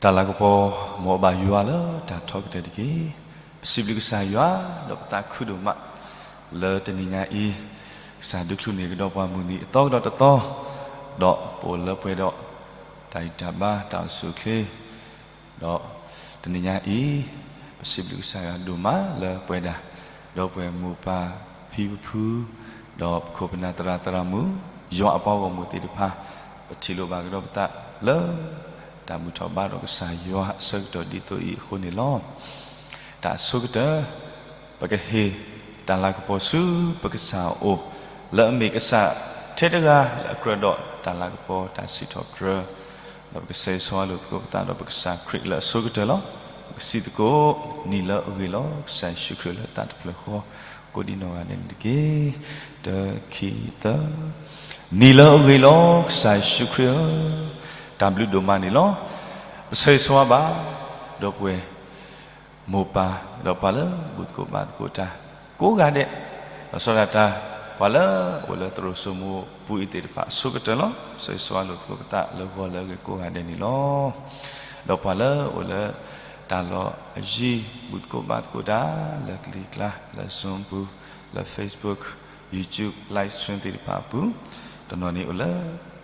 တၢ်လၤကပီၤ မ်အဘၣ်ယွၤလၢတၢ်ထီကတၢၢ်တက့ၢ်. ပစံးဘျုးကစၢ်ယွၤ ဒီးပသးခုဒိၣ်မး လၢတနံၤညါအံၤ ကစၢ်ဒုးချုးန့ၢ်ကဒီးပှၤမုၢ်နံၤအသီကဒီးတသီ, ဒီးပအိၣ်လၢပှဲၤဒီး တၢ်ဂံၢ်တၢ်ဘါ တၢ်အိၣ်ဆူၣ်အိၣ်ချ့ ဒီးတနံၤညါအံၤ ပစံးဘျုးကစၢ်ယွၤဒိၣ်မးလၢပဝဲဒၣ် ဒီပုၢ်ဝဲၢ်မိၢ်ပၢ်ဖံဖုဖု ဒီးပခိၣ်ပနၢ်သရၣ်သရၣ်မုၣ် ယွၤအပှၤဂီၢ်မုၢ်သ့ၣ်တဖၣ် ပထံၣ်လိာ်ဘၣ်ကဒီးပသးလၢ တၢ်ဘူၣ်ထီၣ်ဘါဒီးကစၢ်ယွၤအဆၢကတီၢ်ဒ်သိးအံၤအဃိန့ၣ်လီၤ. တၢ်အဆိကတၢၢ် ပကဟ့ၣ်တၢ်လၤကပီၤဆူပကစၢ်အအိၣ် လၢအမ့ၢ်ကစၢ်ထဲတဂၤလၢအကြၢးဒီးတၢ်လၤကပီၤတၢ်စံးထီၣ်ပတြၢၤ ဒီးပကဆၢဂ့ၤဆၢဝါလိာ်သကိးပသးဒီးပကစၢ်ခရံာ်လၢအဆိကတၢၢ်လီၤ. ပကစံးသကိး နံၤလၢအဂ့ၤလီၤ ကစၢ်ယ့ၣ်ၡူးခရံာ်လၢတၢ်တဖျၢၣ်ဃီ ကိးဒံနီၢ်ဂၤဒဲးန့ၣ်တက့ၢ်. တၢ ခံ သၢ နံၤလၢအဂ့ၤလီၤ ကစၢ်ယ့ၣ်ၡူးခရံာ်ဧၢ, တၢ်ဘျုးဒိၣ်မးန့ၣ်လီၤ. ပဆၢဂ့ၤဆၢဝါဘၣ် ဒီပုၢ်ဝဲၢ် မိၢ်ပၢ် ဒီးပှၤလၢဘူၣ်သကိးဘါသကိးတၢ် ကိးဂၤဒဲး, ဒီးဆီဒၣ်တၢ် ပှၤလၢအိၣ်လၢသရိာ်စိမိပူၤအံၤသ့ၣ်တဖၣ်အဆိကတၢၢ်လီၤ. ဆၢဂ့ၤဆၢဝါလိာ်သကိးပသးလၢဂီၤလၢအဂ့ၤကိးဂၤဒဲးန့ၣ်လီၤ. ဒီးပှၤလၢအိၣ်လၢတၢ်လီၢ်အယံၤ ဘူၣ်သကိးဘါသကိးတၢ် လၢကလံၤကျါ လၢ Zoom ပူၤ လၢ Facebook, YouTube, live stream သ့ၣ်တဖၣ်အပူၤ, တနီၤန့ၣ်အိၣ်လၢ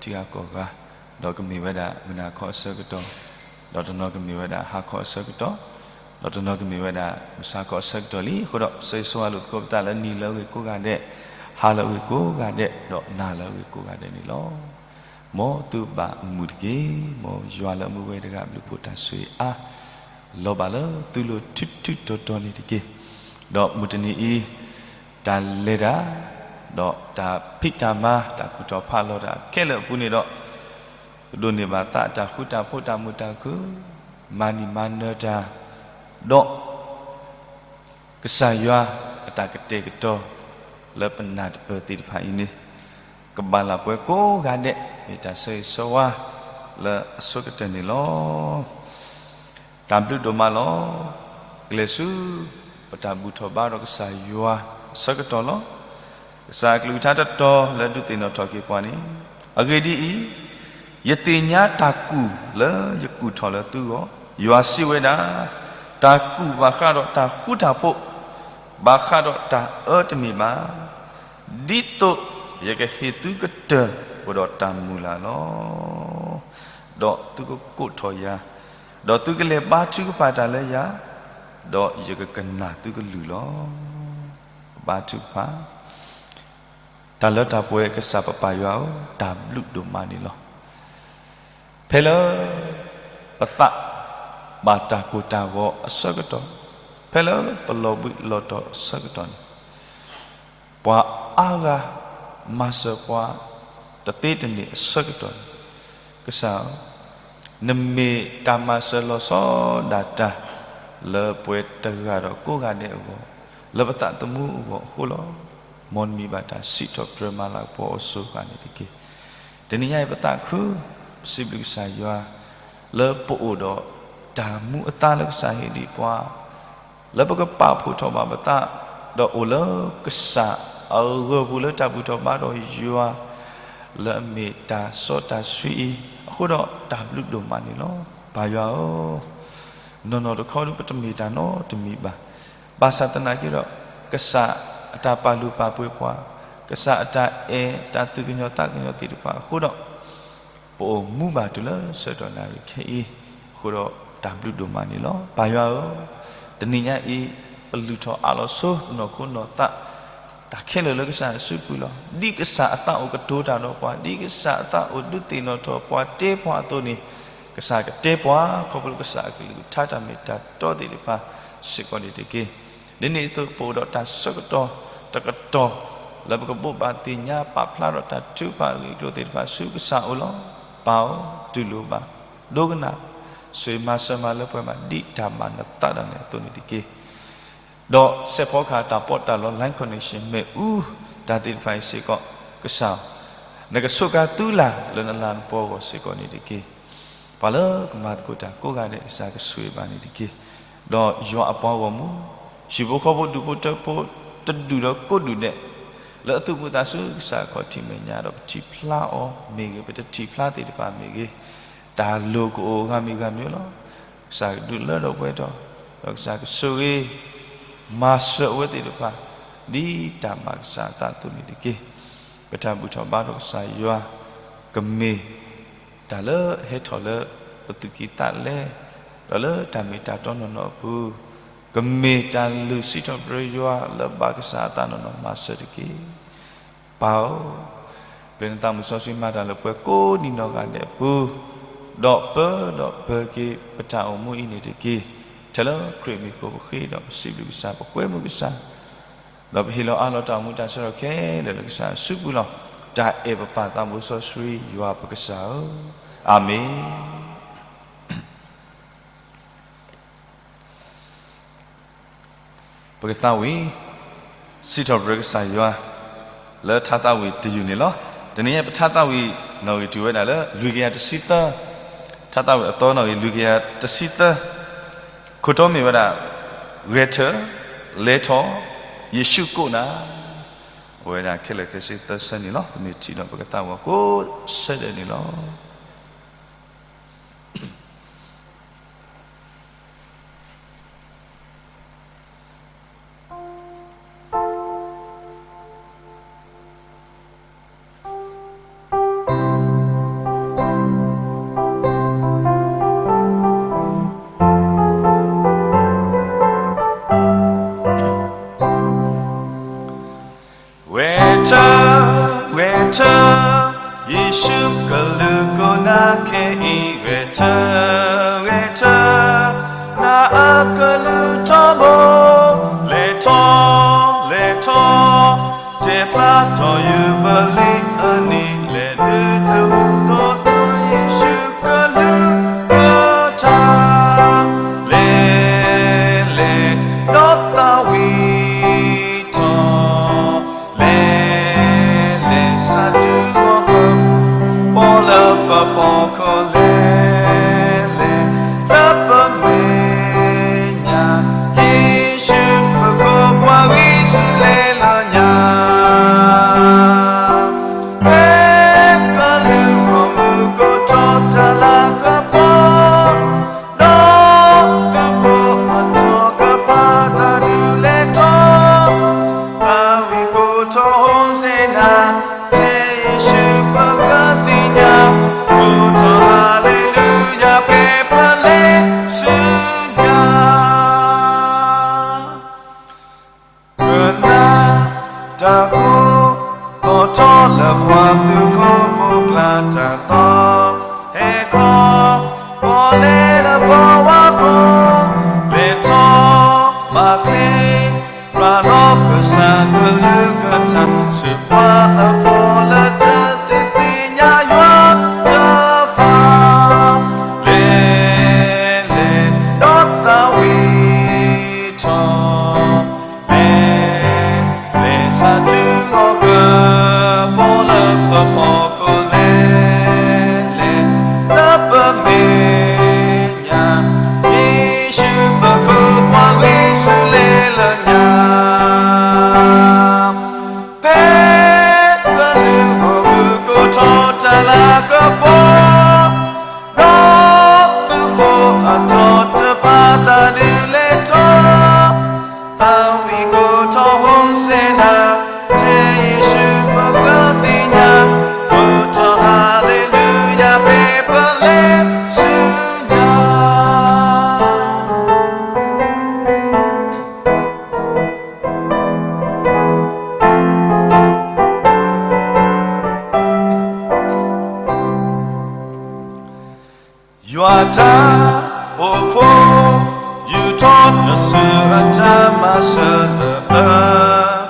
ထံဂၤကီၢ်ဂၤ, ဒီးကမ့ၢ်ဝဲဒၣ်မုၢ်နၤခီအဆၢကတီၢ်, ဒီးတနီၤကမ့ၢ်ဝဲဒၣ်ဟါခီအဆၢကတီၢ်, ဒီးတနီၤကမ့ၢ်ဝဲဒၣ်မုၢ်ဆါခီအဆၢကတီၢ်လံ. အဃိဒီး ဆၢဂ့ၤဆၢဝါလိာ်သကိးပသးလၢနံၤလၢအဂ့ၤကိးဂၤဒဲး, ဟါလၢအဂ့ၤကိးဂၤဒဲး, ဒီးနၤလၢအဂ့ၤကိးဂၤဒဲးန့ၣ်လီၤ. မ်သုဘၣ်အမုာ်တက့ၢ်. မ်ယွၤလၢအမူဝဲတဂၤအဘျုးအဖှိၣ်တၢ်ဆိၣ်ဂ့ၤအါ လီၤဘၣ်လၢသုလိၤထူထူတီတီန့ၣ်တက့ၢ်. ဒီးမုၢ်တနံၤအံၤ တၢ်လဲၤတၢ်, ဒီးတၢ်ဖံးတၢ်မၤ တၢ်ကူၣ်ထီၣ်ဖးလီၤတၢ်ခဲလၢာ်အပူၤန့ၣ်ဒီး ကဒိးန့ၢ်ဘၣ်သးအတၢ်ဃူတၢ်ဖိးတၢ်မုာ်တၢ်ခုၣ်, မၤနံၤမၤနၢၤတၢ်, ဒီး ကစၢ်ယွၤအတၢ်ကတဲာ်ကတီၤ လၢပနၢ်တပၢၢ်သ့ၣ်တဖၣ်အံၤန့ၣ် ကဘၣ်လၢပှဲၤကိးဂၤဒဲး မ့ၢ်တၢ်ဆၢဂ့ၤဆၢဝါလၢအဆိကတၢၢ်န့ၣ်လီၤ. တၢ်ဘျုးဒိၣ်မးလီၤ. ကလဲၤဆူ ပတၢ်ဘူၣ်ထီၣ်ဘါဒီးကစၢ်ယွၤအဆၢကတီၢ်လီၤ. ကစၢ်အကလုၢ်ကထါတတီၤလၢဒုးသ့ၣ်နီၣ်ထီၣ်က့ၤပှၤန့ၣ်, အဂ့ၢ်ဒ်အံၤ, ယသ့ၣ်ညါတၢ်ကူၣ်လၢယကူၣ်ထီၣ်လၢသုဂီၢ်, ယွၤစံးဝဲဒၣ်, တၢ်ကူၣ်ဘၣ်ဃးဒီးတၢ်ဃူတၢ်ဖိး, ဘၣ်ဃးဒီးတၢ်အၢတမ့ၢ်ဘၣ်, ဒ်သိးယကဟ့ၣ်သုကတၢၢ်အိၣ်ဒီးတၢ်မုၢ်လၢ်လီၤ. ဒီးသုကကိးထီၣ်ယၤ, ဒီးသုကလဲၤဘါထုကဖၣ်တၢ်လၢယၤ, ဒီးယကကနၣ်သုကလုၢ်လီၤ. ဘါထုကဖၣ်. တၢ်လၢတၢ်ပှဲၤကစၢ်ပပၢ်ယွၤဧၢ, တၢ်ဘျုးဒိၣ်မးန့ၣ်လီၤ. ဖဲလၢ ပသး ဘၣ်တၢ်ကိၢ်တၢ်ဂီၤအဆၢကတီၢ်, ဖဲလၢပလီၤဘှံးလီၤတီၤအဆၢကတီၢ်န့ၣ်, ပှၤအါဂၤ မၤစၢၤပှၤ တသ့တန့ၢ်အဆၢကတီၢ်န့ၣ်, ကစၢ်ဧၢ, နမ့ၢ်တၢ်မၤစၢၤလီၤဆီဒၣ်တၢ် လၢပှဲၤတဂၤဒီးကိးဂၤဒဲးအဂီၢ်, လၢပသးသမူအဂီၢ်အဃိလီၤ. မ်နမံၤဘၣ်တၢ်စံးထီၣ်ပတြၢၤမၤလၤကပီၤအိၣ်ဆိးဃာ်န့ၣ်တက့ၢ်. တနံၤညါအံၤပသးခု, ပစံးဘျုးကစၢ်ယွၤ လၢပအိၣ်ဒီးတၢ်မူအသါလၢကစၢ်ဟ့ၣ်ဒံးပှၤ လၢပကပာ်ဖှိၣ်ထီၣ်ဘၣ်ပသး, ဒီးအိၣ်လၢကစၢ်အဂၢၤပူၤလၢတၢ်ဘူၣ်ထီၣ်ဘါဒီးယွၤ, လၢအမ့ၢ်တၢ်စီတၢ်ဆှံအံၤ, အဃိဒီးတၢ်ဘျုးဒိၣ်မးန့ၣ်လီၤ. ပၢ်ယွၤဧၢ, နီၢ်နီၢ်တခီဒုးပတမ့ၢ်တၢ်နီတမံၤဘၣ်. ဘၣ်ဆၣ်သနာ်က့ဒီး, ကစၢ်အတၢ်ပာ်လုၢ်ပာ်ပှ့ၤပှၤ, ကစၢ်အတၢ်အဲၣ်တၢ်သူၣ်ကညီၤသးကညီၤသ့ၣ်တဖၣ်အဃိဒီး ပအိၣ်မူဘၣ်တုၤလၢဆၢကတီၢ်နၣ်ရံၣ်ခဲအံၤ, အဃိဒီးတၢ်ဘျုးဒိၣ်မးန့ၣ်လီၤ. ပၢ်ယွၤဧၢ, တနံၤညါအံၤ, ပလုၢ်ထီၣ်အးလီၤဆိနီၢ်ခိနီၢ်သး, တၢ်ခဲလၢာ်လၢကစၢ်ယွၤစုပူၤလီၤ. ဒ်ကစၢ်အသးအိၣ်ကတိၤတၢ်ဒီးပှၤ, ဒ်ကစၢ်အသးအိၣ်ဒုးသ့ၣ်နီၣ်ထီၣ်ပှၤတဲပှၤအသိးန့ၣ်, ကစၢ်ကတဲပှၤ ခီဖျိကစၢ်အကလုၢ်ကထါတၢ်မ့ၢ်တၢ်တီသ့ၣ်တဖၣ်စ့ၢ်ကီးန့ၣ်တက့ၢ်. ဒ်န့ၣ်အသိးပအိၣ်ဒီးတၢ်ဆၢကတီၢ်တကတီၢ် လၢပကဘိးဘၣ်သ့ၣ်ညါပာ်ဖျါဒီးတၢ်ထုကဖၣ်အဂ့ၢ်အကျိၤသ့ၣ်တဖၣ်ဆူကစၢ်အအိၣ်လီၤ. ပၢ်ဧၢ, တူၢ်လိာ်ဘၣ်, ဒိကနၣ်, ဆိၣ်ဂ့ၤမၤစၢၤမၤလၢပှဲၤဘၣ် ဒ်တၢ်ဘၣ်နသးဒၣ်နဲအသိးန့ၣ်တက့ၢ်. ဒီးစဲးဖီကဟၣ်တၢ်ပီးတၢ်လီ line connection မ့ၣ်အူတၢ်သ့ၣ်တဖၣ်အံၤစ့ၢ်ကီး, ကစၢ်ဧၢ, နကဆိးကါသုလၢ်လၢနလၤနပီၤအဂီၢ်စ့ၢ်ကီးန့ၣ်တက့ၢ်. ပှၤလၢကမၤသကိးတၢ်ကိးဂၤဒဲး ကစၢ်ကဆိၣ်ဂ့ၤဘၣ်န့ၣ်တက့ၢ်. ဒီးယွၤအပှၤဂီၢ်မုၢ်, ဟံၣ်ဖိဃီဖိဒူၣ်ဖိထၢဖိတဒူၣ်ဒီးကိးဒူၣ်ဒဲး, လၢအသူၣ်ပိၢ်သးဆူကစၢ်အခီၣ်ထံးမဲာ်ညါဒီးပထံၣ်ဖျါအီၤမ့ၢ်ဂ့ၤ, ပတထံၣ်ဖျါသ့ၣ်တဖၣ်မ့ၢ်ဂ့ၤ, တၢ်လိၣ်ကအိၣ်ဂၤမံၤဂၤမံၤလီၤ. ကစၢ်ကဒုးလၢထီၣ်ပှဲၤထီၣ်, ဒီးကစၢ်ကဆိၣ်ဂ့ၤ မၤစၢၤအဝဲသ့ၣ်တဖၣ် ဒ်တၢ်မၤကစၢ်အသးအသိးန့ၣ်တက့ၢ်. ပတၢ်ဘူၣ်ထီၣ်ဘါထီၣ်ကစၢ်ယွၤ ကမ့ၢ်တၢ်လၢအဟဲထီၣ်လၢပသူၣ်ကံၢ်သးလဲ, ဒီးလၢတၢ်မ့ၢ်တၢ်တီနီၢ်နီၢ်အပူၤ, ကမ့ၢ်တၢ်လုၢ်စံးထီၣ်ပတြၢၤယွၤလၢဘၣ်ကစၢ်အသးနီၢ်နီၢ်မၤစၢၤတက့ၢ်. ပၢ်ဧၢ, ပျဲနသးမုၣ်စီဆှံမၤတၢ်လၢပှၤကိးနံၤနီၢ်ဂၤဒဲးအပူၤ, ဒီးပၢဒီးပၢၤက့ၤပတၢ်အိၣ်မူအံၤန့ၣ်တက့ၢ်. ထဲလၢခရံာ်မံၤအဃိပဃ့ဒီးပစံးဘျုးကစၢ် ပကွဲမုာ်ကစၢ်, ဒီးပဟ့ၣ်လီၤအးလီၤတၢ်အိၣ်မူတၢ်ဆၢကတီၢ်ခဲလၢာ်လၢကစၢ်အစုပူၤလီၤ. တၢ်အဲၣ်ပပၢ်သးဘိစီဆှံယွၤပကစၢ်ဧၢ, အၤမ့ၣ်. ပကသးဝံၣ် စံးထီၣ်ပတြၢၤကစၢ်ယွၤ လၢထါသးဝံၣ်တယုၢ်န့ၣ်လီၤ. တနံၤအံၤပထါသးဝံၣ်နီၣ်ဂံၢ်တုၤဝဲဒၣ်လၢလွံၢ်ကယၤတဆံသၢ, ထါသးဝံၣ်အသီနီၣ်ဂံၢ် လွံၢ်ကယၤတဆံသၢ, ခိၣ်တီမ့ၢ်ဝဲဒၣ် ဂဲၤထၢၣ်, လဲၤထီၣ်, ယ့ၣ်ၡူးကိးနၤ, အဝဲဒၣ်ခဲလၢာ်ခဲဆ့သၢဆၢန့ၣ်လီၤ. ပမ့ၢ်ထံၣ်ဒီးပကသးဝံၣ်ကိးဆၢဒဲးန့ၣ်လီၤ. ဂဲၤထၢၣ်, ဂဲၤထၢၣ်, ယ့ၣ်ၡူးကလုၢ်ကိးနၤခဲအံၤ ဂဲၤထၢၣ်, ဂဲၤထၢၣ်, နအကလုၢ်ထီဘိ, လဲၤထီၣ်, လဲၤထီၣ်, တဲဖျါထီၣ်ယုၢ်ပလံၤအနံၤ လဲၤနုာ်တၢ်ဟူဒီးသုယ့ၣ်ၡူးကလုၢ်ကထါ လဲၤ, လဲၤ, ဒီးသးဝံၣ်ထီၣ်, လဲၤ, လဲၤဆါတုၤဂီၤက, ပီၣ်လၢပဖီခိၣ်လဲၤ, လဲၤ, လၢပမဲာ်ညါ, ယ့ၣ်ၡူးပကပှၤဂံၢ်ဆူလဲၤလၢညါ ဖဲကလုာ်ဂီၢ်မုၢ်ကိးထီၣ်တၢ်လၤကပီၤ, ဒီးသုးဖိအထီၣ်ကပၤတၢ်ဒုးလဲၤထီၣ်, သးဝံၣ်ကိးထီၣ်ဟိၣ်စ့နၤ, ထဲယ့ၣ်ၡူးပကသ့ၣ်ညါ, ကိးထီၣ်ဟၤလ့လူယၤဖဲပလဲၤဆူညါ ကနၣ်တၢ်ကိး, သီၣ်ထီၣ်လၢပှၤသုးခိၣ်ဖိကျါတၢ်သီၣ်ဟဲခီ, ပီၣ်လဲၣ်လၢပှၤဝါခိၣ်, လဲၤထီၣ်မၤချ့, ရၤလီၤကစၢ်ကလုၢ်ကထါ, စူးပှၤအဖီလၢတၢ်သ့ၣ်ညါယွၤတဖၣ်, လဲၤ, လဲၤ, ဒီးသးဝံၣ်ထီၣ် လဲၤ, လဲၤဆါတုၤဂီၤက, ပီၣ်လၢပဖီခိၣ်လဲၤ, လဲၤ, လၢပမဲာ်ညါ, ယ့ၣ်ၡူးပကပှၤဂံၢ်ဆူလဲၤလၢညါ ဖဲကလုာ်ဂီၢ်မုၢ်ကိးထီၣ်တၢ်လၤကပီၤ, ဒီးသုးဖိအထီၣ်တဖၣ်တၢ်ဒုးလဲၤထီၣ်, သးဝံၣ်ကိးထီၣ်ဟိၣ်စ့နၤ, ထဲယ့ၣ်ၡူးပကသ့ၣ်ညါ, ကိးထီၣ်ဟၤလ့လူယၤဖဲပလဲၤဆူညါ ယွၤတၢ်အိၣ်ဖှိၣ်, ယူာ်ထီၣ်နစုအတၢ်မၤစၢၤလၢအ,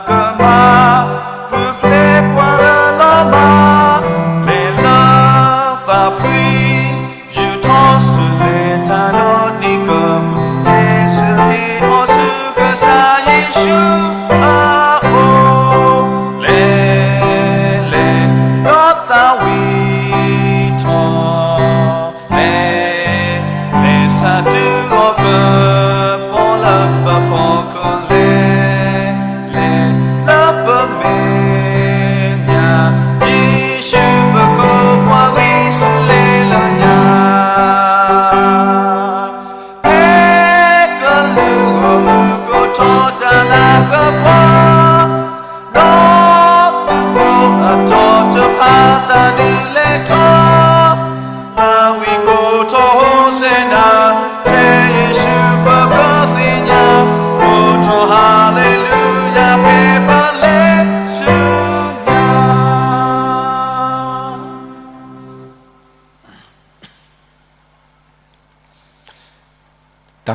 ကမၤပူၤဖျဲးပှၤလၢလီၤမၢ်, လဲၤလၢသးဖှံ, ယူာ်ထီၣ်စုလဲၤတၢ်ဒီးနံၤကမူၣ်, ဟဲဆူဟံၣ်အီၤဆူကစၢ်ယ့ၣ်ၡူးအအိၣ်, လဲၤ, လဲၤ, ဒီးသးဝံၣ်ထီၣ် လဲၤ, လဲၤဆါတုၤဂီၤက, ပီၣ်လၢပဖီခိၣ်လဲၤ, လဲၤ, လၢပမဲာ်ညါ, ယ့ၣ်ၡူးပကပှၤဂံၢ်ဆူလဲၤလၢညါ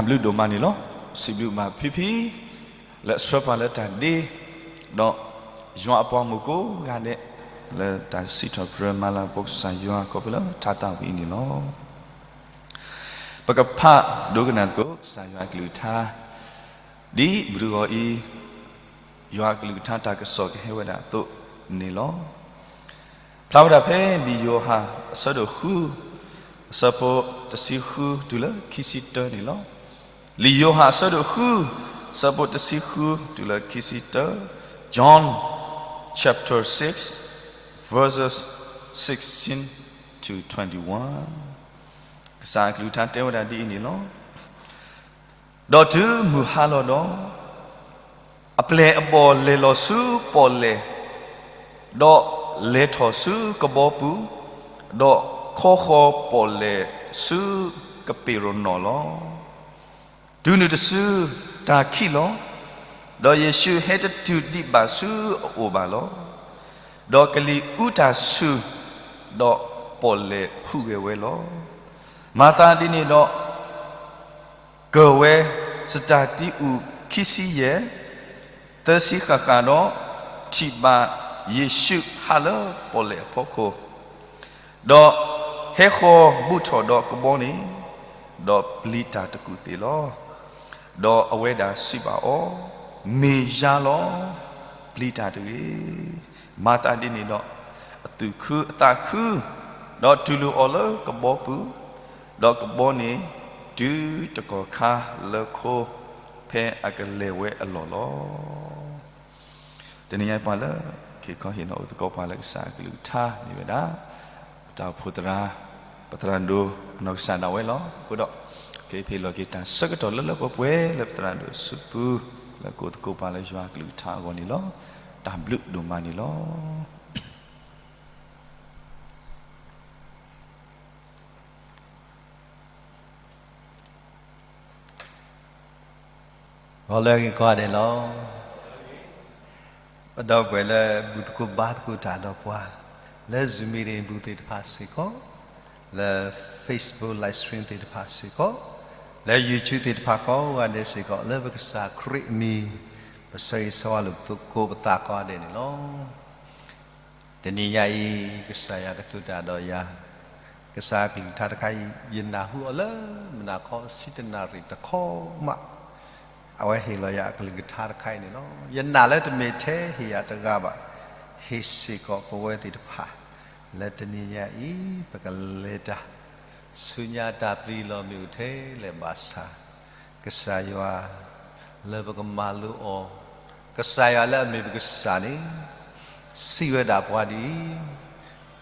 လုၢ်ဒိၣ်မးန့ၣ်လီၤ. စံးဘျုးဘၣ်ဖံဖံ လၢအဆှၢပှၤလၢတၢ်ဒ့, ဒီးယွၤအပှၤမိၢ်ကိးဂၤဒဲး လၢတၢ်စံးထီၣ်ပတြၢၤမၤလၤကပီၤကစၢ်ယွၤခီဖျိလၢတၢ်သးဝံၤအံၤန့ၣ်လီၤ. ပကဖးဒိကနၣ်သကိးကစၢ်ယွၤအကလုၢ်ကထါ ဒ်ဘုဂီၤအံၤ, ယွၤအကလုၢ်ကထါတၢ်ကစီၣ်ကဟဲဝဲဒၣ်အသိးန့ၣ်လီၤ. ဖျါဝဲဒၣ်ဖဲလံာ်ယိၤဟၣ်အဆၢဒိၣ်ဃု အဆၢဖိတဆံဃုတုၤလၢခံဆံတၢန့ၣ်လီၤ. လံာ်ယိၤဟၣ်အဆၢဒိၣ်ဃု အဆၢဖိတဆံဃုတုၤလၢခံဆံတၢ, John chapter six, verses sixteen to twenty-one. ကစၢ်အကလုၢ်ကထါတဲဝဲဒၣ်ဒ်အံၤန့ၣ်လီၤ. ဒီးတုၤမုၢ်ဟါလီၤဒီး, အပျဲၢ်အဘီၣ်လဲၤလီၤဆူပီၣ်လဲၣ်, ဒီးလဲၤထီၣ်ဆူကဘီပူၤ, ဒီးခီဃီၤပီၣ်လဲၣ်ဆူကပ့းရနီၣ်လီၤ. တုၤနုၤတစုတၢ်ခံးလီၤ, ဒီးယ့ၣ်ၡူးဟဲတတုၤဒံးဘၣ်ဆူအအိၣ်ဘၣ်လီၤ. ဒီးကလံၤအူတၢ်ဆူၣ်, ဒီးပီၣ်လဲၣ်ဟူးဂဲၤဝဲလီၤ. မၤသးဒ်န့ၣ်ဒီး ကၢၢ်ဝဲစတၢ်တံၢ်အူၣ်ခံဆံယဲၢ်, သၢဆံဃၣ်ဃၣ်ဒီး, ထံၣ်ဘၣ်ယ့ၣ်ၡူးဟးလၢပီၣ်လဲၣ်အဖီခိၣ်, ဒီးဟဲဃီၤဘူးထီၣ်ဒီးကဘီန့ၣ်, ဒီးပျံၤတၢ်တကူၣ်သ့ၣ်လီၤ. ဒီးအဝဲဒၣ်စံးဘၣ်အီၤ, မ့ၢ်ယၤလီၤ, ပျံၤတၢ်တဂ့ၤ. မၤသးဒ်န့ၣ်ဒီး, အသူၣ်ခုအသးခု, ဒီးတူၢ်လိာ်အီၤလၢကဘီပူၤ, ဒီးကဘီန့ၣ်တုၤတကီၢ်ခါလၢခိ, ဖဲအကလဲၤဝဲအလီၢ်လီၤ. တနံၤညါပှၤလၢ က့ၤခီဟ့ၣ်နီၤအိၣ်သကိးပှၤလၢကစၢ်အကလုၢ်ကထါမ့ၢ်ဝဲဒၣ် ပတၢ်အိၣ်ဖှိၣ်သရၣ်, ပသရၣ်ဒိၣ်အနီၢ်ကစၢ်ဒၣ်ဝဲလီၤ. အဃိဒီး ကဟ့ၣ်လီၤက့ၤတၢ်ဆၢကတီၢ်လၢလၢပှဲၤပှဲၤလၢပသရၣ်ဒိၣ်အစုပူၤ, လၢကအိၣ်သကိးပှၤလၢယွၤအကလုၢ်ကထါအဂီၢ်န့ၣ်လီၤ. တၢ်ဘျုးဒိၣ်မးန့ၣ်လီၤ. ဂီၤလၢအဂ့ၤကိးဂၤဒဲးလီၤ. ပဒီပုၢ်ဝဲၢ်လၢဘူၣ်သကိးဘါသကိးတၢ်ဒီးပှၤ, လၢ Zoom meeting ပူၤသ့ၣ်တဖၣ်စ့ၢ်ကီး, လၢ Facebook live stream သ့ၣ်တဖၣ်စ့ၢ်ကီး, လၢ YouTube သ့ၣ်တဖၣ်ကိးဂၤဒဲးစ့ၢ်ကီး, လၢပကစၢ်ခရံာ်အမံၤ, ပဆၢဂ့ၤဆၢဝါလိာ်သကိးပသးကိးဂၤဒဲးန့ၣ်လီၤ. တနံၤညါအံၤ ကစၢ်ယွၤကတိၤတၢ်ဒီးယၤ, ကစၢ်အကလုၢ်ကထါတခါအံၤ ယနာ်ဟူအီၤလၢမုၢ်နၤခီဆံတနၣ်ရံၣ်တခီမး, အဝဲဟ့ၣ်လီၤယၤအကလုၢ်ကထါတခါအံၤန့ၣ်လီၤ. ယနာ်လၢတမ့ၢ်ထဲဟ့ၣ်ယၤတဂၤဘၣ်, ဟ့ၣ်စ့ၢ်ကီးပဝဲသ့ၣ်တဖၣ်, လၢတနံၤညါအံၤ ပကလဲၤတၢ် ဆူညါတၢ်ပျံၤလီၤမ့ၢ်အိၣ်ထဲလဲၣ်ဘၣ်ဆၣ်, ကစၢ်ယွၤ လၢပကမၤလိအီၤ, ကစၢ်ယွၤလၢအမ့ၢ်ပကစၢ်န့ၣ် စံးဝဲဒၣ်ပှၤဒ်အံ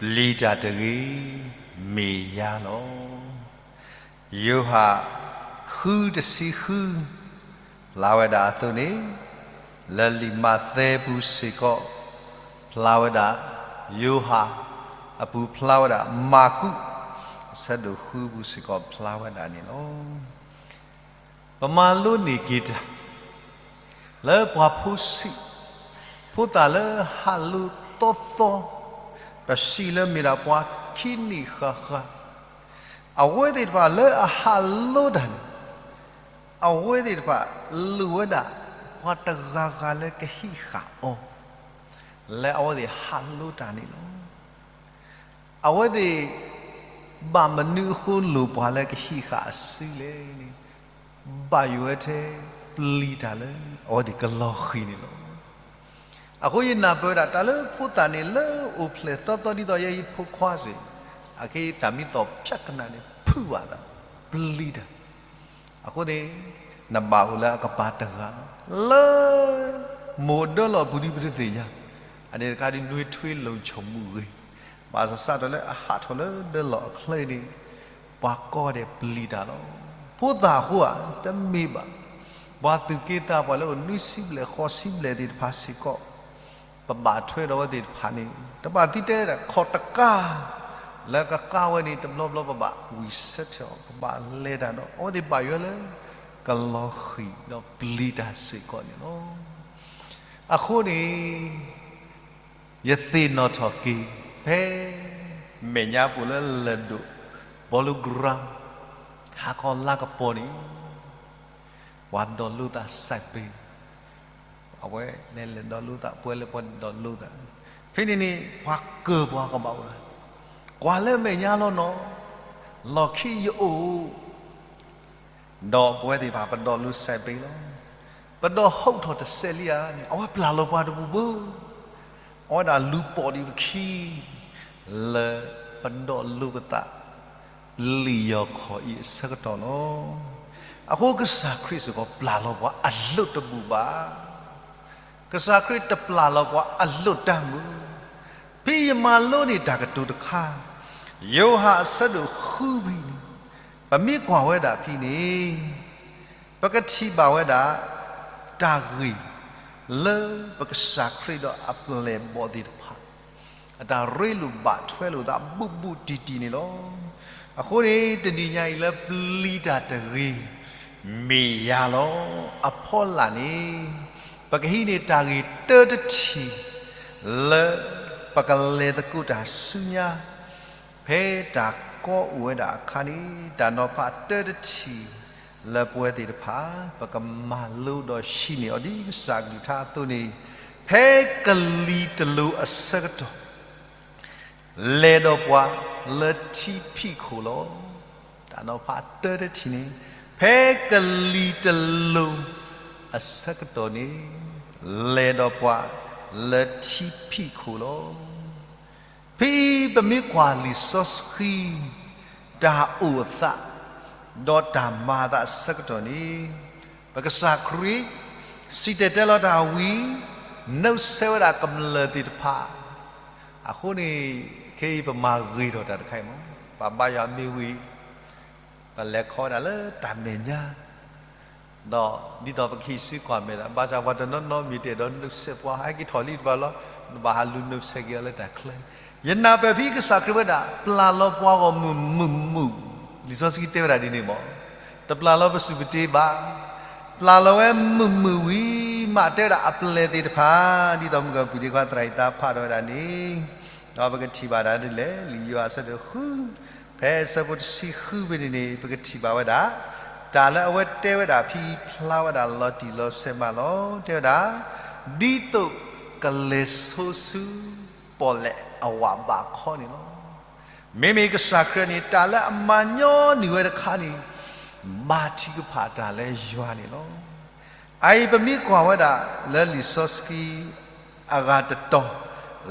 ၤ, ပျံၤတၢ်တဂ့ၤ, မ့ၢ်ယၤလီၤ. ယိၤဟၣ် ဃုတဆံဃု ဖျါဝဲဒၣ်အသိးန့ၣ်, လၢလံာ်မးသဲပူၤစ့ၢ်ကီး ဖျါဝဲဒၣ်, ယိၤဟၣ်အပူၤဖျါဝဲဒၣ်, မၢ်ကူး အဆၢဒိၣ်ဃုပူၤစ့ၢ်ကီးဖျါဝဲဒၣ်န့ၣ်လီၤ. ပမၤလိန့ၢ်က့ၤတၢ် လၢပှၤဖိဆံး, ဖိသၣ်လၢဟးလိသီသီ, ပစံးလၢမ့ၢ်ဒၣ်ပှၤခံနံၣ်ဃၣ်ဃၣ်, အဝဲသ့ၣ်တဖၣ်လၢအဟးလိတၢ်န့ၣ်, အဝဲသ့ၣ်တဖၣ်လိၣ်ဝဲဒၣ် ပှၤတဂၤဂၤလၢကဟံးဃာ်အီၤ, လၢအဝဲသ့ၣ်ဟးလိတၢ်န့ၣ်လီၤ. အဝဲသ့ၣ် ဘၣ်မနုၤအဃိလိၣ်ပှၤလၢကဟံးဃာ်အစုလဲၣ်န့ၣ်, ဘၣ်ယိၣ်ဝဲထဲပျံၤတၢ်လၢအဝဲသ့ၣ်ကလီၤဃံၤန့ၣ်လီၤ. အဃိယနၢ်ပၢၢ်ဝဲဒၣ် တၢ်လၢဖိသၣ်န့ၣ်လၢအိၣ်ဖျဲၣ်သီသီဒ်သိးယဲယဖိခွါစ့ၢ်, အခဲအံၤတၢ်မံသီၣ်ဖျါကနၣ်န့ၣ် ဖုးဘၣ်သး ပျံၤတၢ် အဃိန့ၣ် နဘၣ်အိၣ်လၢအကပၤတဂၤလီၤ. လၢမိၢ်ဒၢလီၢ်ပူၤဒ်ပတသ့ၣ်ညါ, အန့ၣ်တခါဒ်နွေထွေးလုံခြုံမှုဂ့ၤ, ဘၣ်ဆၣ်စးထီၣ်လၢအဟးထီၣ်လၢဒၢလီၢ်အချၢအံၤန့ၣ်, ပှၤကိးဂၤဒဲးပျံၤတၢ်လီၤ. ဖိသၣ်အဃိဧါ, တမ့ၢ်ဘၣ်. ပှၤသူၣ်က့သးပှၢ်လၢအိၣ်နွံဆံဘျဲၣ်ဃိးဆံဘျဲၣ်သ့ၣ်တဖၣ်စ့ၢ်ကီး ပဘၣ်ထွဲဒီးအဝဲသ့ၣ်တဖၣ်န့ၣ် တဘၣ်သံတဲဒၣ်ခီၣ်တကး လၢကကါဝဲန့ၣ် တဘျီဘျီပဘၣ်ဝံၣ်ဆၢထၢၣ်အီၤ ပဘၣ်လဲၤတၢ်ဒီး အဝဲသ့ၣ်ဘၣ်ယွၤလၢ ကလီၤဃံၤဒီးပျံၤတၢ်စ့ၢ်ကီးန့ၣ်လီၤ. အဃိန့ၣ် ယသ့ၣ်နီၣ်ထီၣ်က့ၤ ဖဲမဲာ်ညါပူၤလၢလၢၢ်ဒိၣ် ဘီလူကရၢမ် ဟါခီလါကပီၤန့ၣ် ပှၤဒိးလိသးစဲးပ့ၤ, အဝဲလဲၤလဲၤဒိးလိသး ပှဲၤလၢပှၤဒိးလိသး, ဖဲန့ၣ်န့ၣ် ပှၤကၢၤပှၤကဘၣ်အိၣ်ဒၣ်, ကွၢ်လၢမဲာ်ညါလီၤနီၤ, လီၢ်ခံယအိၣ် ဒီးပဝဲသ့ၣ်တဖၣ်ပဒိးလိစဲးပ့ၤလီၤ. ပဒိးဟီၣ်ထီၣ်တစဲးလံဧါန့ၣ် အဝဲပျၢ်လီၤပှၤတပူၤပူၤ, အဝဲဒၣ်လူၤပိာ်ဒံးပခံ လၢပဒိးလိပသး လံာ်ယီၤခီၣ်အံၤအဆၢကတီၢ်လီၤ. အဃိကစၢ်ခရံာ်စ့ၢ်ကီးပျၢ်လီၤပှၤအလိၣ်တဘူၣ်ဘၣ်. ကစၢ်ခရံာ်တပျၢ်လီၤပှၤအလိၣ်တၢ်မုာ်. ဖဲယမၤလိန့ၢ်တၢ်ကတိၤတခါ, ယိၤဟၣ်အဆၢဒိၣ်ဃုဖဲန့ၣ်, ပမ့ၢ်ကွၢ်ဝဲဒၣ်ဖဲန့ၣ် ပကထံၣ်ဘၣ်ဝဲဒၣ် တၢ်ဂ့ၢ် လၢပကစၢ်ခရံာ်ဒီးအပျဲၢ်အဘီၣ်သ့ၣ်တဖၣ် အတၢ်ရ့လိာ်ဘၣ်ထွဲလိာ်သးဘူးဘူးတံၢ်တံၢ်န့ၣ်လီၤ. အဃိန့ၣ် တနံၤညါအံၤလၢပျံၤတၢ်တဂ့ၤ မ့ၢ်ယၤလီၤ. အဖီလာ်န့ၣ် ပကဟံးန့ၢ်တၢ်ဂ့ၢ်တၢတထံၣ် လၢပကလဲၤသကိးတၢ်ဆူညါ ဖဲတၢ်ကီအိၣ်ဝဲဒၣ်အခါန့ၣ် တၢ်နီၤဖးတၢတထံၣ် လၢပဝဲသ့ၣ်တဖၣ် ပကမၤလိဒီးဟံးန့ၢ်အီၤဒ်ကစၢ်အကလုၢ်ကထါအသိးန့ၣ်, ဖဲကလံၤတလိၤအဆၢကတီၢ် လဲၤဒီးပှၤလၢထံဖံးခိၣ်လီၤ. တၢ်နီၤဖးတၢတထံၣ်န့ၣ် ဖဲကလံၤတလိၤအဆၢကတီၢ်န့ၣ် လဲၤဒီးပှၤလၢထံဖံးခိၣ်လီၤ. ဖဲအံၤပမ့ၢ်ကွၢ်လံာ်စီဆှံ တၢ်အိၣ်အသး ဒီးတၢ်မၤအသးအဆၢကတီၢ်န့ၣ် ပကစၢ်ခရံာ် စံၣ်တဲၤတဲလီၤတၢ်ဝံၤ နုာ်ဆဲးဝဲဒၣ်ကမျၢၢ်သ့ၣ်တဖၣ်, အဃိန့ၣ် ခဲအံၤပမၤဂ့ၤထီၣ်တၢ်တခါအံၤမး, ပဘါယွၤမ့ၢ်ဝံၤ ပလဲၤခီဝဲဒၣ်လၢတၢ်မဲာ်ညါ ဒီးဒ်သိးပကဟံးစုကွၢ်မဲာ်သး, ဘၣ်ဆၣ်ပှၤတနီၤနီၤမ့ၢ်တအဲၣ်ဒိးနုာ်ဆဲးပှၤ ဟဲက့ၤထီၣ်လံတဘၣ်လီၤ, နဘၣ်ဟးလူၤနုာ်ဆဲးက့ၤအီၤလၢတၢ်ချၢ. ယနၢ်ပၢၢ်ဖဲကစၢ်ခရံာ်ဝဲဒၣ် ပျၢ်လီၤပှၤဂီၢ်မုၢ်မုာ်မုာ်, လံာ်စီဆှံတဲဝဲဒၣ်ဒ်န့ၣ်မး, တပျၢ်လီၤပစုၢ်ပတ့ဘၣ်, ပျၢ်လီၤဝဲမုာ်မုာ်ဝံၤမး တဲဝဲဒၣ်အပျဲၢ်သ့ၣ်တဖၣ် ဒ်သိးမုၢ်ကပံၤဒ့ခွါသရၣ်အံၤသးဖးထီၣ်ဝဲဒၣ်န့ၣ်, ဒီးပကထံၣ်ဘၣ်ဒၣ်ဒ်လဲၣ်, လံာ်ယိၤဟၣ်အဆၢဒိၣ်ဃု ဖဲအဆၢဖိတဆံဃုဖဲန့ၣ်န့ၣ် ပကထံၣ်ဘၣ်ဝဲဒၣ် တၢ်လၢအဝဲတဲဝဲဒၣ်ဖဲဖျါဝဲဒၣ်လီၤတံၢ်လီၤဆဲးမးလီၤ. တဲဝဲဒၣ် ဒ်သိးကလဲၤဆိဆူပီၣ်လဲၣ်အဝးဘးခီန့ၣ်လီၤ. မ့မ့ၢ်ကစၢ်ခရံာ်န့ၣ် တၢ်လၢအမၤညီနုၢ်ဝဲတခါန့ၣ် ဘါထုကဖၣ်တၢ်လၢယွၤန့ၣ်လီၤ. အအံၤပမ့ၢ်ကွၢ်ဝဲဒၣ်လၢလံာ်စီဆှံ အဂၤတတီၤ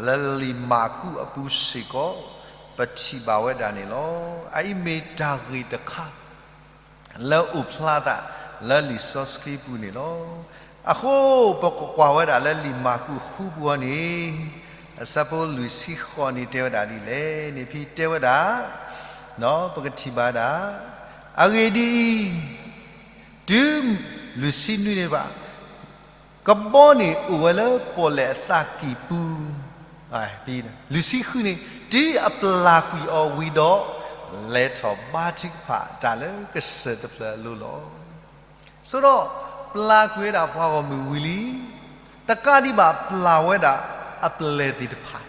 လၢလံာ်မၢ်ကူးအပူၤစ့ၢ်ကီး ပထံၣ်ဘၣ်ဝဲဒၣ်န့ၣ်လီၤ. အအံၤမ့ၢ်တၢ်ဂ့ၢ်တခါ လၢအိၣ်ဖျါသးလၢလံာ်စီဆှံပူၤန့ၣ်လီၤ. အဃိ ပကကွၢ်ဝဲဒၣ်လၢလံာ်မၢ်ကူးဃုပူၤအံၤန့ၣ် အဆၢဖိလွံၢ်ဆံဃိးန့ၣ် တဲဝဲဒၣ်ဒ်လဲၣ်န့ၣ် ဖဲတဲဝဲဒၣ် ပကထံၣ်ဘၣ်ဒၣ် အဂ့ၢ်ဒ်အံၤ တုၤ လွံၢ်ဆံနွံန့ၣ်ဘၣ် ကဘီန့ၣ်အိၣ်ဝဲလၢပီၣ်လဲၣ်အသးကံၢ်ပူၤ, လွံၢ်ဆံဃုန့ၣ် တုၤအပျၢ်ကွံာ်အီၤဝံၤဒီး လဲၤထီၣ်ဘါထုကဖၣ်တၢ်လၢကစၢၢ်တဖျၢၣ်အလိၤလီၤ. ဆိဒီး ပျၢ်ကွံာ်ဝဲဒၣ်ပှၤဂီၢ်မုၢ်ဝံၤလံ, တကးဒံးဘၣ်ပျၢ်ဝဲဒၣ်အပျဲၢ်သ့ၣ်တဖၣ်,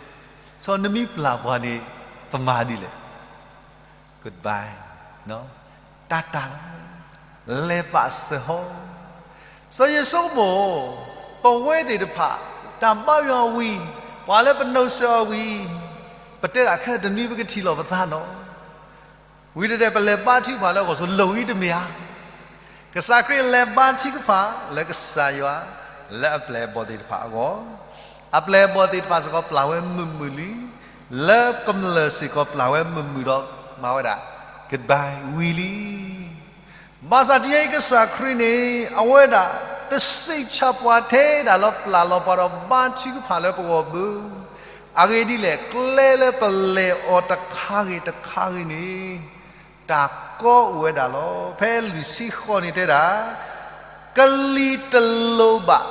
ဆိနမ့ၢ်ပျၢ်ပှၤန့ၣ် ပမၤဒ်လဲၣ် goodbye, တၢ်တၢ်လီၤ, လဲၤပာ်စၢၤဟီ, စီၤယိၤစိမိၣ်, ပဝဲသ့ၣ်တဖၣ် တၢ်ဘါယွၤဝံၤ, ပှၤလၢပနုာ်ဆဲးအီၤဝံၤ, ပတဲဒၣ်ခဲတနွံပကထံၣ်လိာ်ပသးနီၤ, ဝံၤတဒဲးပလဲၤဘါထုကဖၣ်လၢအဂီၢ်ဆိ လိၣ်အံၤတမ့ၢ်ဧါ. ကစၢ်ခရံာ်လဲၤဘါထုကဖၣ်လၢကစၢ်ယွၤ လၢအပျဲၢ်အဘီၣ်သ့ၣ်တဖၣ်အဂီၢ်, အပျဲၢ်အဘီၣ်သ့ၣ်တဖၣ်စ့ၢ်ကီးပျၢ်ဝဲမုာ်မုာ်လံ, လၢကမျၢၢ်စ့ၢ်ကီးပျၢ်ဝဲမုာ်မုာ်ဒီး မၤဝဲဒၣ် goodbye ဝံၤလံ. ဘၣ်ဆၣ်တုၤအံၤကစၢ်ခရံာ်န့ၣ် အဝဲဒၣ်တစံးဆၢပှၤထဲဒၣ်လၢ ပျၢ်လီၤပှၤဒီးဘါထုကဖၣ်လၢပဂီၢ်ဘၣ်, အဂ့ၢ်ဒ်လဲၣ် ကျဲလၢပလဲၤအီၤတခါဂ့ၤတခါဂ့ၤန့ၣ် တၢ်ကီအိၣ်ဝဲဒၣ်လီၤ. ဖဲလွံၢ်ဆံဃိးန့ၣ်တဲဒၣ် ကလံၤတလိၤဘၣ်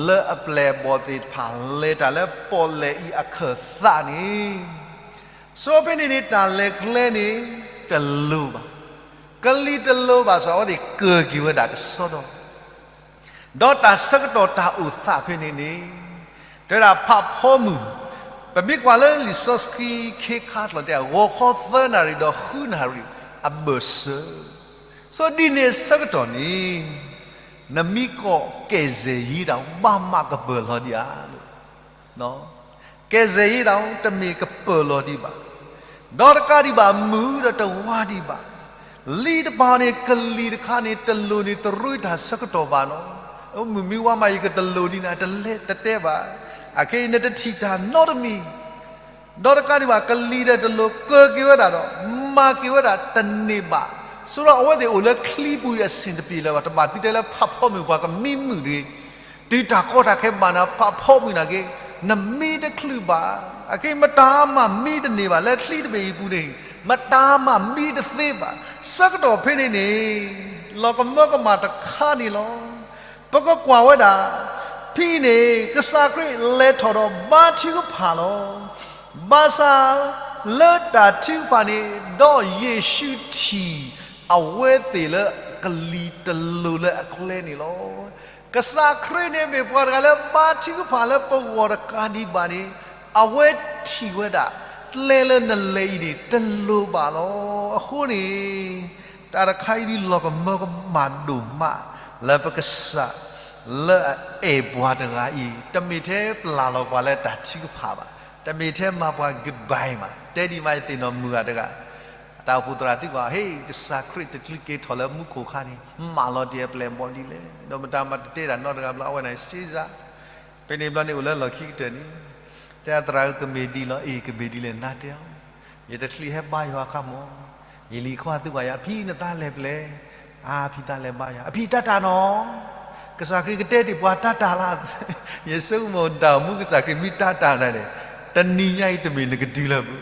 လၢအပျဲၢ်အဘီၣ်သ့ၣ်တဖၣ် လဲၤတၢ်လၢပီၣ်လဲၣ်အံၤအခၢၣ်သးန့ၣ်, ဆိဖဲန့ၣ်န့ၣ်တၢ်လဲၤကျဲန့ၣ် တလိၤဘၣ်, ကလံၤတလိၤဘၣ် ဆိအဝဲသ့ၣ်ကၢၢ်က့ၤဝဲဒၣ်ကစီဒီ ဒီးတၢ်ဆၢကတီၢ်တၢ်အိၣ်သးဖဲန့ၣ်န့ၣ် တဲဝဲဒၣ်ဖးဖီမုၢ်, ပမ့ၢ်ကွၢ်လၢလံာ်စီဆှံခ့ခါတလီၤတဲ ဂီၤခီသၢနၣ်ရံၣ်ဒီးဃုနၣ်ရံၣ်အဘၢၣ်စၢၤ, ဆိဒ်န့ၣ်အဆၢကတီၢ်န့ၣ် နမ့ၢ်ကိးကယ်ဆယ်ရေးတၢ် ဘၣ်မးကပၢၤလီၤဒံးဧါ. ကယ်ဆယ်ရေးတၢ် တမ့ၢ်ကပၢၤလီၤဒံးဘၣ်. ဒီးတကးဒံးဘၣ် မုာ်ဒီးတဝါဒံးဘၣ်. လံာ်တဖၣ်န့ၣ် ကလံၤတခါန့ၣ် တလိၣ်န့ၣ်တရ့တၢ်ဆၢကတီၢ်ဘၣ်နီၤ. မုၢ်မ့ၢ်ဝါမး ယကတလိၣ်ဒံးနၤ တလဲၤတတဲဘၣ်. အခဲအံၤ နတထံၣ်တၢ်နီတမံၤ ဒီးတကးဒံးဘၣ် ကလံၤဒီးတလိၣ်ကၢၤက့ၤဝဲဒၣ်ဒီး မၤက့ၤဝဲဒၣ်တန့ၢ်ဘၣ်. ဆိဒီးအဝဲသ့ၣ်အိၣ်လၢချံပူၤအဆ့ၣ်တပ့ၤလၢၤဘၣ်. တဘၣ်သုတဲလၢဖးဖီမုၢ်ပှၤကမံမုာ်တဂ့ၤ. တုၤတၢ်ကီတၢ်ခဲဘၣ်နၤ ဖးဖီမုၢ်နာ်က့ နမ့ၢ်တချုးဘၣ်. အခဲအံၤ မတၤမးမ့ၢ်တန့ၢ်ဘၣ် လၢချံတဘ့ၣ်အံၤပူၤန့ၣ် မတၤမးမ့ၢ်တသ့ဘၣ်. ဆၢကတီၢ်ဖဲန့ၣ်န့ၣ် လီၤကမၢကမၣ်တခါန့ၣ်လီၤ. ပကကွၢ်ဝဲဒၣ် ဖဲအံၤန့ၣ် ကစၢ်ခရံာ်လဲၤထီၣ်ဒီးဘါထုကဖၣ်လီၤ. ဘၣ်ဆၣ် လၢတၢ်ထုကဖၣ်န့ၣ် ဒီးယ့ၣ်ၡူးထံၣ်အဝဲသ့ၣ်လၢကလံၤတလိၤလၢအကျဲန့ၣ်လီၤ. ကစၢ်ခရံာ်န့ၣ်မ့ၢ်ပှၤတဂၤလၢဘါထုကဖၣ်လၢပဂီၢ်တကးဒံးဘၣ်န့ၣ် အဝဲထံၣ်ဝဲဒၣ် ကျဲလၢနလဲၤအံၤန့ၣ် တလိၤဘၣ်လီၤ. အဃိန့ၣ် တၢ်တခါအံၤဒ်လီၤကမၢကမၣ်ဒိၣ်မး လၢပကစၢ် လၢအအဲၣ်ပှၤတဂၤအံၤ တမ့ၢ်ထဲပျၢ်လီၤပှၤလၢတၢ်ထုကဖၣ်ဘၣ်, တမ့ၢ်ထဲမၤပှၤ goodbye ဘၣ်. တဲဒ်မးယသ့ၣ်နီၣ်မုာ်ဂၤတဂၤ, အတၢ်အိၣ်ဖှိၣ်သရၣ်သံကွၢ်, ဟ့ၣ် ကစၢ်ခရံာ်တချုးက့ၤထီၣ်လၢမူခိၣ်အခါန့ၣ် မၢလီၤတ့ၢ်အပျဲၢ်အဘီၣ်ဒ်လဲၣ်. ဒီးမတၤမၤတတဲတၢ်နီတဂၤဘျီ အဝဲန့ၣ်စ့စ့ ဖဲန့ၣ်ဘျီန့ၣ်အိၣ်လၢလီၢ်ခံကတၢၢ်န့ၣ်, တဲသရၣ်ဧၢ ကမ့ၢ်ဒ်လဲၣ်, အ့ၣ် ကမ့ၢ်ဒ်လဲၣ် နၤတဲအီၤ, ယတချုးဟဲဘါယွၤအခါမး, ယလံၤခွါသံကွၢ်ယၤ အဖံနသးလဲၤဖဲလဲၣ်, အါ ဖံသးလဲၤဘါယွၤ, အဖံတၢ်တၢ်နီၤ, ကစၢ်ခရံာ်ကတဲတ့ၢ်ပှၤတၢ်တၢ်လၢ, ယဆိကမိၣ်တၢ်အိၣ်မူ ကစၢ်ခရံာ်မ့ၢ်တၢ်တၢ်နၤန့ၣ်, တနံၤညါအံၤတမ့ၢ်နကတုၤလၢၤဘၣ်.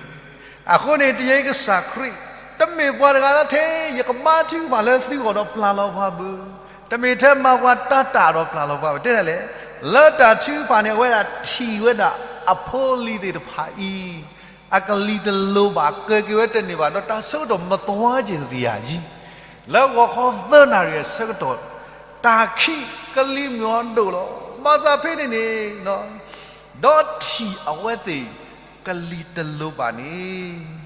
အဃိန့ၣ် တယံာ်ကစၢ်ခရံာ် တမ့ၢ်ပှၤတဂၤလၢထဲ ယကဘါထုကဖၣ်လၢသုဂီၢ်ဒီးပျၢ်လီၤပှၤဘၣ်, တမ့ၢ်ထဲမၤပှၤတၢ်တၢ်ဒီးပျၢ်လီၤပှၤဘၣ်. တဲဒ်လဲၣ်, လၢတၢ်ထုကဖၣ်န့ၣ် အဝဲဒၣ်ထံၣ်ဝဲဒၣ်အဖိအလံၤသ့ၣ်တဖၣ်အံၤ အကလံၤတလိၤဘၣ်, ကၢၤက့ၤဝဲတန့ၢ်ဘၣ်, ဒီးတၢ်ဆၢကတီၢ်မသွါက့ၤစယၤယံၤ, လၢဂီၤခီသၢနၣ်ရံၣ်အဆၢကတီၢ်, တၢ်ခံးကလံၤမုၢ်အီၤဒိၣ်လီၤ. ဘၣ်ဆၣ်ဖဲန့ၣ်န့ၣ် ဒီးထံၣ်အဝဲသ့ၣ် ကလံၤတလိၤဘၣ်န့ၣ်,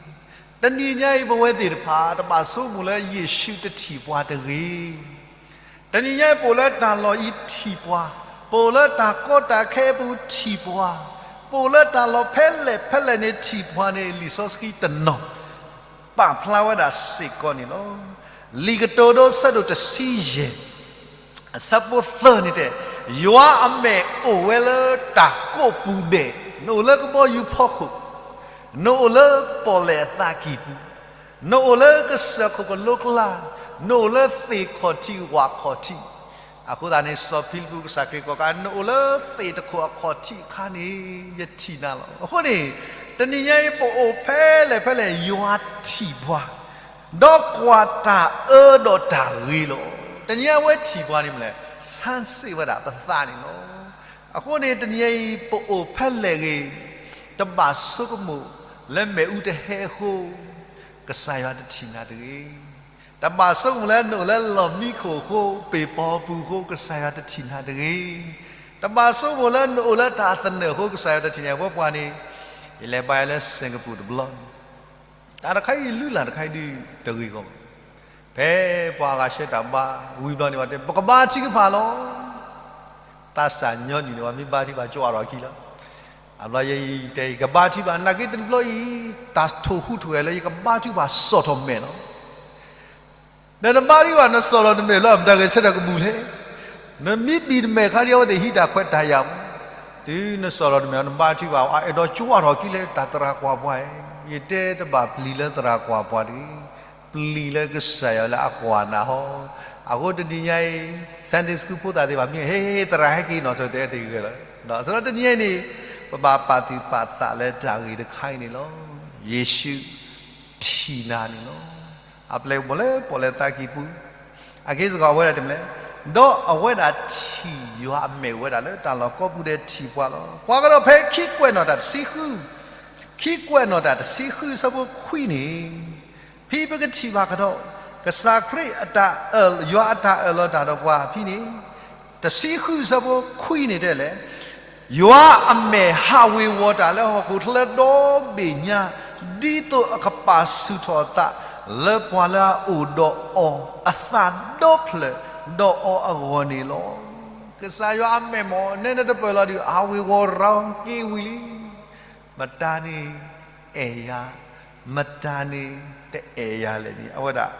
တနံၤညါအံၤ ပဝဲသ့ၣ်တဖၣ် တဘၣ်ဆိကမိၣ်လၢယ့ၣ်ၡူးတထံၣ်ပှၤတဂ့ၤ. တနံၤညါအံၤ ပအိၣ်လၢတၢ်လီၢ်အံၤထံၣ်ပှၤ, ပအိၣ်လၢတၢ်ကီတၢ်ခဲအပူၤထံၣ်ပှၤ, ပအိၣ်လၢတၢ်လီၢ်ဖဲလဲၣ်ဖဲလဲၣ်န့ၣ်ထံၣ်ပှၤန့ၣ် လံာ်စီဆှံတနီၤ ပာ်ဖျါဝဲဒၣ်စ့ၢ်ကီးန့ၣ်လီၤ. လံာ်ကတိၤဒိ အဆၢဒိၣ်တဆံယဲၢ် အဆၢဖိသၢန့ၣ်တဲ, ယွၤအမဲာ်အိၣ်ဝဲလၢတၢ်ကိးပူၤဒဲး, နအိၣ်လၢကဘီယူၤဖီခိၣ်, နအိၣ်လၢပီၣ်လဲၣ်အသးကံၢ်ပူၤ, နအိၣ်လၢကစၢၢ်ခိၣ်ကလိကျါ, နအိၣ်လၢသ့ၣ်ခီၣ်ထံးဝၣ်ခီၣ်ထံး, အဃိသတးန့ၣ် စီၤဖံလံးပူးကစၢ်ခရံာ်ကိးကး နအိၣ်လၢသ့ၣ်တခိၣ်အခီၣ်ထံးအခါန့ၣ် ယထံၣ်နၤလီၤ. အဃိန့ၣ် တနံၤညါအံၤ ပအိၣ်ဖဲလဲၣ်ဖဲလဲၣ် ယွၤထံၣ်ပှၤ, ဒီးကွၢ်တၢ်အၢဒီးတၢ်ဂ့ၤလီၤ. တနံၤညါအဝဲထံၣ်ပှၤန့ၣ်မ့ၢ်လဲၣ်, ဆန်းစစ်ဝဲဒၣ်ပသးန့ၣ်လီၤ. အဃိန့ၣ် တနံၤညါအံၤ ပအိၣ်ဖဲလဲၣ်ဂ့ၤ, တဘၣ်ဆိကမိၣ်လၢမ့ၣ်အူတဟဲအဃိ ကစၢ်ယွၤတထံၣ်နၤတဂ့ၤ. တဘၣ်ဆိကမိၣ်လၢနအိၣ်လၢလီၢ်မံခိၣ်အဃိ, ပ့ၢ်ပီၤအပူၤအဃိ ကစၢ်ယွၤတထံၣ်နၤတဂ့ၤ. တဘၣ်ဆိကမိၣ်လၢနအိၣ်လၢတၢ်သနၢၣ်အဃိ ကစၢ်ယွၤတထံၣ်နၤ. ပှၤပှၤန့ၣ် ယလဲၤဘါယွၤလၢ Singapore တဘျီန့ၣ်, တၢ်တခါအံၤ လုၢ်လၢ်တခါအံၤဒုးတဂ့ၤဂီၢ်ဘၣ်. ဖဲပှၤအဂၤဆှၢတၢ်ဘါဝံၤဘျီန့ၣ် ပှၤတဲ ပကဘါထုကဖၣ်လီၤ. သးစၢ်ညီနုၢ်န့ၣ် ပှၤမ့ၢ်ဘါထုကဖၣ် ကၠီအထီၣ်ခံလီၤ. အဘျီယတဲ ယကဘါထုကဖၣ်, နာ်က့တဘျီအံၤ တၢ်ထိၣ်ဟူးထိၣ်ဂဲၤလၢယကဘါထုကဖၣ် စီၣ်ထီၣ်မဲာ်လီၤ. ဒီးနဘါထုကဖၣ် နစီၣ်ထီၣ်နမဲာ်လၢ မတၤဂဲၤဆၢထၢၣ်ကဘူၣ်လဲၣ်. နမ့ၢ်ဘံၣ်နမဲာ်ခါဒ် အဝဲသ့ၣ်ဟံးတၢ်ခွဲးတၢ်ယာ်မး, တုၤနစီၣ်ထီၣ်နမဲာ် နဘါထုကဖၣ် အအဲၣ်ဒိးကၠီထီၣ်ခံလဲၣ် တၢ်သရၣ်ကွၢ်ပှၤဧၢ, ယတဲတဘၣ်ပျံၤလၢသရၣ်ကွၢ်ပှၤတဂ့ၤ, ပျံၤလၢကစၢ်ယွၤလၢအကွၢ်နၤဟီ. အဃိတနံၤညါအံၤ Sunday School ဖိသၣ်သ့ၣ်တဖၣ်မ့ၢ် ဟ့ သရၣ်ဟဲက့ၤနီၤ ဆိတဲတ့ၢ်ဂ့ၤလီၤ. ဒီးစရီတနံၤညါအံၤန့ၣ် ပဘၣ်ပာ်သူၣ်ပာ်သးလၢတၢ်ဂ့ၢ်တခါအံၤန့ၣ်လီၤ. ယ့ၣ်ၡူးထံၣ်နၤန့ၣ်လီၤ. အပျဲၢ်အဘီၣ်လၢပီၣ်လဲၣ်သးကံၢ်ပူၤ, အဂ့ၢ်စ့ၢ်ကီး အဝဲဒၣ်တမံၤလဲၣ်, ဒီးအဝဲဒၣ်ထံၣ်ယွၤအမဲာ်ဝဲဒၣ်လၢတၢ်လီၢ်ကိးပူၤဒဲးထံၣ်ပှၤလီၤ. ကွၢ်ကဒီးဖဲခံကွဲးနီၣ်တၢ်တဆံဃု, ခံကွဲးနီၣ်တၢ်တဆံဃု အဆၢဖိခွံန့ၣ်, ဖဲပကထံၣ်ဘၣ်ကဒီး ကစၢ်ခရံာ်အတၢ်အၢၣ်, ယွၤအတၢ်အၢၣ်လီၤတၢ်ဒီးပှၤဖဲန့ၣ်, တဆံဃု အဆၢဖိခွံန့ၣ်တဲလဲၣ်, ယွၤအမဲာ်ဟးဝ့ၤဝီၤတၢ်လၢဟီၣ်ခိၣ်ချၢဒီဘ့ၣ်ညါ, ဒ်သိးအကပာ်ဆူၣ်ထီၣ်အသးလၢပှၤလၢအအိၣ်ဒီးအီၤအသးဒီဖျၢၣ် ဒီးအီၤအဂီၢ်န့ၣ်လီၤ. ကစၢ်ယွၤအမဲာ်မီၢ် နဲနတပၢၢ်လီၤဒံး I will round က့ၤဝံၤလံ. မတၤန့ၣ်အဲၣ်ယၤ, မတၤန့ၣ်တအဲၣ်ယၤလဲၣ်န့ၣ် အဝဲဒၣ်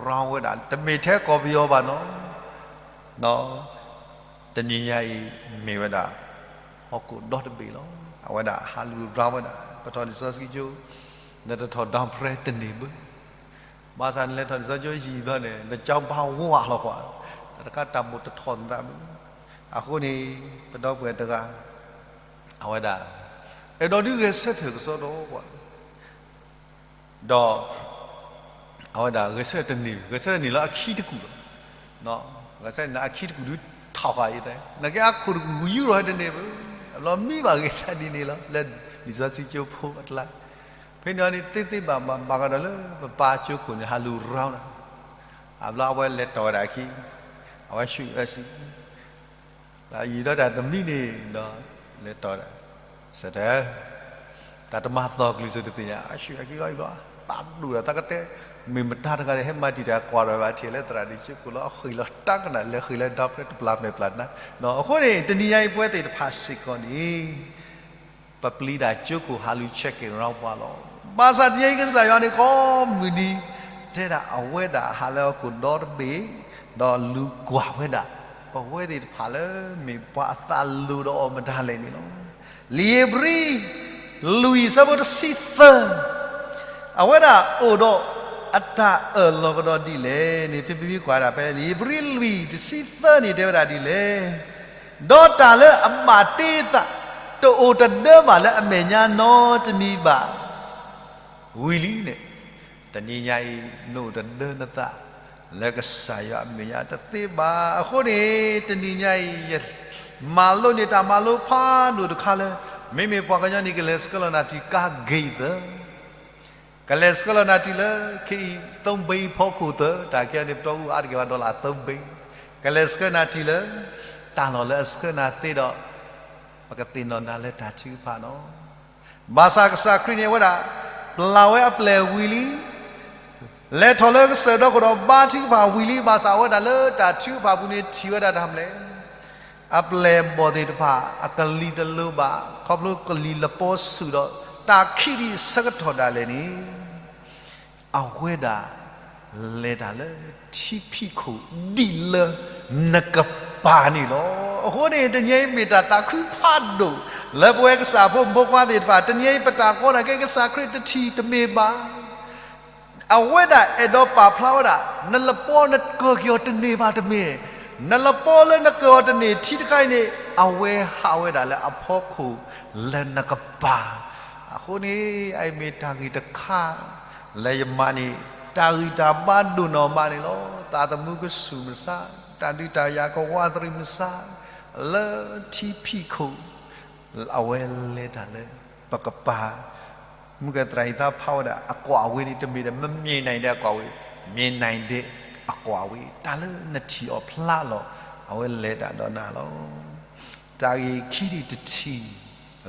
round ဝဲဒၣ် တမ့ၢ်ထဲကီၢ်ပယီၤဘၣ်နီၤ. တနံၤညါအံၤ မ့ၢ်ဝဲဒၣ် ဟီၣ်ခိၣ်ဒီတဘ့ၣ်လီၤ. အဝဲဒၣ်ဟးလူၤ round ဝဲဒၣ် ပထီၣ်လံာ်စီဆှံကၠိ, နတထီၣ် down prayer တန့ၢ်ဘၣ်. ဘၣ်ဆၣ်နလဲၤထီၣ်လံာ်စီဆှံကၠိယံာ်ဘျီန့ၣ် နကၠီဘါဝါလီၤကွၢ်, တၢ်တခါတၢ်မိၣ်တထီၣ်နသးဘၣ်. အဃိန့ၣ် ပဒီပုၢ်ဝဲၢ်တဂၤ အဝဲဒၣ် အဲၣ်ဒိးဒုးဂဲၤဆၢထၢၣ်ကစီဒီးကွၢ် ဒီး အဝဲဒၣ်ဂဲၤဆၢထၢၣ်တန့ၢ်, ဂဲၤဆၢထၢၣ်တန့ၢ်လၢအခံတကူာ်လီၤ. ဂဲၤဆၢထၢၣ်န့ၢ်လၢအခံတကူာ်ဒုးထီၣ်ဃာ်အံၤသဲ, နကဲအခိၣ်တကူာ်ယူၢ်ထီၣ်တန့ၢ်ဘၣ်. အဘျီမံဘၣ်ဂ့ၤသးဒ်န့ၣ်လီၤ လၢလံာ်စီဆှံကၠိဖိအကျါ. ဖဲန့ၣ်န့ၣ် သ့သ့ဘၣ်ဘၣ်ဘၣ်ကဒီးလၢပပၢ်ကၠိခိၣ်န့ၣ် ဟးလူၤ round နၤ. အဘျီအဝဲလဲၤတီၢ်ဝဲဒၣ်အခံ, အဝဲဆူၣ်ဝဲဆူၣ် ယံာ်ဒီးတၢ်တမံန့ၣ်ဒီး လဲၤတီၢ်ဒၣ် စၢၤတၢ် တၢ်တမၤသီၣ်ကလုၢ်စိၤတသ့ၣ်ညါ အဆူၣ်အခံလီၤအံၤဘျီ သးဒိၣ်ဒီးသးကတဲ, မ့ၢ်မတၤတဂၤဒီး ဟဲမၤတံာ်တာ်ကွၢ်ဒီးဘၣ်ထံၣ်လၢသရၣ်ဒ့ၣ်ကၠိခိၣ်လီၤ အဃ့ၢ်လီၤတၢ်ကနၣ် လဲၤဃ့ၢ်လၢ down prayer တပျၢ်မဲာ်ပျၢ်နါ. အဃိန့ၣ် တနံၤညါအံၤပဝဲသ့ၣ်တဖၣ်စ့ၢ်ကီးန့ၣ် ပပျံၤတၢ်ကၠိခိၣ်ဟးလူၤ check in round ပှၤလီၤ. ဘၣ်ဆၣ်တနံၤညါအံၤကစၢ်ယွၤန့ၣ် ကိးမုၢ်နံၤ တဲဒၣ်အဝဲဒၣ်ဟးလၢဟီၣ်ခိၣ်ဒီတဘ့ၣ်, ဒီးလူၤကွၢ်ဝဲဒၣ် ပဝဲသ့ၣ်တဖၣ်လၢမ့ၢ်ပှၤအသးလိၤဒီးအီၤမတၤလဲၣ်န့ၣ်လီၤ. လံာ်ဧ့ၤဘြံၤ လွံၢ်ဆၢဖိတဆံသၢ အဝဲဒၣ်အိၣ်ဒီးအတၢ်အၢၣ်လီၤကဒီးဒ်လဲၣ်န့ၣ် ဖဲပမ့ၢ်ကွၢ်ဒၣ်ဖဲလံာ်ဧ့ၤဘြံၤလွံၢ်တဆံသၢန့ၣ် တဲဝဲဒၣ်ဒ်လဲၣ် ဒီးတၢ်လၢအဘၣ်တ့သး တအိၣ်တဒၢဘၣ်လၢအမဲာ်ညါနီတမံၤဘၣ် ဝံၤလံန့ၣ်, တနံၤညါအံၤ နအိၣ်တဒၢနသး လၢကစၢ်ယွၤအမဲာ်ညါတသ့ဘၣ်. အဃိန့ၣ် တနံၤညါအံၤ ယမၤလိန့ၢ်တၢ်မၤလိဖးဒိၣ်တခါလၢ မ့မ့ၢ်ပှၤကညီန့ၣ် ကလဲၤဆှၢလီၤနၤထံကါဂ့ၤသၢ ကလဲၤဆှၢလီၤနၤထံလၢ ခ့အံၤ သုံးဘီဖီခိၣ်သၢ, တၢ်ခဲအံၤန့ၣ် ပတီၢ်အူအါတက့ၢ်ဘၣ် dollar သုံးဘီ, ကလဲၤဆှၢနၤထံလၢ တၢ်လီၢ်လၢအဆှၢနၤသ့ဒီး ပကသ့ၣ်နီၣ်နၤလၢတၢ်ထုကဖၣ်လီၤ. ဘၣ်ဆၣ်ကစၢ်ခရံာ်န့ၣ် အဝဲဒၣ် ပျၢ်ဝဲအပျဲၢ်ဝံၤလံ လဲၤထီၣ်လၢကစၢၢ်ဒီခိၣ်ဒီးဘါထုကဖၣ်ဝံၤလံ, ဘၣ်ဆၣ်အဝဲဒၣ်လၢတၢ်ထုကဖၣ်ပူၤန့ၣ်ထံၣ်ဝဲဒၣ်တၢ်မနုၤလဲၣ်, အပျဲၢ်အဘီၣ်သ့ၣ်တဖၣ် အကလံၤတလိၤဘၣ်, ခီဖျိကလံၤလပီဆူၣ်ဒီး တၢ်ခံးဒံးဆၢကတီၢ်ဒၣ်လဲာ်န့ၣ် အဝဲဒၣ် လဲၤတၢ်လၢထံဖံးခိၣ်ဒ်လၢနကပၤန့ၣ်လီၤ. အဃိန့ၣ် တနံၤအံၤမ့ၢ်တၢ်သးခုဖးဒိၣ် လၢပဝဲကစၢ်ဖိမုၣ်ဖိခွါသ့ၣ်တဖၣ်, တနံၤအံၤပတၢ်ကီတၢ်ခဲကစၢ်ခရံာ်တထံၣ်တမ့ၢ်ဘၣ် အဝဲဒၣ်အဲၣ်ဒိးပာ်ဖျါဝဲဒၣ် နလပီနကၢၤက့ၤအီၤတန့ၢ်ဘၣ်တမ့ၢ်, နလပီလၢနကၢၤအီၤတန့ၢ်ထံတခါအံၤန့ၣ် အဝဲဟးဝဲဒၣ်လၢအဖီခိၣ်လၢနကပၤ. အဃိန့ၣ် အအံၤမ့ၢ်တၢ်ဂ့ၢ်တခါ လၢယမၤန့ၢ် တၢ်ဂံၢ်တၢ်ဘါဒိၣ်နီၢ်မးန့ၣ်လီၤ. သးသမူကဆူၣ်မဆါ, တၢ်ဒုးတၢ်ယၤကဝါသရံးမဆါ, လၢထံဖံးခိၣ် အဝဲလဲၤတၢ်လၢပကပၤ, မုၢ်ကသရၣ်အံၤသးဖးဝဲဒၣ် အကွၢ်အဝ့ၢ်န့ၣ် တမ့ၢ်ဒီး မမြင်နိုင်တဲ့အကွာ်အဝေး, မြင်နိုင်တဲ့အကွာ်အဝေး, တၢ်လၢနထံၣ်အီၤဖျါလီၤ, အဝဲလဲၤတၢ်ဒီးနၤလီၤ. တၢ်ဂ့ၢ်ခံထံၣ်တထံၣ်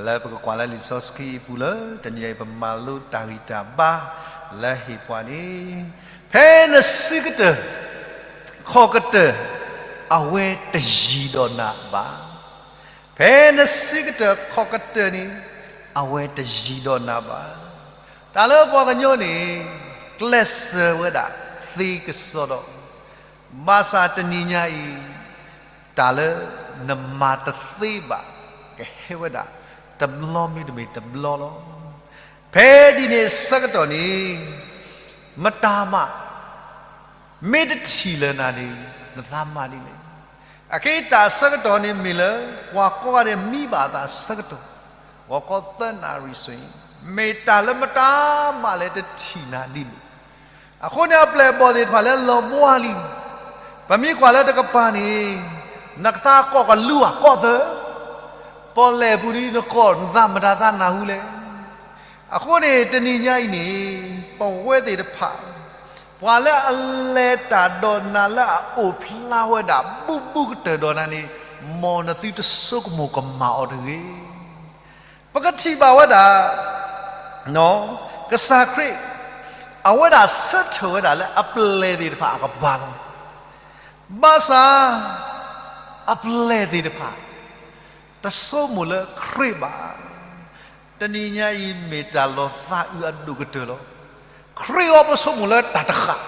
လၢပကကွၢ်လၢလံာ်စီဆှံအပူၤလၢ တနံၤအံၤပမၤလိတၢ်ဂံၢ်တၢ်ဘါ လၢဟ့ၣ်ပှၤန့ၣ်, ဖဲနစုကတၢၢ် ခီၣ်ကတၢၢ် အဝဲတယံၤဒီးနၤဘၣ်. ဖဲနစုကတၢၢ်ခီၣ်ကတၢၢ်န့ၣ် အဝဲတယံၤဒီးနၤဘၣ်. တၢ်လၢပှၤကညီန့ၣ် ကျဲးစၢးဝဲဒၣ်သ့ကစီဒီ, ဘၣ်ဆၣ်တနံၤညါအံၤ တၢ်လၢနမၤတသ့ဘၣ် ကဟဲဝဲဒၣ် တဘျီမ့တမ့ၢ်တဘျီလီၤ. ဖဲဒ်န့ၣ်ဆၢကတီၢ်န့ၣ် မတၤမး မ့ၢ်တထံၣ်လၢၤနၤန့ၣ် နသးမၤဒ်လဲၣ်. အခဲအံၤတၢ်ဆၢကတီၢ်န့ၣ်မ့ၢ်လၢ ပှၤကိးဂၤဒဲးမံဘၣ်အသးဆၢကတီၢ်, ပှၤကိးသၢနၣ်ရံၣ်စ့ၢ်, မ့ၢ်တၢ်လၢမတၤမးလဲၣ်တထံၣ်နၤဒ်လဲၣ်. အဃိန့ၣ်အပျဲၢ်အဘီၣ်သ့ၣ်တဖၣ်လၢလီၤဘှါလံ, ပမ့ၢ်ကွၢ်လၢတကပၤန့ၣ် နကသးကိးကလူဧါ ကိးသၢ, ပီၣ်လဲၣ်ပူၤဒ်နကိးနသးမတၤသးနၢ်ဟူလဲၣ်. အဃိန့ၣ် တနံၤညါအံၤန့ၣ် ပဝဲသ့ၣ်တဖၣ် ပှၤလၢအလဲၤတၢ်ဒီးနၤလၢအအိၣ်ဖျါဝဲဒၣ် ဘူးဘူးကတၢၢ်ဒီးနၤန့ၣ် မ်နသုတဆိကမိၣ်ကမၣ်အီၤတဂ့ၤ. ပကထံၣ်ဘၣ်ဝဲဒၣ် ကစၢ်ခရံာ် အဝဲဒၣ်ဆၢထၢၣ်ဝဲဒၣ်လၢအပျဲၢ်သ့ၣ်တဖၣ်အကပၤလီၤ. ဘၣ်ဆၣ် အပျဲၢ်သ့ၣ်တဖၣ် တဆိကမိၣ်လၢခရံာ်ဘၣ်. တနံၤညါအံၤမ့ၢ်တၢ်လီၤသးအုးအဒိၣ်ကတၢၢ်လီၤ. ခရံာ်အံၤပဆိကမိၣ်လၢတၢ်တဃၣ်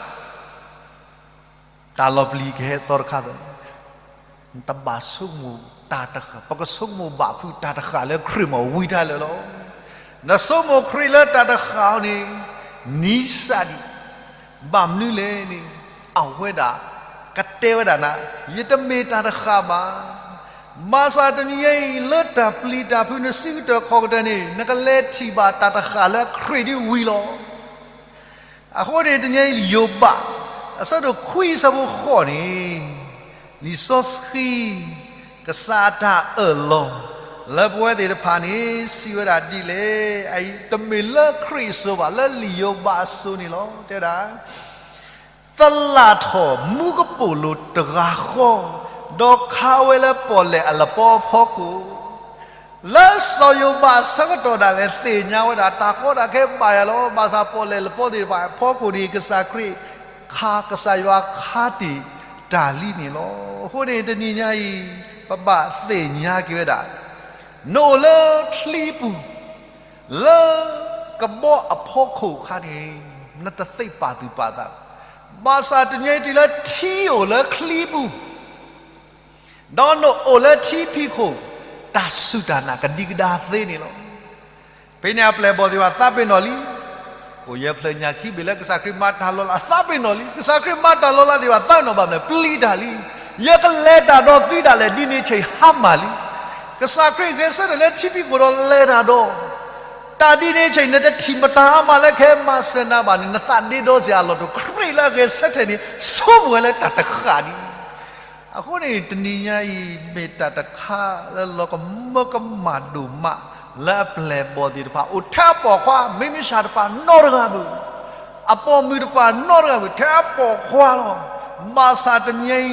တၢ်လီၤပျံၤကဟဲသီတခါသၢ, တဘၣ်ဆိကမိၣ်တၢ်တဃၣ်, ပကဆိကမိၣ်ဘၣ်ဖုးတၢ်တဃၣ်လၢခရံာ်မ့ၢ်ဝံၤတၢ်လၢာ်လီၤ. နဆိကမိၣ်ခရံာ်လၢတၢ်တဃၣ်အီၤန့ၣ် နံၤစၢ်ဒံး, ဘၣ်မနုၤလဲၣ်န့ၣ် အဝဲဒၣ်ကတဲဝဲဒၣ်နၤ, ယတမ့ၢ်တၢ်တဃၣ်ဘၣ်. ဘၣ်ဆၣ်တနံၤညါအံၤ လၢတၢ်ပျံၤတၢ်ဖုးနစုကတၢၢ်ခီၣ်ကတၢၢ်န့ၣ် နကလဲၤထံၣ်ဘၣ်တၢ်တဃၣ်လၢခရံာ်ဒ်ဝံၤလီၤ. အဃိန့ၣ် တနံၤညါအံၤ ယိၤဘး အဆၢဒိၣ်ခွံအဆၢဖိဃိးန့ၣ် လံာ်စီဆှံ ကစၢ်အတၢ်အၢၣ်လီၤ လၢပဝဲသ့ၣ်တဖၣ်န့ၣ် စံးဝဲဒၣ်ဒ်လဲၣ်, အအံၤတမ့ၢ်လၢခရံာ်အစိၤဘၣ်, လၢလံာ်ယိၤဘးအစိၤန့ၣ်လီၤ. တဲဝဲဒၣ် သလၣ်ထီၣ်မူကပိာ်လိၤတဂၤဃီ, ဒီးခးဝဲလၢပီၣ်လဲၣ်အလပီအဖီခိၣ်, လၢစီၤယိၤဘးအဆၢကတီၢ်ဒၣ်လဲာ် သ့ၣ်ညါဝဲဒၣ် တၢ်ကီတၢ်ခဲဘၣ်ယၤလီၤ. ဘၣ်ဆၣ်ပီၣ်လဲၣ်လပီသ့ၣ်တဖၣ်အဖီခိၣ်န့ၣ် ကစၢ်ခရံာ်ခး, ကစၢ်ယွၤခးတ့ၢ်တၢ်လံန့ၣ်လီၤ. အဃိန့ၣ် တနံၤညါအံၤ ပဘၣ်သ့ၣ်ညါက့ၤဝဲဒၣ် နအိၣ်လၢချံပူၤ လၢကဘီအဖီခိၣ်အခါန့ၣ် နတသ့ပာ်သူၣ်ပာ်သး, ဘၣ်ဆၣ်တနံၤအံၤတုၤလၢထံအိၣ်လၢချံပူၤ, ဒီးနအိၣ်လၢထံဖံးခိၣ်, တၢ်စူၢ်တၢ်နာ်ကဒံကဒါသ့န့ၣ်လီၤ. ဖဲန့ၣ်အပျဲၢ်အဘီၣ်သ့ၣ်တဖၣ်သးပ့ၤနီၣ်လံ, ကိၣ်ယဲၢ်ဖျၢၣ်ညၣ်ခံဘ့ၣ်လၢကစၢ်ခရံာ်မၤတၢ်လီၤလး သးပ့ၤနီၣ်လံ, ကစၢ်ခရံာ်မၤတၢ်လီၤလးသ့ၣ်တဖၣ်သးပ့ၤနီၣ်ဘၣ်မနုၤလဲၣ်, ပျံၤတၢ်လံ. ယကလဲၤတၢ်ဒီးသုဒၣ်လဲာ်ဒ်န့ၣ်ဆၢဟါမၢ်လံ. ကစၢ်ခရံာ်ဂဲၤဆၢထၢၣ်လၢထံဖံးခိၣ်ဒီးလဲၤတၢ်ဒီး တၢ်ဒ်န့ၣ်ဆၢအံၤ နတထံၣ်မတၤအါမးလၢကဟဲမၤစၢၤနၤဘၣ်န့ၣ် နသးဒ့ဒီစ့ၢ်အလီၢ်တအိၣ်, ခရံာ်လၢအဂဲၤဆၢထၢၣ်န့ၣ် ဆိကမိၣ်ဝဲလၢတၢ်တဃၣ်န့ၣ် အဃိန့ၣ် တနံၤညါအံၤ မ့ၢ်တၢ်တခါလၢလီၤကမၢကမၣ်ဒိၣ်မး လၢအပျဲၢ်အဘီၣ်သ့ၣ်တဖၣ် အိၣ်ထဲအပိာ်ခွါ မ့မ့ၢ်ဆှၣ်တဖၣ်နီတဂၤဘၣ်, အပိာ်မုၣ်တဖၣ်နီတဂၤဘၣ်, ထဲအပိာ်ခွါလီၤ. ဘၣ်ဆၣ်တနံၤ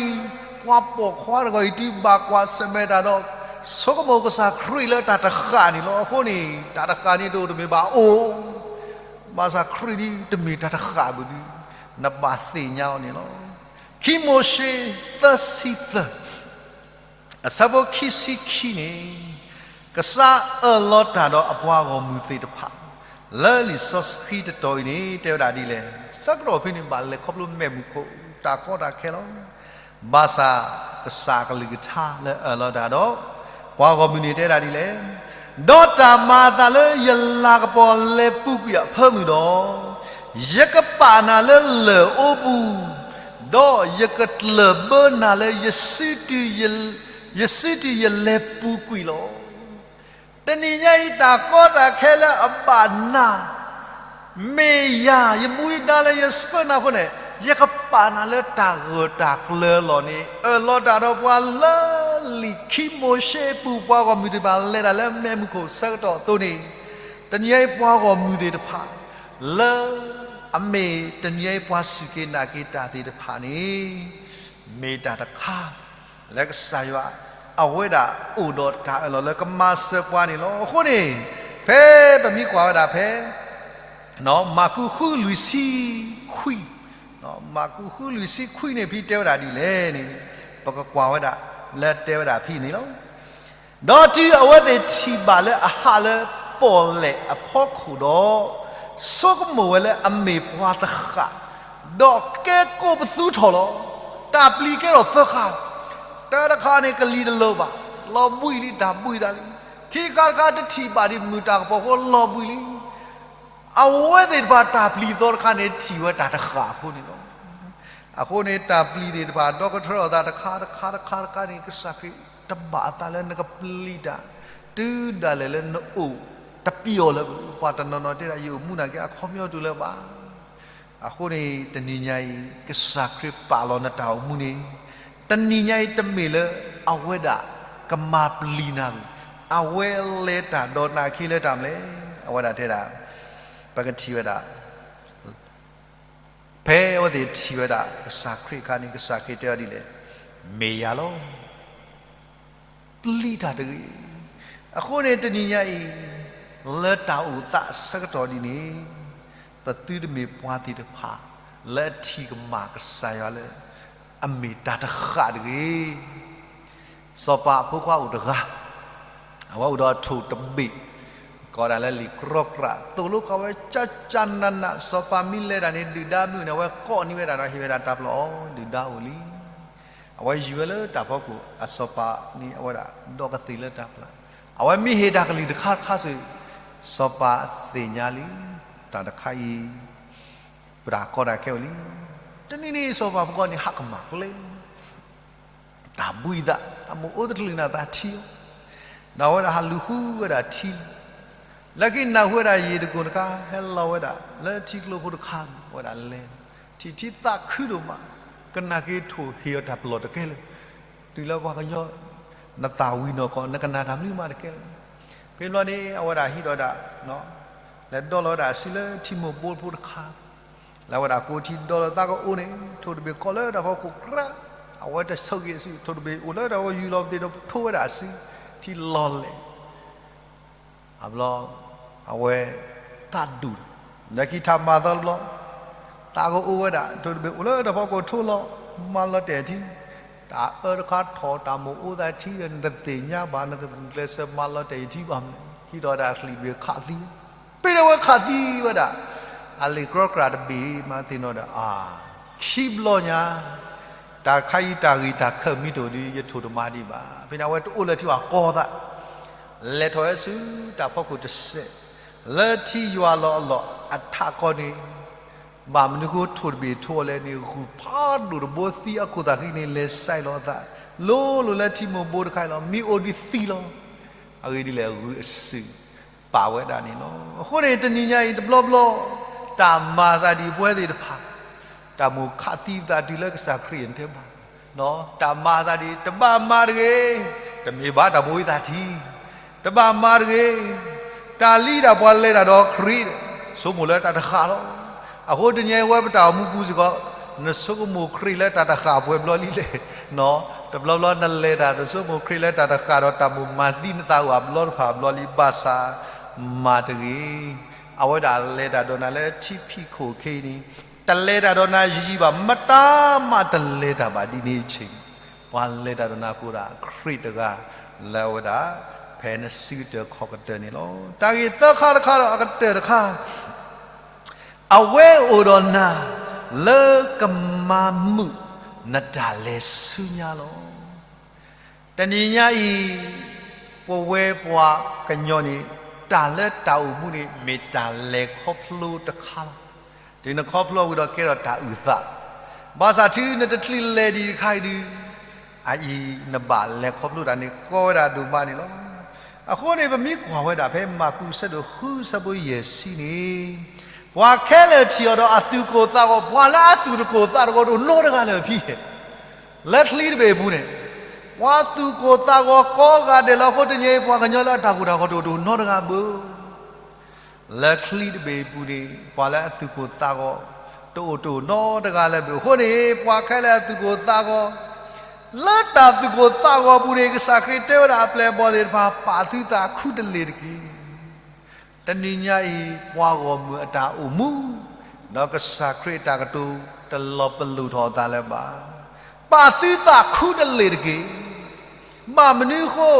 ညါအံၤ ပှၤပိာ်ခွါတဂၤအံၤ တုၤဘၣ်ကွၢ်ဆၢၣ်မဲာ်တၢ်ဒီး ဆိကမိၣ်ကစၢ်ခရံာ်လၢတၢ်တဃၣ်န့ၣ်လီၤ. အဃိန့ၣ် တၢ်တဃၣ်န့ၣ်တအိၣ်တမ့ၢ်ဘၣ်အိၣ် ဘၣ်ဆၣ်ခရံာ်ဒ်တမ့ၢ်တၢ်တဃၣ်ဘၣ်ဒီး နဘၣ်သ့ၣ်ညါအီၤန့ၣ်လီၤ. ခံမိၤၡ့ သၢဆံသၢ အဆၢဖိခံဆံခံန့ၣ် ကစၢ်အၢၣ်လီၤတၢ်ဒီးအပှၤဂီၢ်မုၢ်သ့ၣ်တဖၣ် လၢလံာ်စီဆှံတတီၤအံၤန့ၣ် တဲဝဲဒၣ်ဒ်လဲၣ်. ဆၢကတီၢ်ဖဲန့ၣ် ဘၣ်လဲၤခီဖျိမဲာ်မုၢ်ခိၣ် တၢ်ကီတၢ်ခဲလီၤ. ဘၣ်ဆၣ်ကစၢ်အကလုၢ်ကထါလၢအၢၣ်လီၤတၢ်ဒီး ပှၤဂီၢ်မုၢ်န့ၣ်တဲဒၣ်ဒ်လဲၣ်. ဒီးတၢ်မၤအသးလၢယလၤကပီၤလဲၤပူၤကွံာ်အဖၢမုၢ်ဒီး, ယကပာ်နၤလၢလၢၢ်အိပူၤ, ဒီးယကကျၢၢ်ဘၢနၤလၢ ယစုတုၤယလဲၤပူၤကွံာ်လီၤ. တနံၤညါအံၤတၢ်ကီတၢ်ခဲလၢအဘၣ်နၤ မ့ၢ်ယၤ ယမူယဒါလၢယဆှၢနၤအဃိန့ၣ် ယကပာ်နၤလၢတၢ်ဂၢၢ်တၢ်ကျၢၤလီၤန့ၣ် အၢၣ်လီၤတၢ်ဒီးပှၤလၢလံာ်ခံမိၤၡ့အပူၤ ပှၤဂီၢ်မုၢ်သ့ၣ်တဖၣ်လဲၤတၢ်လၢမဲးမုၢ်ခိၣ်ဆၢကတီၢ်အသိးန့ၣ် တနံၤညါအံၤပှၤဂီၢ်မုၢ်သ့ၣ်တဖၣ် လၢအမ့ၢ်တနံၤညါအံၤပှၤစူၢ်က့ၤနာ်က့ၤတၢ်သ့ၣ်တဖၣ်န့ၣ် မ့ၢ်တၢ်တခါ လၢကစၢ်ယွၤ အဝဲဒၣ်အိၣ်ဒီးတၢ်အၢၣ်လီၤလၢကမၤစၢၤပှၤန့ၣ်လီၤ. အဃိန့ၣ် ဖဲပမ့ၢ်ကွၢ်ဝဲဒၣ်ဖဲ မၢ်ကူး ဃု လွံၢ်ဆံခွံ, မၢ်ကူး ဃု လွံၢ်ဆံခွံန့ၣ် ဖဲတဲဝဲဒၣ်ဒ်လဲၣ်န့ၣ် ပကကွၢ်ဝဲဒၣ် လၢတဲဝဲဒၣ်ဖဲန့ၣ်လီၤ. ဒီးတုၤအဝဲသ့ၣ်ထံၣ်ဘၣ်လၢအဟးလၢပီၣ်လဲၣ်အဖီခိၣ်ဒီး, ဆိကမိၣ်ဝဲလၢအမ့ၢ်ပှၤတဃၣ်, ဒီးကဲကိးပသူထီၣ်လီၤ. တၢ်ပျံၤကဲထီၣ်သၢခါ, တၢတခါန့ၣ်ကလံၤတလၢာ်ဘၣ်, လီၤဘှံးလံ တၢ်ဘှံးသးလံ. ခံခါတခါတထံၣ်ဘၣ်ဒံးမုၢ်တၢ်ကပီၤအဃိလီၤဘှံးလံ. အဝဲသ့ၣ်တဖၣ်တၢ်ပျံၤသီတခါန့ၣ် ထံၣ်ဝဲတၢ်တဃၣ်အဃိန့ၣ်လီၤ. အဃိန့ၣ် တၢ်ပျံၤသ့ၣ်တဖၣ် ဒီကထၢထီၣ်သးတခါတခါတခါတခါန့ၣ် ကစၢ်ခရံာ်တဘၣ်အသးလၢနကပျံၤတၢ် တုၤဒၣ်လဲာ်လၢနအိၣ်တပျီၤလၢၤဘၣ်. ပှၤတနီၤနီၤတဲဒၣ် ယအိၣ်မူနာ်က့ အခီပညီတအိၣ်လၢၤဘၣ်. အဃိန့ၣ် တနံၤညါအံၤ ကစၢ်ခရံာ်ပာ်လီၤနတၢ်အိၣ်မူန့ၣ် တနံၤညါအံၤတမ့ၢ်လၢအဝဲဒၣ်ကမၤပျံၤနၤဘၣ်. အဝဲလဲၤတၢ်ဒီးနၤအခံလၢတၢ်မနုၤလဲၣ်. အဝဲဒၣ်တဲဒၣ် ပကထံၣ်ဝဲဒၣ် ဖဲအဝဲသ့ၣ်ထံၣ်ဝဲဒၣ်ကစၢ်ခရံာ်အခါန့ၣ် ကစၢ်ခရံာ်တဲဝဲဒ်လဲၣ်, မ့ၢ်ယၤလီၤ. ပျံၤတၢ်တဂ့ၤ. အဃိန့ၣ် တနံၤညါအံၤ လၢတၢ်အိၣ်သးအဆၢကတီၢ်ဒ်န့ၣ် ပသုတမ့ၢ်ပှၤသ့ၣ်တဖၣ် လၢအထံၣ်ကမၣ်ကစၢ်ယွၤလၢ အမ့ၢ်တၢ်တဃၣ်တဂ့ၤ. စီၤပၤအဖိခွါအိၣ်တဂၤ, အဝဲအိၣ်ဒီးထိၣ်တဘ့ၣ်, ကိးဒၣ်လၢလံာ်ကြီကြး, သိၣ်လိကီဝဲကၠၢ်ကၠၢ်နးနး, စီၤပၤမ့ၢ်လဲၤတၢ်န့ၣ် ဒုၣ်ဒါမ့ၢ်န့ၣ် အဝဲကိးန့ၢ်ဝဲဒၣ်ဒီးဟ့ၣ်ဝဲဒၣ်တၢ်ပျီအီၤ, ဒုၣ်ဒါအိၣ်လံ. အဝဲယုၢ်ဝဲလၢတၢ်ဖီခိၣ်, အစီၤပၤန့ၣ် အဝဲဒၣ်ဒီးကသ့ၣ်လၢတၢ်ပျီ, အဝဲမ့ၢ်ဟ့ၣ်တၢ်ကလုၢ်တခါတခါစ့ၢ်, စီၤပၤသ့ၣ်ညါလံ, တၢ်တခါအံၤ ပတၢ်ကီတၢ်ခဲအိၣ်လံ. တနံၤန့ၣ် စီၤပၤဖိခွါန့ၣ် ဟးကမၣ်ကျဲ, တၢ်ဘှံးသး, တၢ်မိၣ်အိၣ်တချုးန့ၣ်အသးထံအီၤ, ဒီးအဝဲဒၣ်ဟးလူၤဃုဝဲဒၣ်ထံ, လၢခံနၢ်ဟူဝဲဒၣ်ယ့ၣ်တကိၢ်တခါ ဟဲလီၤဝဲဒၣ်လၢထံကျိဖိတခါ, ဝဲဒၣ်လဲၤ, ထံၣ်ထံသးခုဒိၣ်မး, ကနၣ်က့ၤထိၣ်ဟ့ၣ်အီၤတၢ်ပျီတကဲလၢာ်, တုၤလၢပှၤကညီ နသးဝံၤနီၢ်ကီၢ် နကနၣ်တၢ်မနုၤမးတကဲလၢာ်. ဖဲဘျီန့ၣ် အဝဲဒၣ်ဟံးဒီးဒၣ် လဲၤဒီလီၤဝဲဒၣ်အစုလၢထံမိၢ်ဘိဖိတခါ, လၢအဝဲဒၣ်ကိးထံဒီလီၤသးကအိၣ်န့ၣ် ထိၣ်တဘ့ၣ်ခီၣ်လၢတၢ်ဖီခိၣ်ကြၢး, အဝဲတဆိၣ်ဂ့ၤအစု ထိၣ်တဘ့ၣ်အိၣ်လၢတၢ်ဖီခိၣ်ယူၢ်လီၤပသ့ၣ်ဒီးထိဝဲဒၣ်အစု, ထံလီၤလဲၣ် အဘျီ အဝဲသးဒူၣ်, လၢခံထးမၤသီတဘျီ, သးကအိၣ်ဝဲဒၣ် ထိၣ်တဘ့ၣ်အိၣ်လၢတၢ်ဖီခိၣ်ထိလီၤ, မၤလီၤတဲာ်ထံ, တၢ်အၢတခါထီၣ် တၢ်မိၣ်အိၣ်သးထံဒီး နတသ့ၣ်ညါဘၣ် နကကျဲးစၢးမၤလီၤတဲာ်ယထံဘၣ်မနုၤ, ဟံးဒီးဒၣ်ချံးတဘ့ၣ်ခးသံ, ဖဲန့ၣ်ဝဲခးသံဝဲဒၣ် အလံာ်ကြီကြးတဘ့ၣ်မးသ့ၣ်နီၣ်ဒီး အါ, ခံဘျီညါ တၢ်ခါအံၤတၢ်ဂ့ၢ်တၢ်ခၢၣ်မ့ၢ်တအိၣ်ဒီး ယထိၣ်တမၤဒံးဘၣ်. ဖဲန့ၣ်အဝဲတအိၣ်လၢထံဘၣ်ကီသး, လဲၤထီၣ်ဝဲဆူတၢ်ဖီခိၣ်တစဲး, လၢထံယွၤလီၤအလီၢ်အထးကီၢ်န့ၣ်, ဘၣ်မနုၤဃိထိၣ်တဘ့ၣ်ထိအီၤလဲၣ်န့ၣ် ဂုၢ်ဖးဒိၣ်တဘိသံအခိၣ်သးဃံန့ၣ် လဲၤစဲးလီၤအသး, လိၤလိၤလၢထံမိၢ်ဘိတခါအံၤလီၤ, မ့ၢ်အိၣ်ဒီးသံလီၤ. အဂ့ၢ်ဒ်လဲၣ် ဂုၢ်အစုၣ်ပာ်ဝဲဒၣ်န့ၣ်လီၤ. အဃိန့ၣ် တနံၤညါအံၤတဘျီဘျီ, တၢ်မၤသးဒ်ပဝဲသ့ၣ်တဖၣ်, တၢ်မိၣ်ခးသံပသးတုၤလၢကစၢ်ခရံာ်အတဲဘၣ်, တၢ်မၤသးဒ် တဘၣ်မၤတဂ့ၤ, တမ့ၢ်ဘၣ်တၢ်မိၣ်အိၣ်သးထံ တဘၣ်မၤတဂ့ၤ, တၢ်လံတၢ်ပှၤလဲၤတၢ်ဒီးခရံာ်, ဆိကမိၣ်လၢတၢ်တဃၣ်လီၤ. အဃိတနံၤအံၤဝဲပတၢ်အိၣ်မူပူၤစ့ၢ်ကီး, နဆိကမိၣ်ခရံာ်လၢတၢ်တဃၣ်ပှဲၤဘျီလံလဲၣ်, တဘျီဘျီနလဲၤတၢ် နဆိကမိၣ်ခရံာ်လၢတၢ်တဃၣ်ဒီး တၢ်မိၣ်မၤသံနသးအိၣ်အဘျီတဖၣ်အဘျီလံ ဘၣ်ဆၣ်မၤတဂ့ၤ. အဝဲဒၣ်လဲၤတၢ်ဒီးနၤလၢထံဖံးခိၣ်ခဲအံၤန့ၣ်, တလဲၤတၢ်ဒီးနၤယံာ်ယံာ်ဘၣ်, မတၤမးတလဲၤတၢ်ဘၣ်ဒ်န့ၣ်အဆ့ၣ်, ပှၤလဲၤတၢ်ဒီးနၤကိးဒၣ်ခရံာ်တဂၤလၢအဝဲဒၣ် ဖဲနစုကတၢၢ်ခီၣ်ကတၢၢ်န့ၣ်လီၤ. တၢ်ဂ့ၢ်သၢခါတခါဒီးအကတၢၢ်တခါ, အဝဲအိၣ်ဒီးနၤလၢကမၤမုာ်နတၢ်လဲၤဆူညါလီၤ. တနံၤညါအံၤ, ပဝဲပှၤကညီန့ၣ်, တၢ်လၢတၢ်အိၣ်မူန့ၣ် မ့ၢ်တၢ်လဲၤခီဖျိတခါလီၤ. တုၤနခီဖျိဝံၤဒီးကဲထီၣ်တၢ်အုၣ်သး, ဘၣ်ဆၣ်တုၤနတချုးလဲၤဒံးတခါအံၤဒုး, အအံၤနဘၣ်လဲၤခီဖျိတၢ်န့ၣ် ကီဝဲဒၣ်ဒိၣ်မးန့ၣ်လီၤ. အဃိန့ၣ် ပမ့ၢ်ကွၢ်ဝဲဒၣ်ဖဲမၢ်ကူးအဆၢဒိၣ်ဃုအဆၢဖိယဲၢ်ဆံန့ၣ်, ပှၤခဲလၢာ်ထံၣ်အီၤဒီးအသူၣ်ကိၢ်သးဂီၤ, ပှၤလၢအသူၣ်တကိၢ်သးတဂီၤတအိၣ်နီတဂၤလၢၤဖဲ လၢချံတဘ့ၣ်အပူၤန့ၣ်, ပှၤသူၣ်ကိၢ်သးဂီၤကိးဂၤဒဲးလီၤ. အဃိတနံၤအံၤ ပှၤကညီလၢအတၢ်ကိၢ်တၢ်ဂီၤတအိၣ်တအိၣ်နီတဂၤဘၣ်. လၢချံတဘ့ၣ်အပူၤန့ၣ် ပှၤလၢအသူၣ်ကိၢ်သးဂီၤ တအိၣ်တအိၣ်နီတဂၤလၢၤဘၣ်. အဃိန့ၣ် ပှၤခဲလၢာ်အသူၣ်ကိၢ်သးဂီၤ, လၢတၢ်သူၣ်ကိၢ်သးဂီၤအပူၤန့ၣ် ကစၢ်ခရံာ်တဲဝဲဒၣ်အပျဲၢ်အဘီၣ်သ့ၣ်တဖၣ် ပာ်သုသးခူတလ့ၢ်တက့ၢ်. တနံၤညါအံၤ ပှၤဂီၢ်မုၢ်အတၢ်အိၣ်မူ, ဒီးကစၢ်ခရံာ်အတၢ်ကတိၤ တလီၤပလိာ်ထီၣ်အသးလၢၤဘၣ်. ပာ်သုသးခူတလ့ၢ်တက့ၢ်. ဘၣ်မနုၤအဃိ,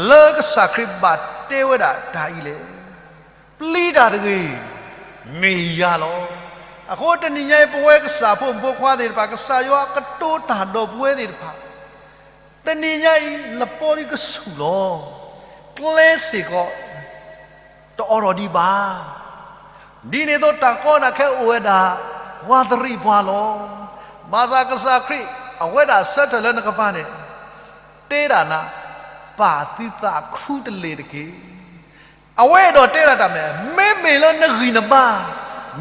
လၢကစၢ်ခရံာ်ဘၣ်တဲဝဲဒၣ်တၢ်အံၤလဲၣ်. ပျံၤတၢ်တဂ့ၤ, မ့ၢ်ယၤလီၤ. အဃိတနံၤညါအံၤ ပဝဲကစၢ်ဖိမုၣ်ဖိခွါသ့ၣ်တဖၣ် ကစၢ်ယွၤကတိၤတၢ်ဒီးပဝဲသ့ၣ်တဖၣ် တနံၤညါအံၤ လပီဒံးကဆူၣ်လီၤ. ကျဲစ့ၢ်ကီး တအိးထီၣ်ဒံးဘၣ်. ဒ်န့ၣ်အသိးတၢ်ကီတၢ်ခဲအိၣ်ဝဲဒၣ် ဝးတရံးပှၤလီၤ. ဘၣ်ဆၣ်ကစၢ်ခရံာ် အဝဲဒၣ်ဆၢထၢၣ်လၢနကပၤန့ၣ် တဲဒၣ်နၤ, ပာ်သုသးခူတလ့ၢ်တက့ၢ်. အဝဲအဲၣ်ဒိးတဲဒၣ်တၢ်မနုၤလဲၣ်, မ့မ့ၢ်လၢနဂံၢ်နဘါ,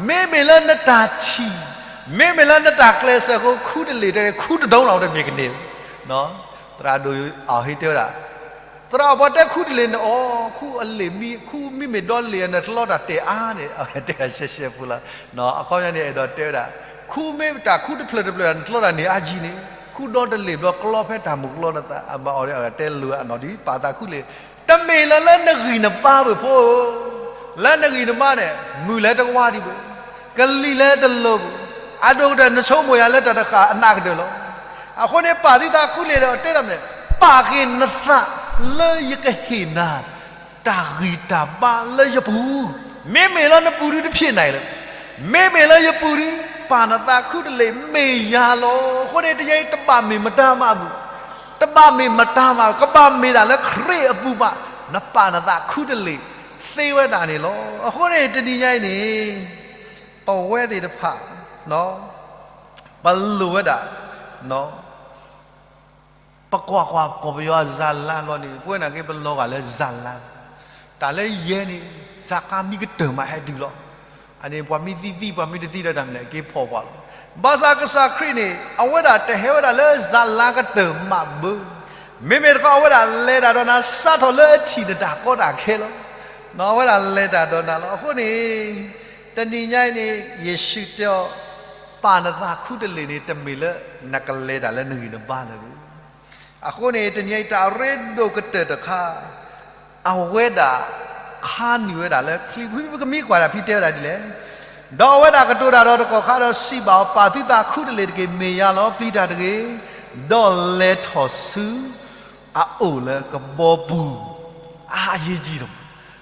မ့မ့ၢ်လၢနတၢ်ထံၣ်, မ့မ့ၢ်လၢနတၢ်ကျဲးစၢးအဃိ ခူတလ့ၢ်တဲ ခူတဒိလီၤ တမ့ၢ်ကန့ၣ်. သရၣ်ဒိၣ်အီၤဟ့ၣ်တဲဝဲဒၣ်, သရၣ်ပှၤတဲခူတလ့ၢ်န့ၣ်အီၤ, ခူအလ့ၢ်မံ, ခူမံမ့ၢ်ဒီလ့ၢ် နတလီတၢ်တဲာ်အါန့ၣ် တဲရှဲရှဲဖိလီၤ. အခီပညီန့ၣ်အဲၣ်ဒိးတဲဝဲဒၣ်, ခူမ့ၢ်တၢ်ခူတဖျၢၣ်တဖျၢၣ် နတလီတၢ်န့ၢ်အါကံန့ၣ်, ခူဒီတလ့ၢ်ဘျီကျီဖဲတၢ်မုၢ်ကျီနသး အမၤအီၤဒ်အတဲလိၤအနီၢ်ဒ် ပာ်သးခူလ့ၢ်, တမ့ၢ်လၢလၢနဂံၢ်နဘါဘၣ်ဖိဧၢ, လၢနဂံၢ်နဘါန့ၣ် မုၢ်လဲၤတဝါဒံးဘၣ်, ကလံၤလဲၤတလီၤဘၣ်, အဒိၣ်ကတၢၢ် နဆိကမိၣ်ယၤလၢတၢ်တဃၣ်အနးကတၢၢ်လီၤ. အဃိန့ၣ် ပာ်သုသးခူတလ့ၢ်ဒီးတဲဒၣ်မ့ၢ်, ပာ်က့ၤနသးလၢယကဟ့ၣ်နၤ တၢ်ဂံၢ်တၢ်ဘါလၢယပူၤ, မ့မ့ၢ်လၢနပူၤဒုတဖျ့နၤအံၤလၢၤ, မ့မ့ၢ်လၢယပူၤဒု, ပာ်နသးခူတလ့ၢ်မ့ၢ်ယၤလီၤ. အဃိန့ၣ် တနံၤအံၤ တဘၣ်မ့ၢ်မတၤမးအပူၤ, တဘၣ်မ့ၢ်မတၤမး, ကဘၣ်မ့ၢ်ဒၣ်လၢခရံာ်အပူၤမး, နပာ်နသးခူတလ့ၢ်သ့ဝဲဒၣ်န့ၣ်လီၤ. အဃိန့ၣ် တနံၤညါအံၤန့ၣ် ပဝဲသ့ၣ်တဖၣ် ပလိၣ်ဝဲဒၣ် ပကွၢ်ကွၢ် ကီၢ်ပယီၤအဇာတ်လမ်းလီၤန့ၣ် ပဝဲနာ်က့ ပလီၤဂာ်လၢဇာတ်လမ်း, တၢ်လၢယဲန့ၣ် ဇာတ်ကားမံကတၢၢ်မးဟဲတုၤလီၤ. အန့ၣ် ပှၤမံသံသံ ပှၤမံတသံဒီးတၢ်မနုၤလဲၣ် က့ၤဖီၣ်ပှၤလီၤ. ဘၣ်ဆၣ်ကစၢ်ခရံာ်န့ၣ် အဝဲဒၣ်တဟဲဝဲဒၣ်လၢ ဇာတ်လမ်း ကတၢၢ်မးဘၣ်. မ့မ့ၢ်တခီ အဝဲဒၣ်လဲၤတၢ်ဒီးနၤ စးထီၣ်လၢအထံၣ်နတၢ်ကီတၢ်ခဲလီၤ. အဝဲဒၣ်လဲၤတၢ်ဒီးနၤလီၤ. အဃိန့ၣ် တနံၤညါအံၤန့ၣ် ယ့ၣ်ၡူးတဲအီၤ, ပာ်နသးခူတလ့ၢ်န့ၣ် တမ့ၢ်လၢနကလဲၤတၢ်လၢနဂံၢ်နဘါလၢၤဘၣ်. အဃိန့ၣ် တနံၤညါအံၤ တၢ်အရ့ဒိၣ်ကတၢၢ်တခါ အဝဲဒၣ်ခါနုာ်ဝဲဒၣ်လၢချံပူၤ, ပကမ့ၢ်ကွၢ်တၢ်ဖဲတဲဝဲဒၣ်ဒ်လဲၣ်. ဒီးအဝဲဒၣ်ကတိၤတၢ်ဒီးတကီၢ်ခါဒီးစံးဘၣ်အီၤ, ပာ်သုသးခူတလ့ၢ်တက့ၢ်, မ့ၢ်ယၤလီၤ, ပျံၤတၢ်တဂ့ၤ, ဒီးလဲၤထီၣ်ဆူအအိၣ်လၢကဘီပူၤ. အါယ့ၢ်ကံလီၤ.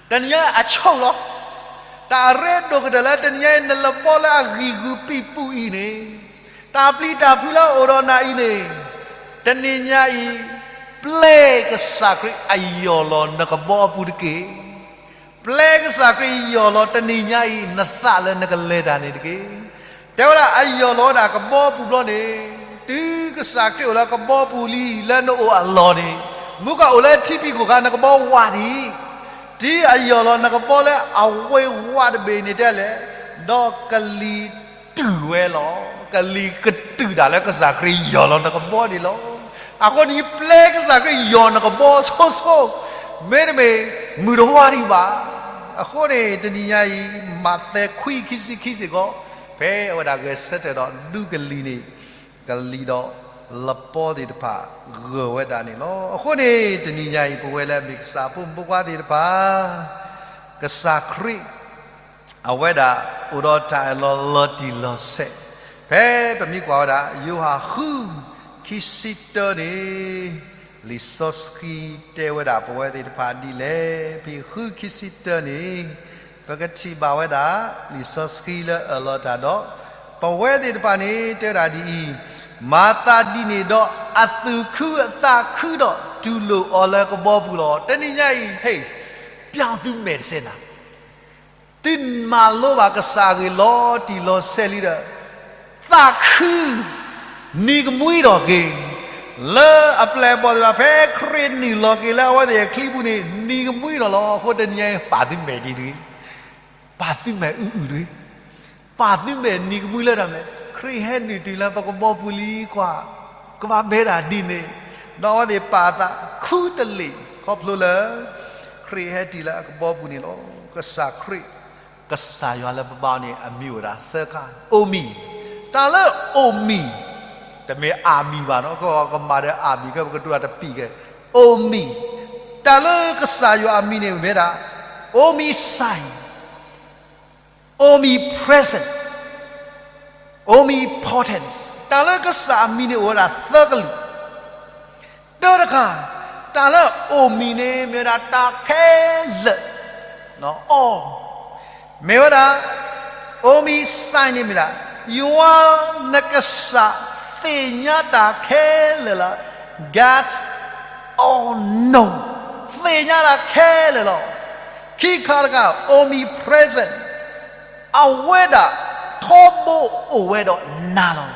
တနံၤညါအဆိလီၤ. တၢ်အရ့ဒိၣ်ကတၢၢ်လၢတနံၤညါအံၤ နလပီလၢအဂံၢ်ဂုာ်ပံာ်ပူၤအံၤန့ၣ်, တၢ်ပျံၤတၢ်ဖုးလၢအအိၣ်ဒီးနၤအံၤန့ၣ်, တနံၤညါအံၤ ပျဲကစၢ်ခရံာ်အယီၢ်လီၤနကဘီအပူၤတက့ၢ်. ပျဲကစၢ်ခရံာ်ယီၢ်လီၤတနံၤညါအံၤ နသးလၢနကလဲၤတၢ်န့ၣ်တက့ၢ်. တဲဝဲဒၣ်အယီၢ်လီၤဝဲဒၣ်ကဘီပူၤဘျီန့ၣ်, တုၤကစၢ်ခရံာ်အိၣ်လၢကဘီပူၤလံလၢနအိၣ်အလီၢ်န့ၣ်, မူကအိၣ်လၢထံဖံးခိၣ်ခါ နကဘီဝးဒံး, တုၤအယီၢ်လီၤနကဘီလၢအဝ့ၢ်ဝးတဘ့ၣ်န့ၣ်တဲလဲၣ်, ဒီးကလံၤတုၤဝဲလီၤ. ကလံၤကတုၤဒၣ်လၢကစၢ်ခရံာ်ယီၢ်လီၤနကဘီန့ၣ်လီၤ. အဃိန့ၣ် ပျဲကစၢ်ခရံာ်ယီၢ်နကဘီဆိဆိ, မ့တမ့ၢ်မုၢ်တဝါဒံးဘၣ်. အဃိန့ၣ် တနံၤညါအံၤ မးသဲခွံခံဆံခံစ့ၢ်ကီး, ဖဲအဝဲဒၣ်ဂဲၤဆၢထၢၣ်ဒီးဒူကလံၤန့ၣ်, ကလံၤဒီးလပီသ့ၣ်တဖၣ်ဂၢၢ်ဝဲဒၣ်န့ၣ်လီၤ. အဃိန့ၣ် တနံၤညါအံၤ ပဝဲလၢအမ့ၢ်ကစၢ်အဖိမုၣ်ဖိခွါသ့ၣ်တဖၣ်, ကစၢ်ခရံာ် အဝဲဒၣ်အိၣ်ဒီးတၢ်အၢၣ်လီၤလီၤတံၢ်လီၤဆဲး, ဖဲပမ့ၢ်ကွၢ်ဝဲဒၣ် ယိၤဟၣ်ဃု ခံဆံတၢန့ၣ်, လံာ်စီဆှံတဲဝဲဒၣ်ပဝဲသ့ၣ်တဖၣ်ဒ်လဲၣ်. ဖဲဃုခံဆံတၢန့ၣ်, ပကထံၣ်ဘၣ်ဝဲဒၣ် လံာ်စီဆှံလၢအၢၣ်လီၤတၢ်ဒီး ပဝဲသ့ၣ်တဖၣ်န့ၣ် တဲဝဲဒၣ်ဒ်အံၤ, မၤသးဒ်န့ၣ်ဒီး အသူၣ်ခုအသးခုဒီး တူၢ်လိာ်အီၤလၢကဘီပူၤလီၤ. တနံၤညါအံၤ, ဟဲ, ပျီသုမဲာ်တစဲးနၤ သုမၤလိဘၣ်ကစၢ်အဂ့ၢ်လီၤတံၢ်လီၤဆဲးလံဒီး, သးခု, နံၤကမှံဒီးက့ၤ, လၢအပျဲၢ်အဘီၣ်သ့ၣ်တဖၣ် ဖဲခရံာ်နုာ်လီၤက့ၤလၢအဝဲသ့ၣ်အချံပူၤန့ၣ် နံၤကမှံဒီးလီၤ. အဃိတနံၤညါအံၤ ပာ်သုမဲာ်ဒ်တဂ့ၤ, ပာ်သုမဲာ်အုၣ်အုၣ်တဂ့ၤ, ပာ်သုမဲာ်နံၤကမှံလၢတၢ်မနုၤလဲၣ်, ခရံာ်ဟဲနုာ်တုၤလၢပကဘီပူၤလံကွၢ်, ကဘၣ်ဘဲဒၣ်ဒ်န့ၣ်, ဒီးအဝဲသ့ၣ်ပာ်အသးခူတလ့ၢ် ခီဖျိလၢ ခရံာ်ဟဲတုၤလၢအကဘီပူၤန့ၣ်လီၤ. ကစၢ်ခရံာ်, ကစၢ်ယွၤလၢပဘါအီၤန့ၣ် အမံၤအိၣ်ဝဲဒၣ်သၢခါ, အိၣ်မံၤ, တၢ်လၢအိၣ်မံၤ, တမ့ၢ်အမံၤဘၣ်နီၤ, ကမၤဒီးအမံၤ ခဲပကတိၤတၢ်တပံၤကဲ, အိၣ်မံၤ, တၢ်လၢကစၢ်ယွၤအမံၤန့ၣ်မ့ၢ်ဒၣ်, အိၣ်မံၤ sign, omnipresent, omnipotence, တၢ်လၢကစၢ်အမံၤန့ၣ်အိၣ်ဝဲဒၣ်သၢကလုာ်, တၢတခါ, တၢ်လၢအိၣ်မံၤန့ၣ် မ့ၢ်ဝဲဒၣ်တၢ်ခဲလၢာ်, all, မ့ၢ်ဝဲဒၣ်, omniscient န့ၣ်မ့ၢ်ဒၣ်, ယွၤနကစၢ်သ့ၣ်ညါတၢ်ခဲလၢာ်လီၤ, God's all know, သ့ၣ်ညါတၢ်ခဲလၢာ်လီၤ. ခံခါတခါ omnipresent, အဝဲဒၣ်ထီဘိအိၣ်ဝဲဒီးနၤလီၤ.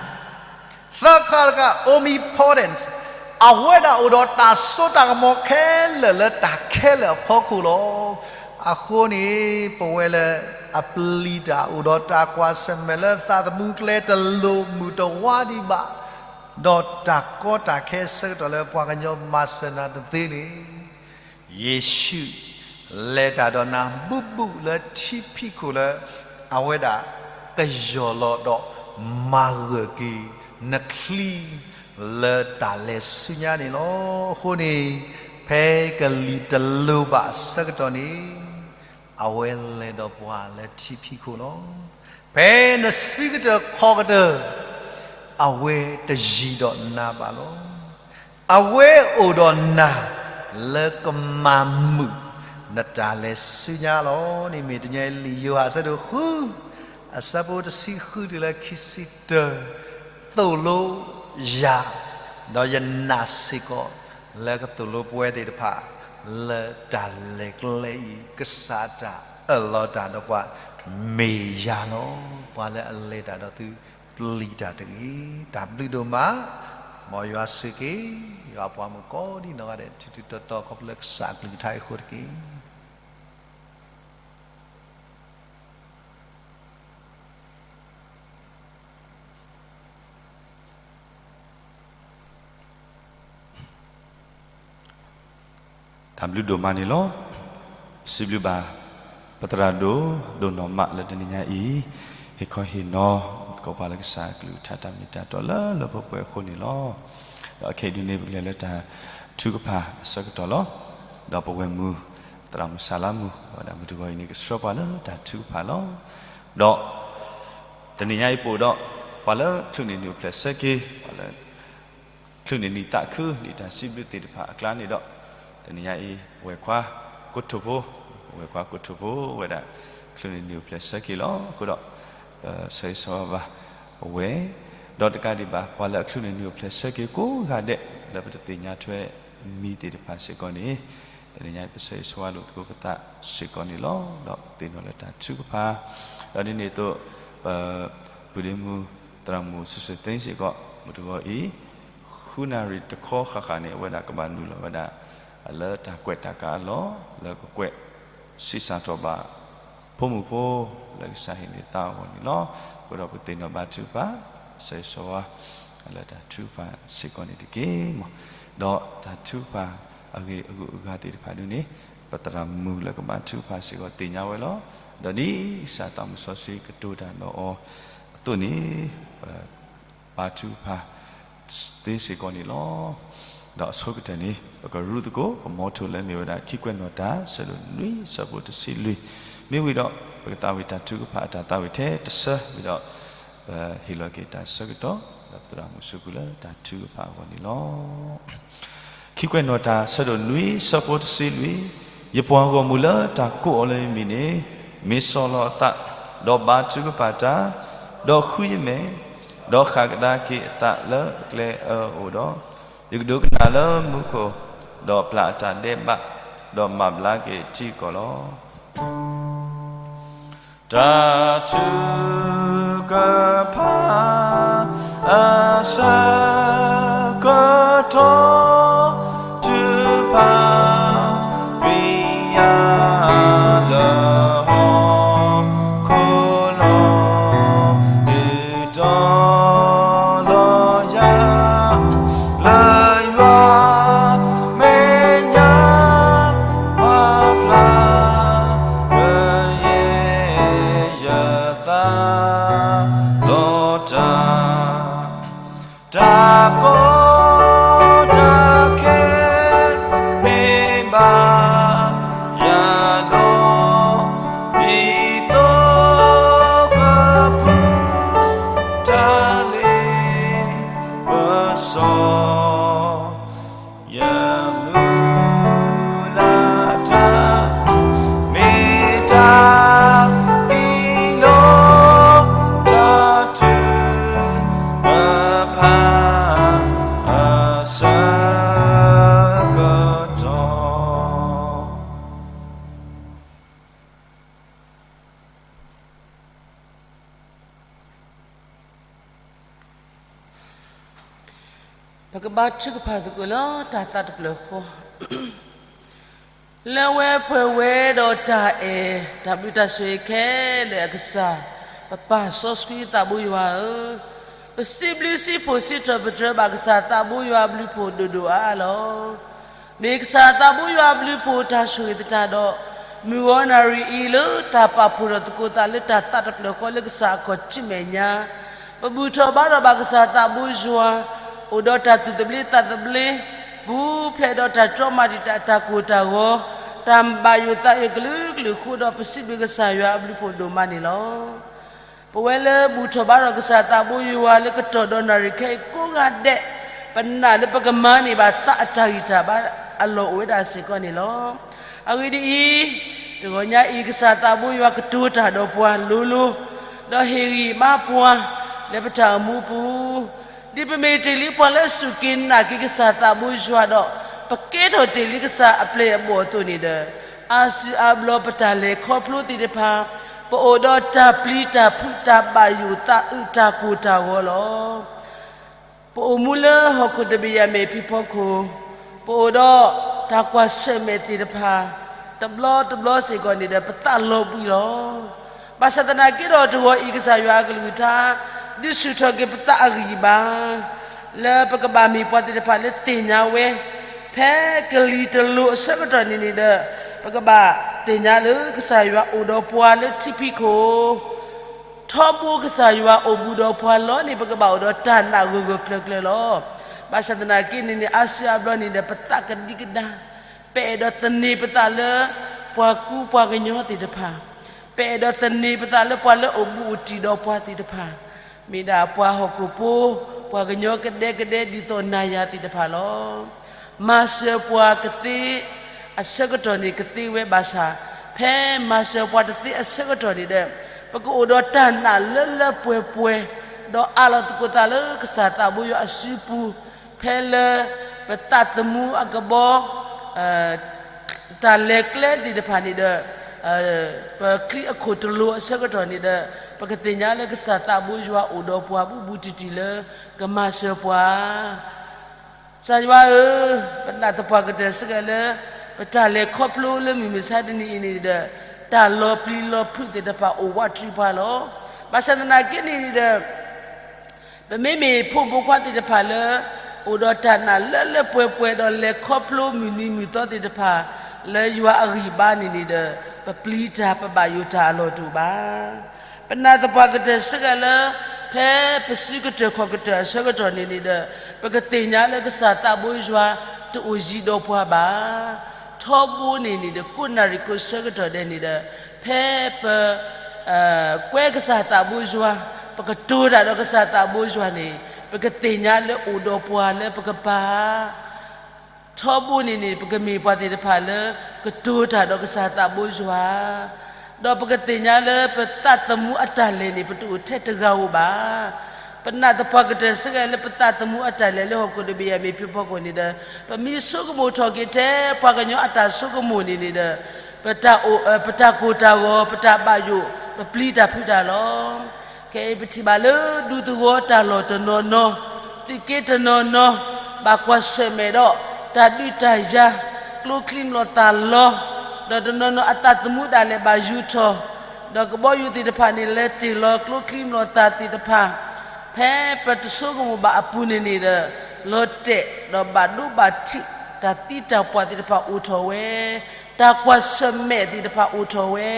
သၢခါတခါ omnipotent, အဝဲဒၣ်အိၣ်ဒီးတၢ်စိတၢ်ကမီၤခဲလၢာ်လၢတၢ်ခဲလၢာ်အဖီခိၣ်လီၤ. အဃိန့ၣ် ပဝဲလၢအပျံၤတၢ်အိၣ်ဒီးတၢ်ကွၢ်ဆၢၣ်မဲာ်လၢသးသမူကျဲတလိၤမုၢ်တဝါဒံးဘၣ်, ဒီးတၢ်ကီတၢ်ခဲဆၢကတီၢ်လၢပှၤကညီမၤစၢၤနၤတသ့န့ၣ် ယ့ၣ်ၡူးလဲၤတၢ်ဒီးနၤဘူးဘူးလၢထံဖံးခိၣ်လၢ အဝဲဒၣ်ကယီၢ်လီၤဒီးမၤဂၢၢ်က့ၤနချံလၢတၢ်လဲၤဆူညါန့ၣ်လီၤ. အဃိန့ၣ် ဖဲကလံၤတလိၤဘၣ်အဆၢကတီၢ်န့ၣ် အဝဲလဲၤဒီးပှၤလၢထံဖံးခိၣ်လီၤ. ဖဲနစုကတၢၢ်ခီၣ်ကတၢၢ်, အဝဲတယံၤဒီးနၤဘၣ်လီၤ. အဝဲအိၣ်ဒီးနၤ လၢကမၤမုာ်နတၢ်လဲၤဆူညါလီၤ. န့ၣ်မ့ၢ်တနံၤအံၤ လံာ်ယိၤဟၣ်အဆၢဒိၣ်ဃု, အဆၢဖိတဆံဃုတုၤလၢခံဆံတၢ, သိၣ်လိယၤ, ဒီးယနာ်စ့ၢ်ကီး လၢကသိၣ်လိပဝဲသ့ၣ်တဖၣ် လၢတၢ်လဲၤကျဲအံၤ ကစၢ်တၢ်အၢၣ်လီၤတၢ်ဒီးပှၤမ့ၢ်ယၤလီၤ. ပှၤလၢအလဲၤတၢ်ဒီးသုပျံၤတၢ်တဂ့ၤ. တၢ်ဘျုးဒိၣ်မး, မ်ယွၤဆိၣ်ဂ့ၤက့ၤ ယွၤအပှၤမုၣ်ကိးဒံနီၢ်ဂၤဒဲး ထူထူတီတီ ခီဖျိလၢကစၢ်အကလုၢ်ကထါအံၤအဃိတက့ၢ်. တၢ်ဘျုးဒိၣ်မးန့ၣ်လီၤ. စံးဘျုးဘၣ် ပသရၣ်ဒိၣ် ဒိၣ်နီၢ်မးလၢတနံၤညါအံၤ ဟ့ၣ်ခီဟ့ၣ်နီၤ သကိးပှၤလၢကစၢ်အကလုၢ်ကထါတၢ်မ့ၢ်တၢ်တီလၢလၢပှဲၤပှဲၤအဃိန့ၣ်လီၤ. ဒီးခဲအံၤဒုန့ၣ် ပကလဲၤလၢတၢ်ထုကဖၣ်အဆၢကတီၢ်လီၤ. ဒီးပဝဲၢ်မုၣ် သရၣ်မုၣ်စၢ်လါမုၣ် အဝဲဒၣ်မုၢ်တဂီၤအံၤန့ၣ် ကဆှၢပှၤလၢတၢ်ထုကဖၣ်လီၤ. ဒီး တနံၤညါအံၤပအိၣ်ဒီး ပှၤလၢချုးန့ၢ်နံၣ်အိၣ်ဖျဲၣ်ဆၢက့ၤ, ပှၤလၢချုးန့ၢ်နံၣ်သးခု ဒ်တၢ်စံးဘျုးသ့ၣ်တဖၣ်အကျါန့ၣ်ဒီး, တနံၤညါအံၤ ဝဲၢ်ခွါကိတိာ်ဖိ, ဝဲၢ်ခွါကိတိာ်ဖိ အဝဲဒၣ်ချုးန့ၢ်နံၣ်အိၣ်ဖျဲၣ်ဆၢက့ၤလီၤ. အဃိဒီး ပဆၢဂ့ၤဆၢဝါဘၣ်အဝဲ, ဒီးတကးဒံးဘၣ် ပှၤလၢအချုးန့ၢ်နံၣ်အိၣ်ဖျဲၣ်ဆၢက့ၤကိးဂၤဒဲး လၢပတသ့ၣ်ညါထွဲမံၤသ့ၣ်တဖၣ်စ့ၢ်ကီးန့ၣ်, တနံၤညါအံၤ ပဆၢဂ့ၤဆၢဝါလိာ်သကိးပသးစ့ၢ်ကီးန့ၣ်လီၤ. ဒီးသ့ၣ်နီၣ်လၢတၢ်ထုကဖၣ်, ဒီးဒ်န့ၣ်အသိး ပပုၢ်ဒ့မုၣ် သရၣ်မုၣ် စံးစ့ၣ်သ့စ့ၢ်ကီး မုၢ်တဂီၤအံၤ ဃုနၣ်ရံၣ်တခီဃၣ်ဃၣ်န့ၣ် အဝဲဒၣ်ကဘၣ်နုာ်လီၤဝဲဒၣ် လၢတၢ်ကွဲးတၢ်ကးအလီၢ် လၢကကွဲး ဆံးစၢ်ထီၣ်ဘၣ် ဖိမုၣ်ဖိ လၢကစၢ်ဟ့ၣ်န့ၢ်သါအဂီၢ်န့ၣ်လီၤ. အဃိဒီးပသ့ၣ်နီၣ်ဘါထုကဖၣ် ဆၢဂ့ၤဆၢဝါ လၢတၢ်ထုကဖၣ်စ့ၢ်ကီးန့ၣ်တက့ၢ်မး. ဒီးတၢ်ထုကဖၣ်အဂ့ၢ်အဂုၤအဂၤသ့ၣ်တဖၣ်ဒ်န့ၣ် ပသရၣ်မုၣ်လၢကဘါထုကဖၣ်စ့ၢ်ကီးသ့ၣ်ညါဝဲလီၤ. ဒီးဒ်ကစၢ်သးမုၣ်စီဆှံကတိၤတၢ်ဒီးအီၤအသိးန့ၣ် ပ ဘါထုကဖၣ်သ့စ့ၢ်ကီးန့ၣ်လီၤ. ဒီးအဆိကတၢၢ်န့ၣ် ပကရူသကိး ပမီထိလၢမ့ၢ်ဝဲဒၣ် ခံကွဲးနီၣ်တၢ် ဆၢဒိၣ်နွံ ဆၢဖိတဆံလွံၢ်, မ့ၢ်ဝံၤဒီး ပကသးဝံၣ်တၢ်ထုကဖၣ်အတၢ်သးဝံၣ်ထဲတဆၢဝံၤဒီး ပဟ့ၣ်လီၤက့ၤတၢ်ဆၢကတီၢ် ဒီးပသရၣ်မုၣ်စူးကွံာ်လၢတၢ်ထုကဖၣ်အဂီၢ်န့ၣ်လီၤ. ခံကွဲးနီၣ်တၢ် ဆၢဒိၣ်နွံ ဆၢဖိတဆံလွံၢ်, ယပှၤဂီၢ်မုၢ်လၢတၢ်ကိးအီၤလၢယမံၤန့ၣ် မ့ၢ်ဆီၣ်လီၤအသး, ဒီးဘါထုကဖၣ်တၢ်, ဒီးဃုယမဲာ်, ဒီးဃၣ်ကဒါက့ၤအသးလၢအကျဲအၢအအိၣ်ဒီး, ယကဒိကနၣ်လၢမူခိၣ်, ဒီးပျၢ်အတၢ်ဒဲးဘး, ဒီးမၤဘျါက့ၤထံကီၢ်လီၤ. တၢ်ထုကဖၣ်အဆၢကတီၢ် ထုကဖၣ်ကွံာ်ယၤလၢဟီၣ်ခိၣ်လီၤ. ဒုးတီၤလီၤယၤ လၢယွၤမဲာ်ညါ ပာ်ဖျါ လၢယသးလီၤတၢ်, တၢ်ကီတၢ်ခဲ မ့ၢ်ဘၣ်ယၤဒီး ဒ်သိးကဖုးတၢ်လ့ပစီ ယမုၢ်လၢ်တၢ် မ့ၢ်တၢ်အံၤလီၤ. တၢ်ထုကဖၣ်အဆၢကတီၢ် ပကဘါထုကဖၣ်သကိးလၢတၢ်သးတဖျၢၣ်ဃီ, လၢအဝဲပှဲၤဝဲဒီးတၢ်အဲၣ် တၢ်ဘျုးတၢ်ဆိၣ်ဂ့ၤခဲလၢာ်အကစၢ်, ပပၢ်စီဆှံသးဘိယွၤဧၢ, ပစံးဘျုးစံးဖှိၣ်စံးထီၣ်ပတြၢၤဘၣ်ကစၢ်သးဘိယွၤအဘျုးဖှိၣ်ဒိၣ်ဒိၣ်အါအါလီၤ. မ့ၢ်ကစၢ်သးဘိယွၤအဘျုးဖှိၣ်တၢ်ဆိၣ်ဂ့ၤသတးဒီး, မုၢ်ဂီၤနၣ်ရံၣ်အံၤလၢတၢ်ပာ်ဖှိၣ်ထီၣ်သကိးသးလၢတၢ်သးတဖျၢၣ်ဃီလၢကစၢ်အခီၣ်ထံးမဲာ်ညါ, ပဘူၣ်ထီၣ်ဘါထီၣ်ဘၣ်ကစၢ်သးဘိယွၤ, အိၣ်ဒီးတၢ်သူၣ်သဘျ့သးသဘျ့, ပူၤဖျဲးဒီးတၢ်တြီမၤတံာ်တာ်တၢ်ကိၢ်တၢ်ဂီၤ, တၢ်ဘၣ်ယိၣ်သးယိၣ်ကလုာ်ကလုာ်အဃိဒီး ပစံးဘျုးကစၢ်ယွၤအဘျုးဖှိၣ်ဒိၣ်မးန့ၣ်လီၤ. ပဝဲလၢဘူၣ်ထီၣ်ဘါထီၣ်ကစၢ်သးဘိယွၤလၢကတီၢ်ဒီးနၣ်ရံၣ်ခဲအံၤကိးဂၤဒဲး, ပနာ်လၢပကမၤန့ၢ်ဘၣ်သးအတၢ်ဂံၢ်တၢ်ဘါအလီၢ်အိၣ်ဝဲဒၣ်စ့ၢ်ကီးန့ၣ်လီၤ. အဂ့ၢ်ဒ်အံၤ, တဂီၤညါအံၤ ကစၢ်သးဘိယွၤကတိၤတၢ်ဒီးပှၤလိၤလိၤ, ဒီးဟ့ၣ်ဂံၢ်ဘါပှၤလၢပတၢ်အိၣ်မူပူၤ, ဒ်ပမ့ၢ်တ့ၢ်လံပှၤလၢအစူၢ်က့ၤနာ်က့ၤကစၢ်သးဘိယွၤဒီး ပကဲထီၣ်တ့ၢ်လံကစၢ်အပျဲၢ်အဘီၣ်အသိးန့ၣ်ဒီး, အါစုအါဘျီပတၢ်လဲၤခီဖျိသ့ၣ်တဖၣ်, ပအိၣ်ဒီးတၢ်ပျံၤတၢ်ဖုးတၢ်ဘၣ်ယိၣ်သးအုးတၢ်ကိၢ်တၢ်ဂီၤလီၤ. ပအိၣ်မူလၢဟီၣ်ခိၣ်တဘ့ၣ်ယၤမဲာ်ဖံးဖီခိၣ်, ပအိၣ်ဒီးတၢ်ကွၢ်ဆၢၣ်မဲာ်သ့ၣ်တဖၣ်, တဘျီတဘျီစ့ၢ်ကီးန့ၣ်ဒီး ပသးလီၤဘှံးလီၤ. ဘၣ်ဆၣ်သနာ်က့ဒီးတဂီၤအံၤ ကစၢ်ယွၤအကလုၢ်ကထါ ဒုးဆူၣ်ထီၣ်က့ၤပသးအဂံၢ်အဘါ လၢပကဘၣ်မ့ၢ်ပှၤသ့ၣ်တဖၣ်လၢသ့ၣ်ညါဝဲ, ဖဲကလံၤတလိၤအဆၢကတီၢ်န့ၣ်န့ၣ်ဒီး, ပကဘၣ်သ့ၣ်ညါလၢကစၢ်ယွၤအိၣ်ဒီးပှၤလၢထံဖံးခိၣ် ထီဘိကစၢ်ယွၤအိၣ်ဘူးဒီးပှၤလီၤန့ၣ် ပကဘၣ်အိၣ်ဒီးတၢ်နာ်ဂၢၢ်ဂၢၢ်ကျၢၤကျၢၤလီၤ. ဘၣ်ဆၣ်သနာ်က့န့ၣ်န့ၣ် အါစုအါဘျီန့ၣ်ဒီး ပသးကဒံကဒါ, ပအဲၣ်ဒိးသန့ၤပသးလၢ ပှၤကူပှၤကညီသ့ၣ်တဖၣ်, ပအဲၣ်ဒိးသန့ၤပသးလၢပှၤလၢအိၣ်ဘူးအိၣ်တံၢ်ဒီးပှၤသ့ၣ်တဖၣ်, မ့ၢ်ဒၣ်ပှၤဟီၣ်ခိၣ်ဖိ, ပှၤကညီကဒဲကဒဲဒ်သိးနၤယၤသ့ၣ်တဖၣ်လီၤ. မၤစၢၤပှၤကသ့အဆၢကတီၢ်န့ၣ်ကသ့ဝဲဘၣ်ဆၣ်, ဖဲမၤစၢၤပှၤတသ့အဆၢကတီၢ်န့ၣ်ဒီး, ပကအိၣ်ဒီးတၢ်နာ်လၢလၢပှဲၤပှဲၤ, ဒီးအးလီၤသကိးသးလၢကစၢ်သးဘိယွၤအစုပူၤ, ဖဲလၢပသးသမူအကဘီ တၢ်လဲၤကျဲသ့ၣ်တဖၣ်န့ၣ်ဒီး, ပချံအခိၣ်တလိၤအဆၢကတီၢ်န့ၣ်ဒီး, ပကသ့ၣ်ညါလၢကစၢ်သးဘိယွၤအိၣ်ဒီးပှၤဘူးဘူးတံၢ်တံၢ်လၢကမၤစၢၤပှၤ ကစၢ်ယွၤဧၢ, ပနာ်သပှၢ်ကတၢၢ်စ့ၢ်ကီးလၢ ပတၢ်လဲၤခီဖျိလၢမုၢ်မဆါတနံၤအံၤန့ၣ်ဒီး, တၢ်လီၤပျံၤလီၤဖုးသ့ၣ်တဖၣ်အိၣ်ဝးတရံးပှၤလီၤ. ဘၣ်ဆၣ်သနာ်က့န့ၣ်န့ၣ်ဒီး, ပမ့မ့ၢ်ဖိမုၣ်ဖိခွါသ့ၣ်တဖၣ်လၢ အိၣ်ဒီးတၢ်နာ်လၢလၢပှဲၤပှဲၤဒီးလဲၤခီဖျိမုၢ်နံၤမုၢ်သီသ့ၣ်တဖၣ်, လၢယွၤအဂံၢ်ဘါန့ၣ်န့ၣ်ဒီး, ပပျံၤတၢ်ပဘၣ်ယိၣ်တၢ်အလီၢ်တအိၣ်ဘၣ်. ပနာ်သပှၢ်ကတၢၢ်စ့ၢ်ကီးလၢ ဖဲပစုကတၢၢ်ခီၣ်ကတၢၢ်အဆၢကတီၢ်န့ၣ်န့ၣ်ဒီး, ပကသ့ၣ်ညါလၢကစၢ်သးဘိယွၤတအိၣ်ယံၤဒီးပှၤဘၣ်. ထီဘိန့ၣ်န့ၣ်ဒီး ကိးနၣ်ရံၣ်ကိးဆၢကတီၢ်ဒဲးန့ၣ်ဒီး, ဖဲပ ကွဲကစၢ်သးဘိယွၤ, ပကတိၤတၢ်ဒီးကစၢ်သးဘိယွၤန့ၣ်, ပကသ့ၣ်ညါလၢအိၣ်ဒီးပှၤလၢပကပၤ ထီဘိန့ၣ်န့ၣ် ပကမ့ၢ်ပှၤသ့ၣ်တဖၣ်လၢ ကတိၤတၢ်ဒီးကစၢ်သးဘိယွၤ, ဒီးပကသ့ၣ်ညါလၢပသးသမူအတၢ်လဲၤန့ၣ် ပတအိၣ်ထဲတဂၤဧိၤဘၣ်. ပနာ်သပှၢ်ကတၢၢ်စ့ၢ်ကီးလၢပသးသမူအတၢ်လဲၤလၢဟီၣ်ခိၣ်တဘ့ၣ်ယၤမ့ၢ်ဖံးဖီခိၣ်န့ၣ်ဒီး, ပမ့ၢ်ဆိကမိၣ်ထီၣ်က့ၤထဲပှၤကညီအတၢ်ဆိကမိၣ်န့ၣ်န့ၣ်ဒီး, ပတၢ်အိၣ် ပတၢ်ကိၢ်တၢ်ဂီၤ ပတၢ်ဘၣ်ယိၣ် ပပျံၤတၢ်ဖုးတၢ်လီၤ. ခဲအံၤပထံၣ်ဘၣ်လၢဒူသဝီတၢ်လီၢ်တနီၤနီၤ, သုးက့တနီၤနီၤ, ဘၣ်ကွၢ်ဆၢၣ်မဲာ်ဒီး တၢ်ဒုးတၢ်ယၤ, ကျိချံမျိာ်သၣ်လီၤ, ဒီးတနီၤနီၤအသးသမူဒၣ်လဲာ်ဘၣ်ယူၤထီၣ်, ဒီးကဘီယူၤသ့ၣ်တဖၣ်န့ၣ် လဲၤတ့ၢ်လီၤကျိချံမျိာ်သၣ်သ့ၣ်တဖၣ်, ဖဲပတဆိကမိၣ်ဘၣ်အပူၤန့ၣ်န့ၣ်ဒီး, လီၤတဲာ်ဒီးဘၣ်ဒိဘၣ်ထံး, တၢ်သံတၢ်ပှၢ်သ့ၣ်တဖၣ်အိၣ်ထီၣ်ဝဲ, တၢ်ကွၢ်ဆၢၣ်မဲာ်သ့ၣ်တဖၣ်အိၣ်ထီၣ်ဝဲ,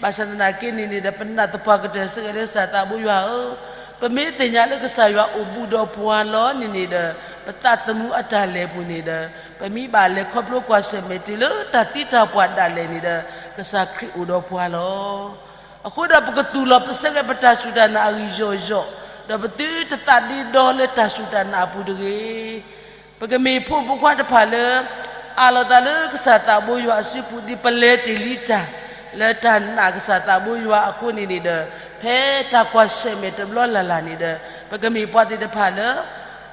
ဘၣ်ဆၣ်သနာ်က့န့ၣ်န့ၣ်ဒီး ပနာ်သပှၢ်ကတၢၢ်စ့ၢ်ကီးလၢကစၢ်သးဘိယွၤဧၢ, ပမ့ၢ်သ့ၣ်ညါလၢကစၢ်ယွၤအိၣ်ဘူးဒီးပှၤလီၤန့ၣ်န့ၣ်ဒီး, ပသးသမူအတၢ်လဲၤပူၤန့ၣ်ဒီး, ပမ့ၢ်ဘၣ်လဲၤခီဖျိကွၢ်ဆၢၣ်မဲာ်တုၤလၢတၢ်သံတၢ်ပှၢ်ဒၣ်လဲာ်န့ၣ်ဒီး, ကစၢ်ခရံာ်အိၣ်ဒီးပှၤလီၤ. အဃိဒီးပကသူၣ်လီၤပစဲကဲပတၢ်စူၢ်တၢ်နာ်အဂံၢ်ယီၢ်ယီၢ်, ဒီးပသုတသးဒ့ဒီလၢတၢ်စူၢ်တၢ်နာ်အပူၤတဂ့ၤ. ပကမ့ၢ်ဖိမုၣ်ဖိခွါတဖၣ်လၢ အးလီၤသးလၢကစၢ်သးဘိယွၤအစုပူၤ ဒ်ပလဲၤတ့ၢ်လံတၢ် လၢတၢ်နာ်ကစၢ်သးဘိယွၤအဃိန့ၣ်န့ၣ်ဒီး, ဖဲတၢ်ကွၢ်ဆၢၣ်မဲာ်တဘျီလၢ်လၢ်န့ၣ်ဒီး, ပကမ့ၢ်ပှၤသ့ၣ်တဖၣ်လၢ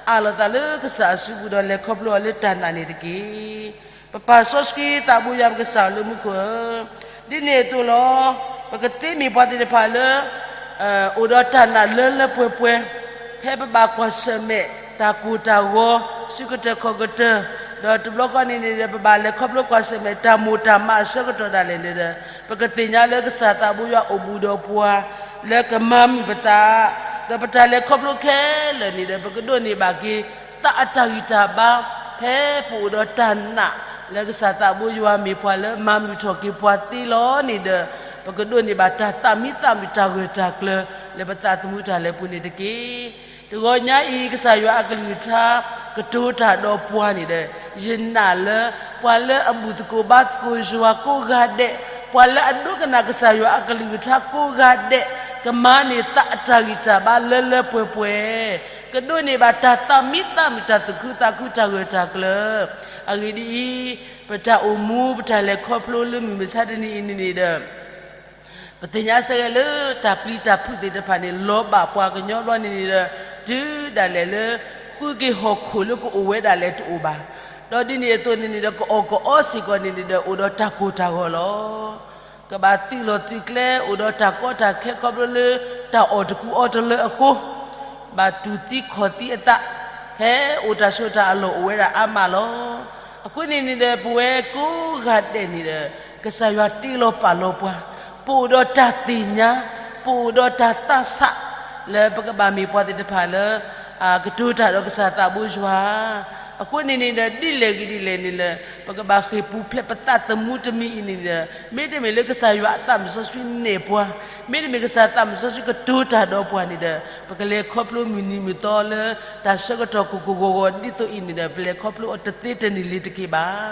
အးလီၤသးလၢကစၢ်အစုပူၤဒီးလဲၤခီဖျိအီၤလၢတၢ်နာ်န့ၣ်တက့ၢ်. ပပၢ်စီဆှံသးဘိယွၤပကစၢ်လၢမူခိၣ်ဧၢ, ဒ်န့ၣ်အသိးလီၤ. ပကသ့မ့ၢ်ပှၤသ့ၣ်တဖၣ်လၢ အိၣ်ဒီးတၢ်နာ်လၢလၢပှဲၤပှဲၤ, ဖဲပဘၣ်ကွၢ်ဆၢၣ်မဲာ် တၢ်ကိၢ်တၢ်ဂီၤ စုကတၢၢ်ခီၣ်ကတၢၢ်, ဒီးတဘျီဃီန့ၣ်န့ၣ်ဒီး ပဘၣ်လဲၤခီဖျိကွၢ်ဆၢၣ်မဲာ် တၢ်မိၢ်တၢ်မးအဆၢကတီၢ်ဒၣ်လဲာ်န့ၣ်ဒီး, ပကသ့ၣ်ညါလၢကစၢ်သးဘိယွၤအိၣ်ဘူးဒီးပှၤ လၢကမၤမုာ်ပသး, ဒီးပတၢ်လဲၤခီဖျိခဲလၢာ်န့ၣ်ဒီး ပကဒိးန့ၢ်ဘၣ်က့ၤ သးအတၢ်ဂံၢ်တၢ်ဘါ, ဖဲပအိၣ်ဒီးတၢ်နာ် လၢကစၢ်သးဘိယွၤမ့ၢ်ပှၤလၢမၤမုာ်ထီၣ်က့ၤပှၤသ့လီၤန့ၣ်ဒီး, ပကဒိးန့ၢ်ဘၣ်တၢ်သးမံသးမုာ်တၢ်ဂၢၢ်တၢ်ကျၢၤ လၢပသးသမူတၢ်လဲၤပူၤန့ၣ်တက့ၢ်. တဂီၤညါအံၤ ကစၢ်ယွၤအကလုၢ်ကထါ ကတိၤတၢ်ဒီးပှၤန့ၣ်ဒီး, ယနာ်လၢ ပှၤလၢအဘူၣ်သကိးဘါသကိးယွၤကိးဂၤဒဲး, ပှၤလၢအဒိကနၣ်ကစၢ်ယွၤအကလုၢ်ကထါကိးဂၤဒဲး, ကမၤန့ၢ်သးအတၢ်ဂံၢ်တၢ်ဘါလၢလၢပှဲၤပှဲၤ, ကဒိးန့ၢ်ဘၣ်တၢ်သးမံသးမုာ် တၢ်သူၣ်ခုသးခု တၢ်ဂၢၢ်တၢ်ကျၢၤ. အဂ့ၢ်ဒ်အံၤ, ပတၢ်အိၣ်မူ ပတၢ်လဲၤခီဖျိလၢမုၢ်မဆါတနံၤအံၤန့ၣ်န့ၣ်ဒီး ပသ့ၣ်ညါစ့ၢ်ကီးလၢတၢ်ပျံၤတၢ်ဖုးသ့ၣ်တဖၣ်န့ၣ် လီၤဘၣ်ပှၤကညီဘျီန့ၣ်န့ၣ်ဒီး တုၤဒၣ်လဲာ်လၢ ဃုက့ၤဟီၣ်ခိၣ်လၢကအိၣ်ဝဲဒၣ်လဲာ်တအိၣ်ဘၣ်. ဒီးဒ်န့ၣ်အသိးန့ၣ်န့ၣ်ဒီး ကအီၣ်ကအီစ့ၢ်ကီးန့ၣ်န့ၣ်ဒီး အိၣ်ဒီးတၢ်ကိၢ်တၢ်ဂီၤလီၤ. ကဘၣ်သုးလီၢ်သုးကျဲ အိၣ်ဒီးတၢ်ကီတၢ်ခဲခီဖျိလၢ တၢ်အီၣ်တကူအီတလၢအဃိ ဘၣ်တူၢ်သံခီၣ်သံအသး, ဖဲအိၣ်တၢ်ဆိးတၢ်အလီၢ်အိၣ်ဝဲဒၣ်အါမးလီၤ. အဃိန့ၣ်န့ၣ်ဒီး ပဝဲကိးဂၤဒဲးန့ၣ်ဒီး ကစၢ်ယွၤတ့လီၤပာ်လီၤပှၤ, ပအိၣ်ဒီးတၢ်သ့ၣ်ညါ, ပအိၣ်ဒီးတၢ်သးဆး လၢပကဘၣ်မ့ၢ်ပှၤသ့ၣ်တဖၣ်လၢ ကတိၤတၢ်ဒီးကစၢ်သးဘိယွၤ. အဃိန့ၣ်န့ၣ်ဒီး ဒ်လဲၣ်ဂ့ၤဒ်လဲၣ်န့ၣ်ဒီး ပကဘၣ်ဃ့ၢ်ပူၤဖျဲးပသးသမူတမံၤအံၤန့ၣ်ဒီး မ့တမ့ၢ်လၢကစၢ်ယွၤအသးမုၢ်စီဆှံနဲၣ်ပှၤ, မ့တမ့ၢ်ကစၢ်သးမုၢ်စီဆှံကတိၤတၢ်ဒီးပှၤန့ၣ်ဒီး ပကလဲၤခီဖျိမုၢ်နံၤမုၢ်သီလၢ တၢ်ဆၢကတီၢ်ကိၢ်ကိၢ်ဂီၤဂီၤဒ်သိးအံၤန့ၣ်ဒီး ပလဲၤခီဖျိအီၤတသ့တန့ၢ်လၢၤတက့ၢ်ဘၣ်.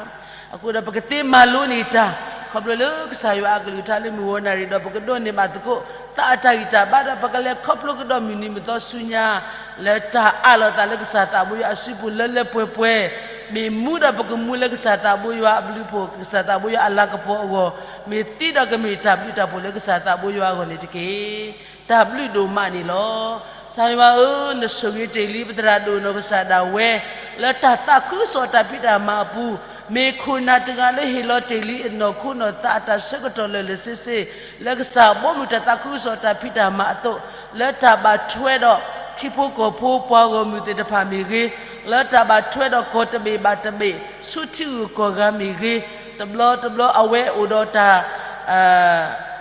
အဃိဒီးပကသ့မၤလိန့ၢ်တၢ် ခီဖျိလၢကစၢ်ယွၤအကလုၢ်ကထါလၢမုၢ်ဂီၤနၣ်ရံၣ်ဒီး ပကဒိးန့ၢ်ဘၣ်သကိး သးအတၢ်ဂံၢ်တၢ်ဘါဒီး ပကလဲၤခီဖျိကဒီးမုၢ်နံၤမုၢ်သီဆူညါ လၢတၢ်အးလီၤသးလၢကစၢ်သးဘိယွၤအစုပူၤလၢလၢပှဲၤပှဲၤ, မ့ၢ်မူဒီးပကမူလၢကစၢ်သးဘိယွၤအဘျုးအဖှိၣ် ကစၢ်သးဘိယွၤအလၤကပီၤအဂီၢ်, မ့ၢ်သံဒီးကမ့ၢ်တၢ်ဘျုးတၢ်ဖှိၣ်လၢကစၢ်သးဘိယွၤအဂီၢ်န့ၣ်တက့ၢ်. တၢ်ဘျုးဒိၣ်မးန့ၣ်လီၤ. ကစၢ်ယွၤဧၢ, နဆိၣ်ဂ့ၤတ့ၢ်လံပသရၣ်ဒိၣ်နီၢ်ကစၢ်ဒၣ်ဝဲ လၢတၢ်သးခုကစီၣ်တၢ်ဖံးတၢ်မၤအပူၤ, မ့ၢ်ခိၣ်နၢ်တဂၤလၢဟ့ၣ်လီၤတ့ၢ်လံအနီၢ်ခိနီၢ်သးအတၢ်ဆၢကတီၢ်လၢာ်လၢာ်ဆ့ဆ့, လၢကစၢ်ဘီမုၢ်တၢ်သးခုကစီၣ်တၢ်ဖံးတၢ်မၤအသိး, လၢတၢ်ဘၣ်ထွဲဒီးထံဖိကီၢ်ဖိ ပှၤဂီၢ်မုၢ်သ့ၣ်တဖၣ်မ့ၢ်ဂ့ၤ, လၢတၢ်ဘၣ်ထွဲဒီးကီၢ်တဘ့ၣ်ဘၣ်တဘ့ၣ် ဆူထံဂုၤကီၢ်ဂၤမ့ၢ်ဂ့ၤ, တဘျီတဘျီအဝဲအိၣ်ဒီးတၢ်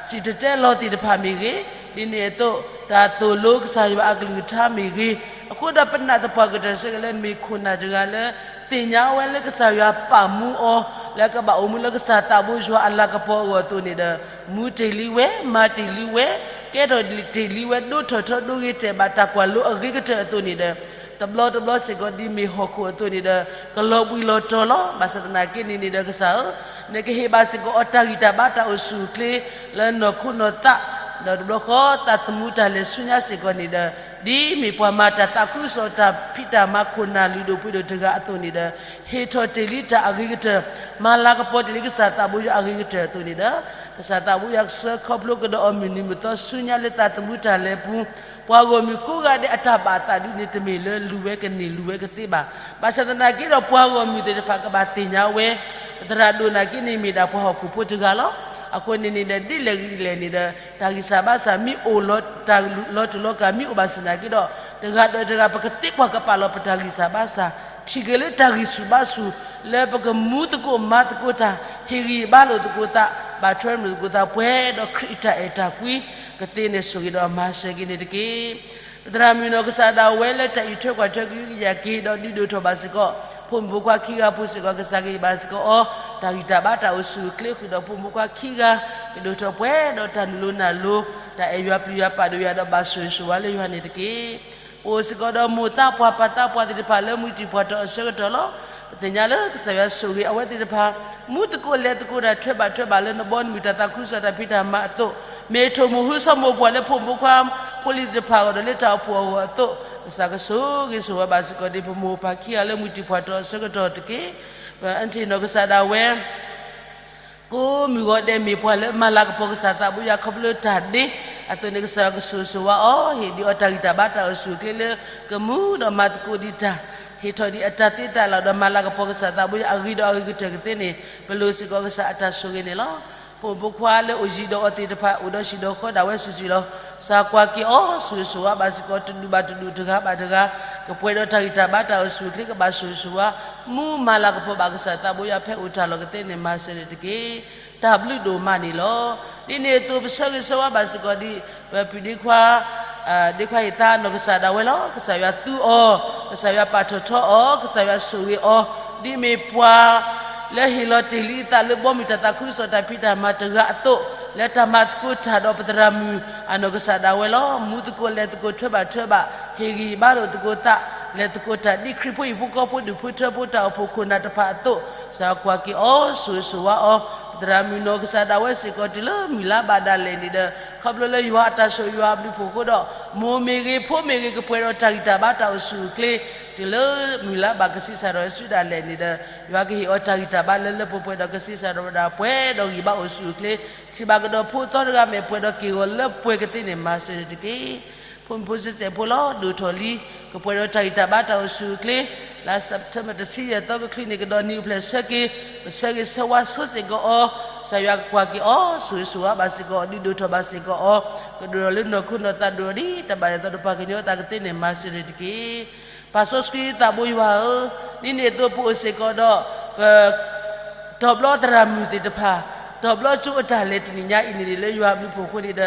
စံၣ်တဲၤတဲလီၤသ့ၣ်တဖၣ်မ့ၢ်ဂ့ၤ, ဒ်န့ၣ်အသိး တၢ်သိၣ်လိကစၢ်ယွၤအကလုၢ်ကထါမ့ၢ်ဂ့ၤ, အဃိဒီးပနာ်သပှၢ်ကတၢၢ်စ့ၢ်ကီးလၢ မ့ၢ်ခိၣ်နၢ်တဂၤလၢ သ့ၣ်ညါဝဲလၢကစၢ်ယွၤပာ်မူအီၤ လၢကဘၣ်အိၣ်မူလၢကစၢ်သးဘိယွၤအလၤကပီၤအဂီၢ်အသိးန့ၣ်ဒီး မူတ့ၢ်လံဝဲ, မၤတ့ၢ်လံဝဲ, ကဲထီၣ်တ့ၢ်လံဝဲ, ဒိးထီၣ်ထီဒိဂ့ၤတဲာ်ဘၣ်တၢ်ကွၢ်လိအဂ့ၤကတၢၢ်အသိးန့ၣ်ဒီး တဘျီတဘျီစ့ၢ်ကီးဒ်မ့ၢ်ဟီၣ်ခိၣ်အသိးန့ၣ်ဒီး ကလီၤဘှံးလီၤတီၤလီၤ. ဘၣ်ဆၣ်သနာ်က့န့ၣ်န့ၣ်ဒီးကစၢ်ဧၢ, နကဟ့ၣ်ဘၣ်စ့ၢ်ကီးအီၤတၢ်ဂံၢ်တၢ်ဘါတၢ်အိၣ်ဆူၣ်အိၣ်ချ့ လၢနီၢ်ခိနီၢ်သး, ဒီးတဘျီဃီသးသမူတၢ်လဲၤဆူညါစ့ၢ်ကီးန့ၣ်ဒီး ဒ်မ့ၢ်ပှၤမၤတၢ်သးခုကစီၣ်တၢ်ဖံးတၢ်မၤခိၣ်နၢ်လုၢ်ဒိၣ်ပှ့ၤဒိၣ်တဂၤအသိးန့ၣ်ဒီး ဟ့ၣ်ထီၣ်တ့ၢ်လံတၢ်အဂ့ၤကတၢၢ်, မၤလၤကပီၤတ့ၢ်လံကစၢ်သးဘိယွၤအဂ့ၤကတၢၢ်အသိးန့ၣ်ဒီး ကစၢ်သးဘိယွၤကဆှၢခီဖျိကဒီးအီၤမုၢ်နံၤမုၢ်သီဆူညါလၢသးသမူတၢ်လဲၤပူၤ, ပှၤဂီၢ်မုၢ်ကိးဂၤဒဲးအတၢ်ဘၣ်အသးဒ်န့ၣ် တမ့ၢ်လၢလူၤဝဲကန့ၢ်လူၤဝဲကသ့ဘၣ်. ဘၣ်ဆၣ်သနာ်က့ဒီးပှၤဂီၢ်မုၢ်သ့ၣ်တဖၣ်ကဘၣ်သ့ၣ်ညါဝဲ, ပသရၣ်ဒိၣ်နာ်က့န့ၣ်မ့ၢ်ဒၣ်ပှၤဟီၣ်ခိၣ်ဖိတဂၤလီၤ. အဃိန့ၣ်န့ၣ်ဒီး ဒ်လဲၣ်ဂ့ၤဒ်လဲၣ်န့ၣ်ဒီး တၢ်ဂံၢ်စၢ်ဘါစၢ်မ့ၢ်အိၣ်လီၤ, တၢ်လီၤတူာ်လီၤကာ်မ့ၢ်အိၣ်ဘၣ်ဆၣ်သနာ်က့ဒီး တဂၤဒီးတဂၤ ပကသ့ကွၢ်ကပာ်လီၤပတၢ်ဂံၢ်စၢ်ဘါစၢ်, ထံၣ်က့ၤလၢတၢ်ဂံၢ်ဆူၣ်ဘါဆူၣ် လၢပကမူသကိးမၤသကိးတၢ်, ဟ့ၣ်ဂံၢ်ဘါလိာ်သကိးသး, ဘၣ်ထွဲမုာ်သကိးသး ပှဲၤဒီးခရံာ်အတၢ်အဲၣ်တၢ်ကွံ, ကသ့န့ၣ်ဆိၣ်ဂ့ၤဒီးမၤစၢၤက့ၤန့ၣ်တက့ၢ်. ပသရၣ်မုၣ်နီၢ်ကစၢ်ဒၣ်ဝဲလၢတၢ်အံးထွဲကွၢ်ထွဲ ကဟုကယာ်က့ၤဒီးဒုးဒိၣ်ထီၣ်ဘၣ်စ့ၢ်ကီး ဖိမုၣ်ဖိခွါခံဂၤအပူၤစ့ၢ်ကီး ကစၢ်ကဟ့ၣ်ဘၣ်စ့ၢ်ကီးအီၤ တၢ်ဂံၢ်တၢ်ဘါတၢ်အိၣ်ဆူၣ်အိၣ်ချ့ဃုာ်ဒီးဖိမုၣ်ဖိခွါခံဂၤ ကဒိၣ်ထီၣ်ပှဲၤဒီးတၢ်နုာ်လိၤနၢ်လိၤ တၢ်အဲၣ်ယွၤပျံၤယွၤပာ်ဒိၣ်ယွၤဒီးဘၣ်ဆိၣ်ဂ့ၤဆိၣ်ဝါလၢယွၤန့ၣ်တက့ၢ်. ပအိၣ်စ့ၢ်ကီးဒီးမိၢ်သးပှၢ်ပၢ်သးပှၢ်သ့ၣ်တဖၣ်လၢမုၢ်တံၢ်ပှၢ်တီၢ်အဆၢကတီၢ်လီၤ. ပသ့ၣ်ညါလၢကစၢ်ယွၤဆိၣ်ဂ့ၤအဝဲသ့ၣ်တဖၣ် မူသကိးလဲၤသကိးတၢ်ထွဲဘၣ်ထွဲဘၣ်လၢနဘီနမုၢ်တၢ်သးခုကစီၣ်တၢ်ဖံးတၢ်မၤအသိး, မ့ၢ်ထိၣ်မိၢ်ဟုဆီမိၢ်ပှၢ်လၢဖိမုၣ်ဖိခွါဖိလံၤသ့ၣ်တဖၣ်အဂီၢ်ဒီးလၢတၢ်အိၣ်ဖှိၣ်အဂီၢ်အသိး, ကစၢ်ကဆိၣ်ဂ့ၤဆိၣ်ဝါဘၣ်စ့ၢ်ကီးဒ်ဖိမုၣ်ဖိခွါခံဂၤလၢမုၢ်တံၢ်ပှၢ်တီၢ်အဆၢကတီၢ်တက့ၢ်. ပအၢၣ်ထံၣ်နီၢ်ကစၢ်ဒၣ်ဝဲ ကိးမုၢ်ဂီၤဒဲးမ့ၢ်ပှၤလၢမၤလၤကပီၤကစၢ်သးဘိယွၤခီဖျိတၢ်ဒ့, အသိးန့ၣ်ကစၢ်ယွၤကဆိၣ်ဂ့ၤဆိၣ်ဝါအီၤ, ဟ့ၣ်ဒံးအီၤတၢ်ဂံၢ်တၢ်ဘါတၢ်အိၣ်ဆူၣ်အိၣ်ချ့လၢကမူဒီးမၤသကိးဒံးတၢ်, ဟ့ၣ်ထီၣ်ဒံးအတၢ်သ့တၢ်လၢ်ဒီးမၤလၤကပီၤကစၢ်သးဘိယွၤအဂ့ၤဒီးအဂ့ၤကတၢၢ်ကသ့န့ၣ် ပလိၣ်စ့ၢ်ကီးကစၢ်အတၢ်ဆိၣ်ဂ့ၤန့ၣ်လီၤ. ဖိမုၣ်ဖိခွါလၢအိၣ်ယံၤဒီးအီၤသ့ၣ်တဖၣ် အိၣ်ဒီးဟံၣ်ဒီးဃီဒၣ်ဝဲစုာ်စုာ်လီၤ. ကစၢ်ကွၢ်က့ၤအီၤ ဆိၣ်ဂ့ၤဆိၣ်ဝါဘၣ်စ့ၢ်ကီး တဒူၣ်ဘၣ်တဒူၣ်တဂၤဘၣ်တဂၤ, ကပှဲၤဒီးတၢ်ဂံၢ်တၢ်ဘါတၢ်အိၣ်ဆူၣ်အိၣ်ချ့ကဘၣ်ဆိၣ်ဂ့ၤဆိၣ်ဝါ, မူမၤလၤကပီၤဘၣ်ကစၢ်သးဘိယွၤဖဲအိၣ်တၢ်လီၢ်ကသ့န့ၣ် မၤစၢၤန့ၣ်တက့ၢ်. တၢ်ဘျုးဒိၣ်မးန့ၣ်လီၤ. ဒ်န့ၣ်အသိးပဆၢဂ့ၤဆၢဝါဘၣ်စ့ၢ်ကီးဒ် ပပုၢ်ဒ့ခွါ ဒ့ခွါအံၤသးနီၢ်ကစၢ်ဒၣ်ဝဲလီၤ. ကစၢ်ယွၤသူအီၤ, ကစၢ်ယွၤပာ်ထီၣ်ထီအီၤ, ကစၢ်ယွၤဆိၣ်ဂ့ၤအီၤ, ဒ်မ့ၢ်ပှၤလၢဟ့ၣ်လီၤတ့ၢ်လံအသးလၢဘီမုၢ်တၢ်သးခုကစီၣ်တၢ်ဖံးတၢ်မၤတဂၤအသိး, လၢတၢ်မၤသကိးတၢ်ဒီးပသရၣ်မုၣ်အနီၢ်ကစၢ်ဒၣ်ဝဲလီၤ. မူသကိးလဲၤသကိးထွဲဘၣ်ထွဲဘၣ်, ဟ့ၣ်ဂံၢ်ဘါလိာ်သကိးသး, လဲၤသကိးတၢ်ဒ်ခရံာ်ဖိဟံၣ်ဖိဃီဖိဒူၣ်ဖိထၢဖိတၢ်အိၣ်ဖှိၣ်ခိၣ်နၢ်တဖၣ်အသိး, ကစၢ်ယွၤကွၢ်က့ၤအီၤ ဆိၣ်ဂ့ၤဆိၣ်ဝါအီၤ, သရၣ်မုၣ်နီၢ်ကစၢ်ဒၣ်ဝဲစ့ၢ်ကီး တုၤလၢမုၢ်လါဘၣ်ဒၣ်လဲာ်န့ၣ်ဒီး ခီဖျိလၢယွၤအတၢ်ဆိၣ်ဂ့ၤယွၤအဘျုးအဖှိၣ်အဃိဒီး မိၢ်မ့ၢ်ဂ့ၤ ဖိမ့ၢ်ဂ့ၤ ကပှဲၤဒီးတၢ်ဂံၢ်တၢ်ဘါတၢ်အိၣ်ဆူၣ်အိၣ်ချ့ တုၤလၢမုၢ်လါဘၣ်ကဆံးစၢ်ဒီးစုဒၣ်လဲာ်န့ၣ်ဒီး ယွၤကဟ့ၣ်အီၤတၢ်ဂံၢ်တၢ်ဘါလၢလၢပှဲၤပှဲၤဒီးကဆံးစၢ်ဒီးဝဲဒၣ်ပှဲၤဒီးဂံၢ်ဘါအိၣ်ဆူၣ်အိၣ်ချ့ ထံၣ်ဘၣ်ကဒီးဖိသီတဂၤမဲာ်ပှဲၤဒီးက့ၢ်ဂီၤလၢပှဲၤကသ့န့ၣ် မၤစၢၤန့ၣ်တက့ၢ်. ဖိမုၣ်ဖိစ့ၢ်ကီးဖိလီၤ ဒိၣ်ထီၣ်လံ ကပှဲၤဒီးတၢ်ဂံၢ်တၢ်ဘါတၢ်အိၣ်ဆူၣ်အိၣ်ချ့ လါစဲးပထ့ဘၢၣ်တဆံယဲၢ်သီကချုးန့ၣ် ကဒီးနံၤအိၣ်ဖျဲၣ်ဆၢက့ၤ ပဆၢဂ့ၤဆၢဝါဆိစ့ၢ်ကီးအီၤ ကစၢ်ယွၤကကွၢ်က့ၤအီၤ ဆိၣ်ဂ့ၤဆိၣ်ဝါဘၣ်စ့ၢ်ကီးအီၤ ဒုးဒိၣ်ထီၣ်ဘၣ်စ့ၢ်ကီးအီၤ ကဒိၣ်ထီၣ်လၢနီၢ်ခိနီၢ်သးဒိၣ်ထီၣ်ဒ်တၢ်ဘၣ်ယွၤသးဒီးပှၤကညီအသးကသ့န့ၣ် မၤစၢၤန့ၣ်တက့ၢ်. ပၢ်စီဆှံသးဘိယွၤဧၢ, ဒ်န့ၣ်အသိးပအိၣ်စ့ၢ်ကီးဒီး ပ တီၤဘျီသရၣ်မုၣ်သ့ၣ်တဖၣ် တီၤဘျီကၠိအတၢ်လဲၤတနံၤညါအံၤန့ၣ် လၢယွၤအဘျုးအဖှိၣ်အဃိန့ၣ်ဒီး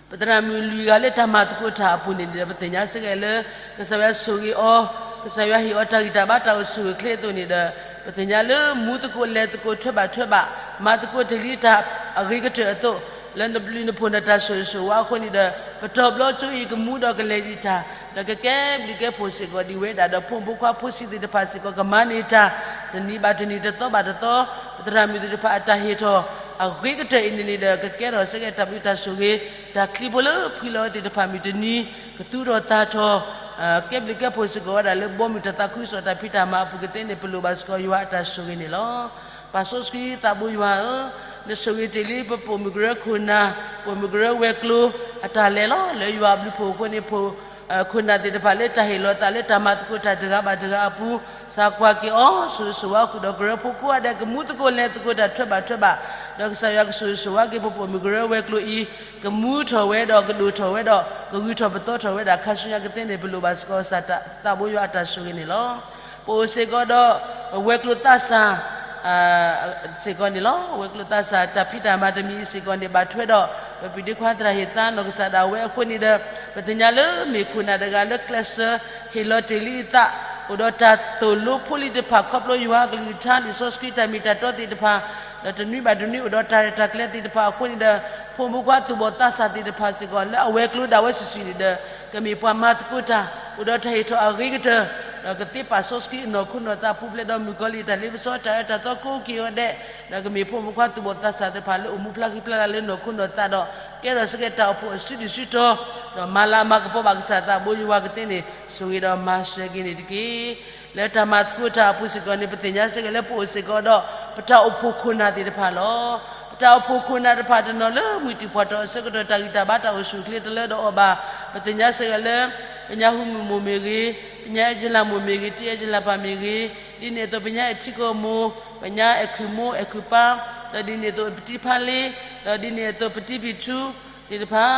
ပသရၣ်မုၣ်လွံၢ်ဂၤလၢတၢ်မၤသကိးတၢ်အပူၤန့ၣ်ဒီး ပသ့ၣ်ညါစ့ၢ်ကီးလၢ ကစၢ်ယွၤဆိၣ်ဂ့ၤအီၤ, ကစၢ်ယွၤဟ့ၣ်အီၤတၢ်ဂံၢ်တၢ်ဘါတၢ်အိၣ်ဆူၣ်အိၣ်ချ့အသိးန့ၣ်ဒီး ပသ့ၣ်ညါလၢမူသကိးလဲၤသကိးထွဲဘၣ်ထွဲဘၣ် မၤသကိးတ့ၢ်လံတၢ်အဂ့ၤကတၢၢ်အသိး လၢနဘျုးနဖှိၣ်နတၢ်ဆိၣ်ဂ့ၤဆိၣ်ဝါအဃိန့ၣ်ဒီး ပတီၤဘျီကၠိအံၤကမူဒီးကလဲၤဒံးတၢ် ဒီးကကဲဘျုးကဲဖှိၣ်စ့ၢ်ကီးဒ်ဝဲဒၣ်ဒီး ဖိမုၣ်ဖိခွါဖိဆံးသ့ၣ်တဖၣ်စ့ၢ်ကီးကမၤန့ၢ်တၢ် တနံၤဘၣ်တနံၤတသီဘၣ်တသီ ပသရၣ်မုၣ်သ့ၣ်တဖၣ်အတၢ်ဟ့ၣ်ထီၣ် အဂ့ၤကတၢၢ်အံၤန့ၣ်န့ၣ်ဒီး ကကဲထီၣ်စ့ၢ်ကီးတၢ်ဘျုးတၢ်ဆိၣ်ဂ့ၤ တၢ်ချံဖိလၢဖှံလီၤဝဲသ့ၣ်တဖၣ်မုၢ်တနံၤ ကသူၣ်ထီၣ်သးထီၣ် ကဲဘျုးကဲဖှိၣ်စ့ၢ်ကီးဝဲဒၣ်လၢဘီမုၢ်တၢ်သးခုကစီၣ်တၢ်ဖံးတၢ်မၤအပူၤကသ့န့ၣ် ပလိၣ်ဘၣ်စ့ၢ်ကီးယွၤအတၢ်ဆိၣ်ဂ့ၤန့ၣ်လီၤ. ပၢ်စီဆှံသးဘိယွၤဧၢ, နဆိၣ်ဂ့ၤတ့ၢ်လံပပိာ်မုၣ်ကရၢခိၣ်နၢ် ပိာ်မုၣ်ကရၢဝဲၤကျိၤ အတၢ်လဲၤလီၤ လၢယွၤအဘျုးအဖှိၣ်အဃိန့ၣ် ခိၣ်နၢ်သ့ၣ်တဖၣ်လၢတၢ်ဟ့ၣ်လီၤသးလၢတၢ်မၤသကိးတၢ်တဂၤဘၣ်တဂၤအပူၤ ကစၢ်ကွၢ်က့ၤအီၤ ဆိၣ်ဂ့ၤဆိၣ်ဝါဃုာ်ဒီးကရၢဖိကိးဂၤဒဲး ကမူသကိးလဲၤသကိးတၢ်ထွဲဘၣ်ထွဲဘၣ်, ဒီးကစၢ်ယွၤကဆိၣ်ဂ့ၤဆိၣ်ဝါက့ၤပပိာ်မုၣ်ကရၢဝဲၤကျိၤအံၤ ကမူထီၣ်ဝဲဒီးကဒိၣ်ထီၣ်ဝဲဒီး ကဂုာ်ထီၣ်ပသီထီၣ်ဝဲဒၣ်ခါဆူညါကသ့န့ၣ် ပလိၣ်ဘၣ်စ့ၢ်ကီးကစၢ်သးဘိယွၤအတၢ်ဆိၣ်ဂ့ၤန့ၣ်လီၤ. ပအိၣ်စ့ၢ်ကီးဒီး ဝဲၤကျိၤသးစၢ် စ့ၢ်ကီးန့ၣ်လီၤ. ဝဲၤကျိၤသးစၢ်တၢ်ဖံးတၢ်မၤတမံၤအံၤစ့ၢ်ကီးန့ၣ် ဘၣ်ထွဲဒီး ပပုၢ်ဒ့ခွါသရၣ်ဟ့ၣ်သါနီၢ်ကစၢ်ဒၣ်ဝဲအဃိန့ၣ်ဒီး ပသ့ၣ်ညါလၢမ့ၢ်ခိၣ်နၢ်တဂၤလၢကျဲးစၢး ဟ့ၣ်လီၤတ့ၢ်လံအသး အိၣ်ဒီးတၢ်သိၣ်လိဖိလံၤတဖၣ် ခီဖျိယွၤအကလုၢ်ကထါ လံာ်စီဆှံတၢ်မ့ၢ်တၢ်တီသ့ၣ်တဖၣ် ဒီးတနွံဘၣ်တနွံအိၣ်ဒီးတၢ်ရဲၣ်တၢ်ကျဲၤသ့ၣ်တဖၣ်အဃိန့ၣ်ဒီး ဖိမုၣ်ဖိခွါသူၣ်ဘီၣ်သးစၢ်သ့ၣ်တဖၣ်စ့ၢ်ကီး လၢအဝဲၤကျိၤဒၣ်ဝဲစုာ်စုာ်န့ၣ်ဒီး ကမ့ၢ်ပှၤမၤသကိးတၢ် အိၣ်ဒီးတၢ်ဟ့ၣ်ထီၣ်အဂ့ၤကတၢၢ် ဒီးကသ့ပာ်စီဆှံအနီၢ်ခိနီၢ်သးပူၤဖျဲးဒီးမုၣ်ကီၤလံၢ်အတၢ်လ့ပစီ တၢ်အၢတၢ်သီကိးက့ၤအီၤဒဲး ဒီးကမ့ၢ်ဖိမုၣ်ဖိခွါသူၣ်ဘီၣ်သးစၢ်သ့ၣ်တဖၣ်လၢအိၣ်မူဖျါဃံဖျါလၤလၢနီၢ်ခိနီၢ်သးဒီး ကဲထီၣ်စ့ၢ်ကီးတၢ်အိၣ်ဖှိၣ်အစုဒုၣ်စုတီၤ ဒီးမၤလၤမၤကပီၤဘၣ်ကစၢ်သးဘိယွၤကသ့န့ၣ် ဆိၣ်ဂ့ၤဒီးမၤစၢၤက့ၤန့ၣ်တက့ၢ်. လၢတၢ်မၤသကိးတၢ်အပူၤစ့ၢ်ကီးန့ၣ် ပသ့ၣ်ညါစ့ၢ်ကီးလၢပအိၣ်စ့ၢ်ကီးဒီး ပတၢ်အိၣ်ဖှိၣ်ခိၣ်နၢ်သ့ၣ်တဖၣ်လီၤ. ပတၢ်အိၣ်ဖှိၣ်ခိၣ်နၢ်တဖၣ်တနီၤလၢမုၢ်တံၢ်ဖှီၣ်ထီၣ်အဆၢကတီၢ်တၢ်ဂံၢ်တၢ်ဘါတၢ်အိၣ်ဆူၣ်အိၣ်ချ့တလၢဒီးအီၤဘၣ်. ပသ့ၣ်ညါစ့ၢ်ကီးလၢ ပညါဟူမုၢ်မိၢ်မ့ၢ်ဂ့ၤ, ပညါအဲၣ်ကၠလၢ်မိၢ်မ့ၢ်ဂ့ၤ, တံၢ်အဲၣ်ကၠလၢ်ပၢ်မ့ၢ်ဂ့ၤ, ဒ်န့ၣ်အသိးပညါအဲၣ်ထံကီၢ်မိၢ်, ပညါအဲၣ်ခုၣ်မိၢ်အဲၣ်ခုၣ်ပၢ်, ဒီးဒ်န့ၣ်အသိးပတံၤဖါလ့, ဒီးဒ်န့ၣ်အသိးပတံၤပံၤထူ သ့ၣ်တဖၣ်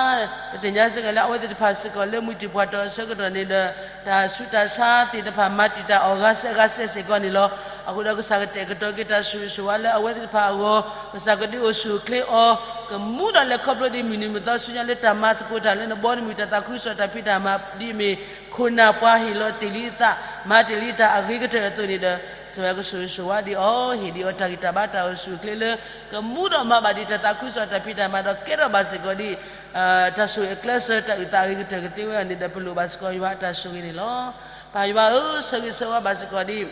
ပသ့ၣ်ညါစ့ၢ်ကီးလၢအဝဲသ့ၣ်တဖၣ်စ့ၢ်ကီးလၢမုၢ်တံၢ်ဖှီၣ်ထီၣ်အဆၢကတီၢ်န့ၣ်ဒီး တၢ်ဆူးတၢ်ဆါသ့ၣ်တဖၣ်မၤတံာ်တာ်အီၤဂၤစဲးဂၤစဲးစ့ၢ်ကီးန့ၣ်လီၤ. အဃိဒီးကစၢ်ကတဲာ်ကတီၤက့ၤတၢ်ဆိၣ်ဂ့ၤဆိၣ်ဝါလၢအဝဲသ့ၣ်တဖၣ်အဂီၢ်, ကစၢ်ကဒုးအိၣ်ဆူၣ်အိၣ်ချ့အီၤ, ကမူဒီးလဲၤခီဖျိဒ်မုၢ်နံၤမုၢ်သီဆူညါလၢတၢ်မၤသကိးတၢ်လၢနဘီနမုၢ်တၢ်သးခုကစီၣ်တၢ်ဖံးတၢ်မၤ ဒ်အမ့ၢ်ခိၣ်နၢ်ပှၤဟ့ၣ်လီၤတ့ၢ်လံအသး, မၤတ့ၢ်လံတၢ်အဂ့ၤကတၢၢ်အသိးန့ၣ်ဒီး ကစၢ်ယွၤကဆိၣ်ဂ့ၤဆိၣ်ဝါဒံးအီၤ, ဟ့ၣ်ဒံးအီၤတၢ်ဂံၢ်တၢ်ဘါတၢ်အိၣ်ဆူၣ်အိၣ်ချ့လၢ ကမူဒီးမၤဘၣ်ဒံးတၢ်သးခုကစီၣ်တၢ်ဖံးတၢ်မၤဒီးကဲထီၣ်ဘၣ်စ့ၢ်ကီးဒ် တၢ်ဆိၣ်ဂ့ၤအကျဲးစၢးတၢ်အုၣ်သးအဂ့ၤကတၢၢ်ကသ့ဝဲအီၤန့ၣ်ဒီး ပလိၣ်ဘၣ်စ့ၢ်ကီးယွၤအတၢ်ဆိၣ်ဂ့ၤန့ၣ်လီၤ. ပၢ်ယွၤဧၢ, ဆၢဂ့ၤဆၢဝါဘၣ်စ့ၢ်ကီးဒ်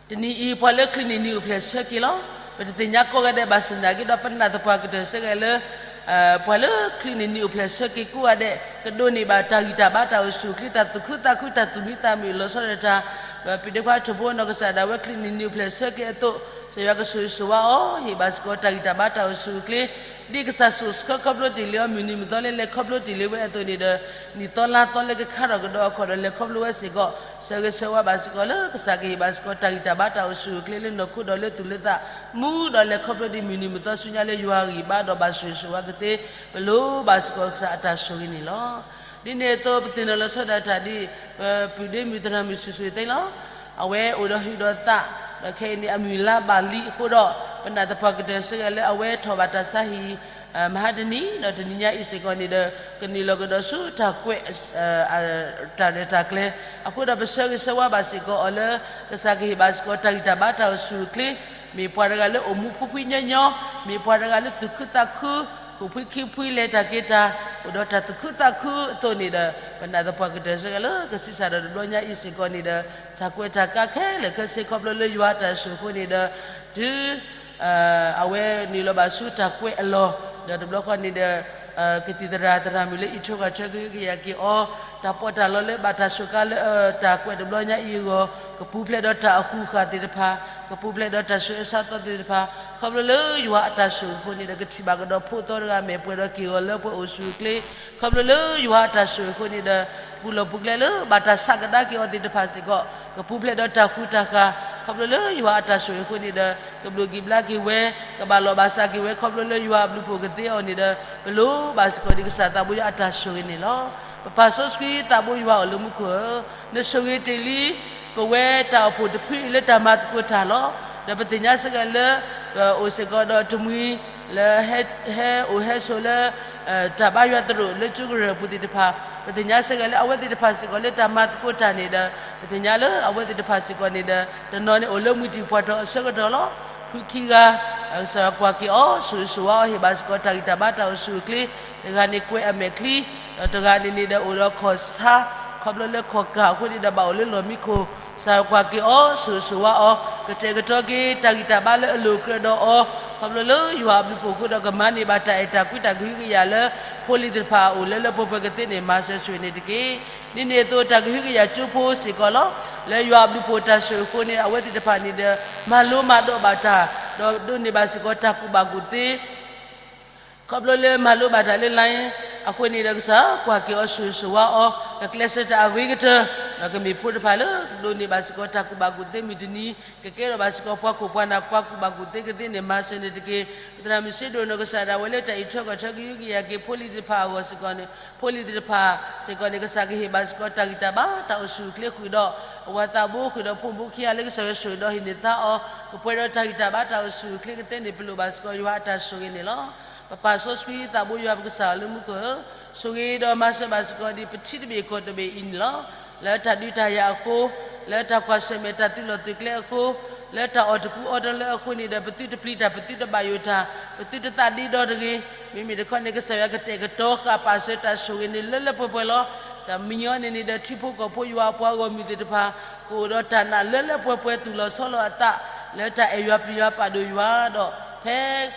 တနံၤအံၤ ပှၤလၢချံးန့ၢ်နံၤအိၣ်ဖျဲၣ်ဆၢက့ၤလီၤ. ပတသ့ၣ်ညါကိးဂၤဒဲးဘၣ်ဆၣ်သနာ်က့ဒီး ပနာ်သပှၢ်ကတၢၢ်စ့ၢ်ကီးလၢ ပှၤလၢချံးန့ၢ်နံၤအိၣ်ဖျဲၣ်ဆၢက့ၤကိးဂၤဒဲး ကဒိးန့ၢ်ဘၣ်တၢ်ဂံၢ်တၢ်ဘါတၢ်အိၣ်ဆူၣ်အိၣ်ချ့ တၢ်သူၣ်ခုသးခု တၢ်သူၣ်မံသးမုာ်လီၤဆီဒၣ်တၢ် ပပုၢ်ဒ့ခွါထီၣ်ဖိနီၢ်ကစၢ်ဒၣ်ဝဲ ချံးန့ၢ်နံၤအိၣ်ဖျဲၣ်ဆၢက့ၤအသိး ကစၢ်ယွၤကဆိၣ်ဂ့ၤဆိၣ်ဝါအီၤ, ဟ့ၣ်ဘၣ်စ့ၢ်ကီးတၢ်ဂံၢ်တၢ်ဘါတၢ်အိၣ်ဆူၣ်အိၣ်ချ့ ဒ်ကစၢ်စိာ်ဆှၢခီဖျိတ့ၢ်လံအီၤ မုၢ်နံၤမုၢ်သီလၢလဲၤခီဖျိတ့ၢ်လံဝဲအသိးန့ၣ်ဒီး နံၣ်သီလါသီလၢကခါထီၣ်ကဒီးအခီၣ်ဒီး လဲၤခီဖျိဝဲစ့ၢ်ကီး ဆၢဂ့ၤဆၢဝါဘၣ်စ့ၢ်ကီးလၢ ကစၢ်ကဟ့ၣ်ဘၣ်စ့ၢ်ကီးတၢ်ဂံၢ်တၢ်ဘါတၢ်အိၣ်ဆူၣ်အိၣ်ချ့လၢနီၢ်ခိဒီးလၢသူၣ်လၢသး မူဒီးလဲၤခီဖျိဒ်မုၢ်နံၤမုၢ်သီဆူညါလၢယွၤအဂံၢ်ဘါဒီးဘၣ်ဆိၣ်ဂ့ၤဆိၣ်ဝါကသ့ ပလိၣ်ဘၣ်စ့ၢ်ကီးကစၢ်အတၢ်ဆိၣ်ဂ့ၤန့ၣ်လီၤ. ဒ်န့ၣ်အသိး ပသ့ၣ်နီၣ်လီၤဆီဒၣ်တၢ်ဒ် ပပုၢ်ဒ့မုၣ်သရၣ်မုၣ်ဆူၣ်ဆူၣ်သ့လီၤ. အဝဲအိၣ်ဒီးဟုးဒီးသး ဒီးခဲအံၤန့ၣ် အမုၢ်လါဘၣ်လံအဃိဒီး ပနာ်သပှၢ်ကတၢၢ်စ့ၢ်ကီးလၢအဝဲထီၣ်ဘၣ်တၢ်ဆါဟံၣ် မဟါတနံၤ ဒီးတနံၤညါအံၤစ့ၢ်ကီးန့ၣ်ဒီး ကနုာ်လီၤကဒီးဆူတၢ်ကွဲး တၢ်ရဲၣ်တၢ်ကျဲၤ အဃိဒီးပဆၢဂ့ၤဆၢဝါဘၣ်စ့ၢ်ကီးအီၤလၢ ကစၢ်ကဟ့ၣ်ဘၣ်စ့ၢ်ကီးတၢ်ဂံၢ်တၢ်ဘါတၢ်အိၣ်ဆူၣ်အိၣ်ချ့ မ့ၢ်ပှၤတဂၤလၢအိၣ်မူဖှံဖှံညီညီ မ့ၢ်ပှၤတဂၤလၢသူၣ်ခုသးခု ဃူးဖှံခံဖှံလဲၤတၢ်က့ၤတၢ် အိၣ်ဒီးတၢ်သူၣ်ခုသးခုအသိးန့ၣ်ဒီး ပနာ်သပှၢ်ကတၢၢ်စ့ၢ်ကီးလၢ ကဆံးစၢ်ဒီးတဘျီညါအံၤစ့ၢ်ကီးန့ၣ်ဒီး တၢ်ကွဲးတၢ်ကါခဲလၢာ်ခဲဆ့ခီဖျိလၢယွၤအတၢ်ဆိၣ်အဃိန့ၣ်ဒီး တုၤ အဝဲနုာ်လီၤဘၣ်ဆူတၢ်ကွဲးအလီၢ်, ဒီးတဘျီဃီန့ၣ်ဒီး ကသံၣ်သရၣ်သရၣ်မုၣ်လၢအံးထွဲကွၢ်ထွဲကဟုကယာ်က့ၤအီၤ, တၢ်ပီးတၢ်လီလၢဘၣ်တၢ်စူးကါလၢတၢ်ကွဲးတဘျီညါအံၤအဂီၢ်, ကပူၤဖျဲးဒီးတၢ်အဃူဃာ်သ့ၣ်တဖၣ်, ကပူၤဖျဲးဒီးတၢ်ဆူးအဆါသီသ့ၣ်တဖၣ်, ခီဖျိလၢယွၤအတၢ်ဆိၣ်ဂ့ၤအဃိန့ၣ်ဒီး ကထံၣ်ဘၣ်ကဒီးဖိသီတဂၤအမဲာ်ပှဲၤဒီးက့ၢ်ဂီၤလၢပှဲၤအိၣ်ဆူၣ်အိၣ်ချ့, ခီဖျိလၢယွၤအတၢ်ဆိၣ်ဂ့ၤအဃိန့ၣ်ဒီး ပူၤလီၢ်ပူၤကျဲလၢဘၣ်တၢ်ဆးကဒါက့ၤအီၤသ့ၣ်တဖၣ်စ့ၢ်ကီး ကပူၤဖျဲးဒီးတၢ်ဃူတၢ်ဃာ်, ခီဖျိလၢယွၤအတၢ်ဆိၣ်ဂ့ၤအဃိန့ၣ်ဒီး ကဘျိးက့ၤဘျါက့ၤဝဲ, ကဘၣ်လီၢ်ဘၣ်စးက့ၤဝဲ ခီဖျိလၢယွၤအဘျုးအဖှိၣ်ကသ့အီၤန့ၣ်ဒီး ပလိၣ်ဘၣ်စ့ၢ်ကီးဒ်ကစၢ်သးဘိယွၤအတၢ်ဆိၣ်ဂ့ၤန့ၣ်လီၤ. ပပၢ်စီဆှံသးဘိယွၤအိၣ်လၢမူခိၣ်ဧၢ, နဆိၣ်ဂ့ၤတ့ၢ်လံ ပဝဲတၢ်အိၣ်ဖှိၣ်တဖုအံၤလၢတၢ်မၤသကိးတၢ်လီၤ. ဒီးပသ့ၣ်ညါစ့ၢ်ကီးလၢ ပအိၣ်စ့ၢ်ကီးဒီးတမှံၤ လၢဟဲ ဟဲအိၣ်ဟဲဆိးလၢ တၢ်ဘါယွၤသရိာ်လၢကၠိကရၢၢ်ပူၤသ့ၣ်တဖၣ်, ပသ့ၣ်ညါစ့ၢ်ကီးလၢအဝဲသ့ၣ်တဖၣ်စ့ၢ်ကီးလၢတၢ်မၤသကိးတၢ်န့ၣ်ဒီး ပသ့ၣ်ညါလၢအဝဲသ့ၣ်တဖၣ်စ့ၢ်ကီးန့ၣ်ဒီး တနီၤန့ၣ်အိၣ်လၢမုၢ်တံၢ်ပှၢ်ထီၣ်အဆၢကတီၢ်လီၤ. ဖုခံဂၤ ကစၢ်ယွၤကွၢ်က့ၤအီၤ ဆိၣ်ဂ့ၤဆိၣ်ဝါအီၤ ဟ့ၣ်ဘၣ်စ့ၢ်ကီးတၢ်ဂံၢ်တၢ်ဘါတၢ်အိၣ်ဆူၣ်အိၣ်ချ့, တဂၤန့ၣ်ကွဲးအမဲာ်ချံ, ဒီးတဂၤန့ၣ်န့ၣ်ဒီးအိၣ်ဒီးခီၣ်ဆါ, ခီဖျိလၢခီၣ်ကၢ်အဃိန့ၣ်ဒီးဘၣ်အိၣ်လၢလီၢ်မံခိၣ်, ကစၢ်ယွၤကွၢ်က့ၤအီၤ ဆိၣ်ဂ့ၤဆိၣ်ဝါအီၤ, ကတဲာ်ကတီၤက့ၤတၢ်ဂံၢ်တၢ်ဘါလၢအလိၤကြၢးဒီးအီၤ, ခီဖျိလၢယွၤအဘျုးအဖှိၣ်အဃိဒီး ကမၤန့ၢ်ဘၣ်တၢ်အဲၣ်တၢ်ကွံတၢ်ကဟုကယာ်လၢ ဖိလံၤသ့ၣ်တဖၣ်အအိၣ်လၢလၢပှဲၤပှဲၤကသ့န့ၣ် မၤစၢၤဆိၣ်ဂ့ၤန့ၣ်တက့ၢ်. ဒ်န့ၣ်အသိးတၢ်ကဟုကယာ်ကၠိဖိစ့ၢ်ကီးလီၤ. လၢယွၤအဘျုးအဖှိၣ်တၢ်ဆိၣ်ဂ့ၤအဃိန့ၣ် အဝဲသ့ၣ်တဖၣ်န့ၣ်ဒီး မၤလိမၤဒိးဘၣ်တၢ်, ဒီးဒိးန့ၢ်ဘၣ်စ့ၢ်ကီးတၢ်ကူၣ်ဘၣ်ကူၣ်သ့ ခီဖျိလၢမၤလိဘၣ်တၢ်လၢ line အဃိန့ၣ်ဒီး ကစၢ်ကွၢ်က့ၤအီၤ ဆိၣ်ဂ့ၤဆိၣ်ဝါအီၤ, ကကျဲးစၢးတၢ်အဂ့ၤကတၢၢ်, ဒီးကမ့ၢ်ဖိတဖၣ်လၢ ဒိးန့ၢ်ဘၣ်စ့ၢ်ကီးတၢ်ကူၣ်ဘၣ်ကူၣ်သ့မုၢ်တနံၤ, ကကဲထီၣ်ဘၣ်စ့ၢ်ကီးပှၤခိၣ်ပှၤနၢ်ပှၤကူၣ်ဘၣ်ကူၣ်သ့ကသ့န့ၣ် မၤစၢၤန့ၣ်တက့ၢ်. ပသရၣ်မုၣ်စ့ဒိၣ်နီၢ်ကစၢ်ဒၣ်ဝဲလၢတၢ်အံးထွဲကွၢ်ထွဲ ကဟုကယာ်က့ၤဖိလံၤသ့ၣ်တဖၣ်အဂီၢ်စ့ၢ်ကီးန့ၣ်, ဖိလံၤသ့ၣ်တဖၣ်စ့ၢ်ကီးန့ၣ် ကစၢ်ကဟ့ၣ်ဘၣ်စ့ၢ်ကီးတၢ်ဂံၢ်တၢ်ဘါတၢ်အိၣ်ဆူၣ်အိၣ်ချ့ဃုာ်ဒီး အဝၤသးဘိဃုာ်ဒီးဖိမုၣ်ခံဂၤလၢကစၢ်ယွၤဆိၣ်ဂ့ၤဒီးဟ့ၣ်န့ၢ်သါအီၤ, ကပှဲၤဒီးတၢ်ဂံၢ်တၢ်ဘါတၢ်အိၣ်ဆူၣ်အိၣ်ချ့ကသ့န့ၣ် ပလိၣ်ဘၣ်စ့ၢ်ကီးယွၤအတၢ်ဆိၣ်ဂ့ၤန့ၣ်လီၤ. ပပၢ်စီဆှံသးဘိယွၤပကစၢ်လၢမူခိၣ်ဧၢ, ဆိၣ်ဂ့ၤဒီးမၤစၢၤဘၣ်စ့ၢ်ကီးဒ်ပထံတဘ့ၣ်ကီၢ်တဘ့ၣ်အံၤန့ၣ်လီၤ. လၢတၢ်ဒုးတၢ်ယၤအဃိ, လၢတၢ်ကွၢ်ဆၢၣ်မဲာ်တၢ်သုးလီၢ်သုးကျဲအဃိ, လၢတၢ်အီၣ်တကူအီတလၢအဃိန့ၣ်ဒီး ပသုတပျံၤတၢ် ပသုတဘၣ်ယိၣ်တၢ် ပသုတသးဒ့ဒီတဂ့ၤ. မ့မ့ၢ်တခီန့ၣ် ကစၢ်ယွၤကတဲာ်ကတီၤဃာ်ပာ်စၢၤတၢ်ဆိၣ်ဂ့ၤန့ၣ်လၢလၢပှဲၤပှဲၤလီၤ. တၢ်မညီန့ၣ်န့ၣ်ဒီး ထံဖိကီၢ်ဖိယွၤအပှၤဂီၢ်မုၢ်သ့ၣ်တဖၣ် ကအိၣ်ဒီးတၢ်နာ်လၢလၢပှဲၤပှဲၤ သူၣ်လီၤဆီလီၤအသး လၢတၢ်အဲၣ်ယွၤပျံၤယွၤပာ်ဒိၣ်ယွၤဒီး ဖဲ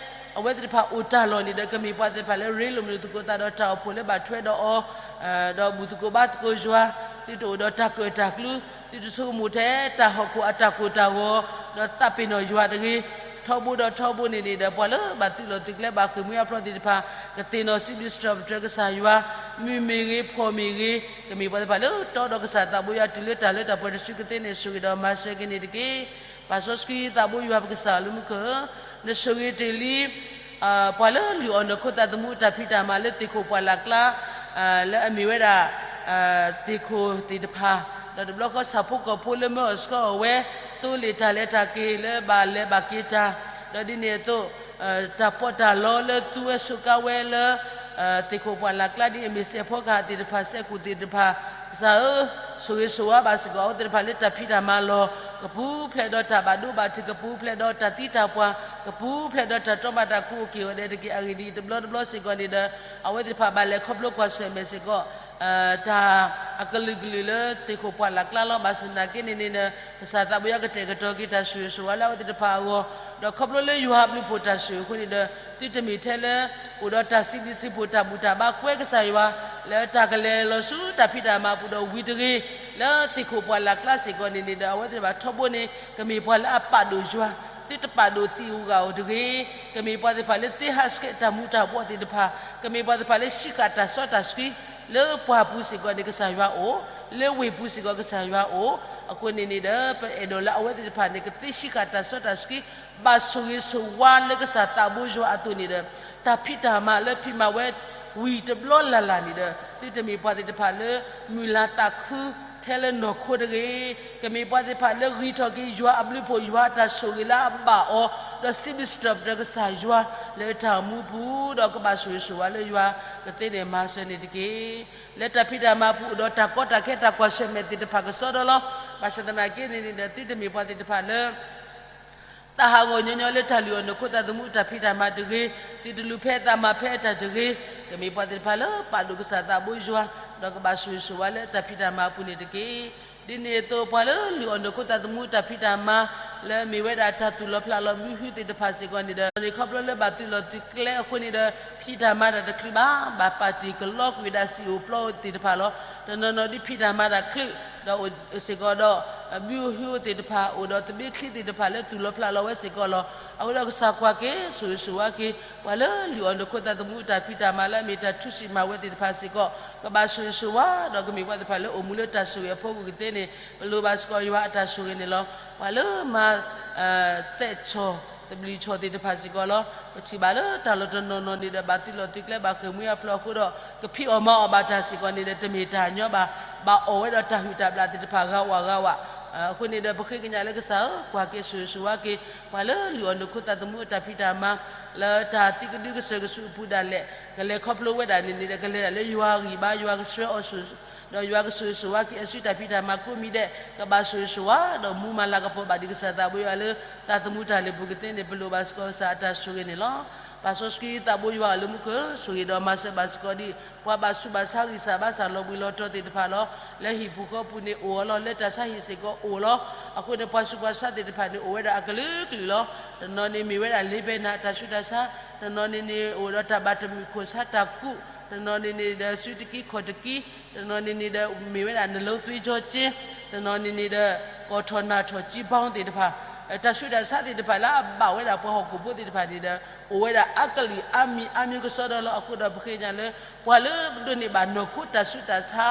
အဝဲသ့ၣ်တဖၣ်အိၣ်တၢ်လီၢ်န့ၣ်ဒီး ကမ့ၢ်ပှၤသ့ၣ်တဖၣ်လၢရ့လိာ်မုာ်လိာ်သကိးသးဒီးတၢ်အိၣ်ဖှိၣ်လၢဘၣ်ထွဲဒီးအီၤ, ဒီးဘူၣ်သကိးဘါသကိးယွၤ, သုတအိၣ်ဒီးတၢ်ကၢၣ်တၢ်ကျူ, သုတဆိကမိၣ်ထဲတၢ်ဟီၣ်ခိၣ်အတၢ်ကိၢ်တၢ်ဂီၤ, ဒီးသးပ့ၤနီၣ်ယွၤတဂ့ၤ. ထီဘိဒီးထီဘိန့ၣ်န့ၣ်ဒီး ပှၤလၢဘၣ်သုးလီၢ်သုးကျဲဘၣ်ဃ့ၢ်မှံဟးဖျိးသ့ၣ်တဖၣ် ကသ့ၣ်နီၣ်စံးဘျုးစံးထီၣ်ပတြၢၤကစၢ်ယွၤ, မုာ်မ့ၢ်ဂ့ၤ, ဖှီၣ်မ့ၢ်ဂ့ၤ, ကမ့ၢ်ပှၤသ့ၣ်တဖၣ်လၢတီဒီးကစၢ်သးဘိယွၤတုၤလၢတၢ်လၢတၢ်ပှဲၤတစုကသ့န့ၣ် ဆိၣ်ဂ့ၤဒီးမၤစၢၤက့ၤန့ၣ်တက့ၢ်. ပၢ်စီဆှံသးဘိယွၤပကစၢ်လၢမူခိၣ်ဧၢ, နဆိၣ်ဂ့ၤတ့ၢ်လံ ပှၤလၢလုၢ်အီၣ်နီၢ်ခိသးသမူတၢ်ဖံးတၢ်မၤလၢသ့ၣ်ခိၣ်ပှၢ်လၢ်ကျါ, လၢအမ့ၢ်ဝဲဒၣ် သ့ၣ်ခိၣ်သ့ၣ်တဖၣ်, ဒီးတဘျီဃီဆၣ်ဖိကီၢ်ဖိလၢမၢအီၣ်ဆှီအီၣ်ဝဲ, သိလ့ၣ်တၢ်လဲၤတၢ်က့ၤလၢဘၣ်လဲၤဘၣ်က့ၤတၢ်, ဒီးဒ်န့ၣ်အသိး တၢ်ပီးတၢ်လီလၢသူဝဲဆိးကါဝဲလၢ သ့ၣ်ခိၣ်ပှၢ်လၢ်ကျါဒ်အမ့ၢ်စဲးဖီကဟၣ်သ့ၣ်တဖၣ် စဲးကူၣ်သ့ၣ်တဖၣ်, ကစၢ်ဧၢ, ဆိၣ်ဂ့ၤဆိၣ်ဝါဘၣ်စ့ၢ်ကီးအဝဲသ့ၣ်တဖၣ်လၢတၢ်ဖံးတၢ်မၤလီၢ်, ကပူၤဖျဲးဒီးတၢ်ဘၣ်ဒိဘၣ်ထံး, ကပူၤဖျဲးဒီးတၢ်သံတၢ်ပှၢ်, ကပူၤဖျဲးဒီးတၢ်တီဘၣ်တၢ်ခူအိၣ်က့ၤအိၣ်ဒဲးတက့ၢ်. အဂ့ၢ်ဒ်အံၤ, တဘျီတဘျီစ့ၢ်ကီးန့ၣ်ဒီး အဝဲသ့ၣ်တဖၣ်ဘၣ်လဲၤခီဖျိကွၢ်ဆၢၣ်မဲာ်စ့ၢ်ကီး တၢ်အကလုာ်ကလုာ်လၢသ့ၣ်ခိၣ်ပှၢ်လၢ်ကျါလီၤ. ဘၣ်ဆၣ်သနာ်က့န့ၣ်န့ၣ်ဒီး ကစၢ်သးဘိယွၤကတဲာ်ကတီၤက့ၤတၢ်ဆိၣ်ဂ့ၤဆိၣ်ဝါလၢအဝဲသ့ၣ်တဖၣ်အဂီၢ်, ဒီးခီဖျိလၢယွၤအဘျုးအဖှိၣ်တၢ်ဆိၣ်ဂ့ၤအဃိန့ၣ်ဒီး သုတမ့ၢ်ထဲလၢ အိၣ်ဒီးတၢ်စံးဘျုးစံးဖှိၣ်တၢ်ဘူၣ်တၢ်ဘါကွဲကစၢ်ယွၤ လၢတၢ်ကလဲၤလီၤဆူတၢ်ဖံးတၢ်မၤအပူၤဒီးဝံၤတဂ့ၤ, လၢသ့ၣ်ခိၣ်ပှၢ်လၢ်ကျါစ့ၢ်ကီးန့ၣ်န့ၣ်ဒီး အဝဲသ့ၣ်တဖၣ်ထီဘိန့ၣ် ကမ့ၢ်ပှၤလၢအပာ်ဒိၣ်ယွၤ, သုတပာ်ဒိၣ်သံးဧိၤဂာ်ဧိၤတဂ့ၤ, ကမ့ၢ်ပှၤသ့ၣ်တဖၣ်လၢသ့ဟးဆှဲးတၢ်မူၤတၢ်ဘှီးသ့ၣ်တဖၣ်, ကမ့ၢ်ပှၤသ့ၣ်တဖၣ်လၢဟံးဃာ်တၢ်စီတၢ်ဆှံ, လၢပှၢ်ပူၤစ့ၢ်ကီးန့ၣ် ကစၢ်ယွၤအိၣ်, လၢဝ့ၢ်ပူၤစ့ၢ်ကီးကစၢ်ယွၤအိၣ်, အဃိန့ၣ်န့ၣ်ဒီး ပအဲၣ်ဒိးလၢအဝဲသ့ၣ်တဖၣ်န့ၣ် ကသ့ဟံးဃာ်တၢ်စီတၢ်ဆှံ, ဘၣ်ဆိၣ်ဂ့ၤဆိၣ်ဝါလၢကစၢ်သးဘိယွၤအသိးန့ၣ်ဒီး တၢ်ဖံးတၢ်မၤလၢဖံးမၤဝဲ ဝံၤတဘျီလၢ်လၢ်န့ၣ်ဒီး သုတမ့ၢ်ပှၤသ့ၣ်တဖၣ်လၢ မုၢ်လၢ်သးခုထဲလၢနီၢ်ခိတဂ့ၤ, ကမ့ၢ်ပှၤသ့ၣ်တဖၣ်လၢဂံၢ်ထီၣ်က့ၤယွၤအဘျုးအဖှိၣ်ယွၤအတၢ်ဆိၣ်ဂ့ၤလၢအဘၣ်အီၤ, ဒီးစံးဘျုးစံးထီၣ်ပတြၢၤကစၢ်ယွၤ လၢတၢ်အိၣ်မူပူၤ, ဒီးကဘၣ်ဆိၣ်ဂ့ၤဆိၣ်ဝါလၢယွၤကသ့န့ၣ်မၤစၢၤန့ၣ်တက့ၢ်. လၢတၢ်ဖံးတၢ်မၤပူၤ အိၣ်ဒီးတၢ်ကီတၢ်ခဲတၢ်ကွၢ်ဆၢၣ်မဲာ်သ့ၣ်တဖၣ်ကစီဒီလီၤ. ဘၣ်ဆၣ်သနာ်က့န့ၣ်န့ၣ်ဒီး သုတမ့ၢ်ပှၤသ့ၣ်တဖၣ်လၢ သးဟးဂီၤညီညီလၢတၢ်လုၢ်အီၣ်နီၢ်ခိသးသမူအတၢ်ဖံးတၢ်မၤတဂ့ၤ, သုတလူၤဖဲအသးမၤဖဲအတၢ်တဂ့ၤ, ကမ့ၢ်ပှၤသ့ၣ်တဖၣ်လၢပာ်ဒိၣ်ကစၢ်သးဘိယွၤ, ဒီးကဘၣ်ဆိၣ်ဂ့ၤဆိၣ်ဝါလၢတၢ်ဖံးတၢ်မၤအပူၤန့ၣ်တက့ၢ်. ဒ်န့ၣ်အသိး ပှၤလၢလုၢ်အီၣ်နီၢ်ခိသးသမူတၢ်ဖံးတၢ်မၤ လၢအမ့ၢ်ဝဲဒၣ်တၢ်သူၣ်လီၤဖျးလီၤဘုဟုသ့ၣ်တဖၣ်စ့ၢ်ကီးန့ၣ်ဒီး န့ၣ်ခီဖျိလၢဘၣ်သုးလီၢ်သုးကျဲအဃိန့ၣ်ဒီး ဖံးတၢ်မၤတၢ်တချုးဘၣ် ဘၣ်ပာ်တ့ၢ်ကလီကွံာ်ဝဲဒၣ်စံာ်အိၣ်ပျီအိၣ်သ့ၣ်တဖၣ်လီၤ. တနီၤနီၤဒ်ဖံးတၢ်မၤတၢ်ချုး ဒီးအိၣ်စ့ၢ်ကီးဒီး ဘုဟုအိၣ်သ့ၣ်တဖၣ် အိၣ်ဒီးသဘျ့ချံသ့ၣ်တဖၣ်လၢသူၣ်လီၤဖျးလီၤဝဲစ့ၢ်ကီးလီၤ. အဃိဒီးကစၢ်ကွၢ်က့ၤ ဆိၣ်ဂ့ၤဆိၣ်ဝါက့ၤ ပှၤလၢလုၢ်အီၣ်နီၢ်ခိသးသမူတၢ်ဖံးတၢ်မၤလၢအမ့ၢ်တၢ်ထုးဆံးမၤဝဲသ့ၣ်တဖၣ်စ့ၢ်ကီး ကဘၣ်ဆိၣ်ဂ့ၤဆိၣ်ဝါ ဒီးကမ့ၢ်ပှၤသ့ၣ်တဖၣ်လၢအိၣ်မူလၢတၢ်ဆိၣ်ဂ့ၤအဖီခိၣ်ကသ့န့ၣ် ပလိၣ်ဘၣ်စ့ၢ်ကီးယွၤအတၢ်ဆိၣ်ဂ့ၤန့ၣ်လီၤ. ပှၤလၢမၤ သဲးဆီၣ် သဘျံးဆီၣ်သ့ၣ်တဖၣ်စ့ၢ်ကီးလီၤ. ပထံၣ်ဘၣ်လၢတၢ်လီၢ်တနီၤနီၤန့ၣ်ဒီး ဘၣ်သုးလီၢ်သုးကျဲ ဘၣ်ဃ့ၢ်မှံဟးဖျိးအဃိဒီး ကဖံးအီၣ်မၤအီၣ်ဘၣ်တၢ်စ့ၢ်ကီးန့ၣ်ဒီး တမ့ၢ်တၢ်ညီဘၣ်, ဘၣ်အီၣ်ဝဲဒီးတၢ်ဟုၣ်တၢ်ဘျၣ်သ့ၣ်တဖၣ်ဂၤဝးဂၤဝး. အဃိန့ၣ်ဒီး ပဃ့ကညးလၢကစၢ်ဧၢ, ကွၢ်က့ၤဆိၣ်ဂ့ၤဆိၣ်ဝါက့ၤ ပှၤလၢလုၢ်အီၣ်နီၢ်ခိသးသမူအတၢ်ဖံးတၢ်မၤ လၢတၢ်သံကဒုကစၢၢ်ကဆူးအပူၤဒၣ်လဲာ် ကလဲၤခီဖျိဝဲဒၣ်န့ၣ်န့ၣ်ဒီး ကလဲၤဒၣ်လၢယွၤအဂံၢ်ဘါ ယွၤကဆှၢအီၤဆိၣ် ဒီးယွၤကဆိၣ်ဂ့ၤဆိၣ်ဝါက့ၤအစုတၢ်ဖံးတၢ်မၤကိးမံၤဒဲး ကဘၣ်ဆိၣ်ဂ့ၤဆိၣ်ဝါ ဒီးမူမၤလၤကပီၤဘၣ်ဒံးကစၢ်သးဘိယွၤလၢ သးသမူတၢ်လၢာ်ပူၤကသ့န့ၣ် ပလိၣ်ဘၣ်စ့ၢ်ကီးကစၢ်အတၢ်ဆိၣ်ဂ့ၤန့ၣ်လီၤ. ပာ်စီဆှံသးဘိယွၤအီၤလၢမူခိၣ် ဆိၣ်ဂ့ၤဒီးမၤစၢၤဘၣ်စ့ၢ်ကီးဒံး ပှၤဘၣ်ဆူးဘၣ်ဆါဂံၢ်စၢ်ဘါစၢ်လီၤဘှံးလီၤတီၤသ့ၣ်တဖၣ်လီၤ. လၢဟံၣ်ပူၤဃီပူၤန့ၣ်အိၣ်အီၤလီၤ, လၢတၢ်ဆါဟံၣ်စ့ၢ်ကီးအိၣ်လီၤ. အဃိန့ၣ် ပှၤဆူးပှၤဆါသ့ၣ်တဖၣ်န့ၣ် အိၣ်ဝဲဒၣ်အကလုာ်ကလုာ်လီၤ. တနီၤန့ၣ်မ့ၢ်ဝဲဒၣ်လ့ပဲနၤတၢ်ဆူးတၢ်ဆါ, တနီၤန့ၣ်န့ၣ် အိၣ်ဒီးတၢ်ဘၣ်တမုာ်ခိၣ်ဆါတၢ်ကူး, တနီၤန့ၣ်န့ၣ်ဒီးစုတကံခီၣ်တကံ, တနီၤန့ၣ်န့ၣ်ဒီးမ့ၢ်ဝဲဒၣ် နလုံးသွေးကြောကျဉ်, တနီၤန့ၣ်န့ၣ်ဒီး ကီၢ်ထီၣ်နၢ်ထီၣ်ကံဘီသ့ၣ်တဖၣ်, တၢ်ဆူးတၢ်ဆါသ့ၣ်တဖၣ်လၢအဘၣ်ဝဲဒၣ်ပှၤဟီၣ်ခိၣ်ဖိသ့ၣ်တဖၣ်န့ၣ်ဒီး အိၣ်ဝဲဒၣ်အကလုာ်အါမံၤအါမံၤကစီဒီလီၤ. အဃိဒီးပဃ့ကညးလၢ ပှၤလၢပဒိးန့ၢ်ဘၣ်နီၢ်ခိတၢ်ဆူးတၢ်ဆါ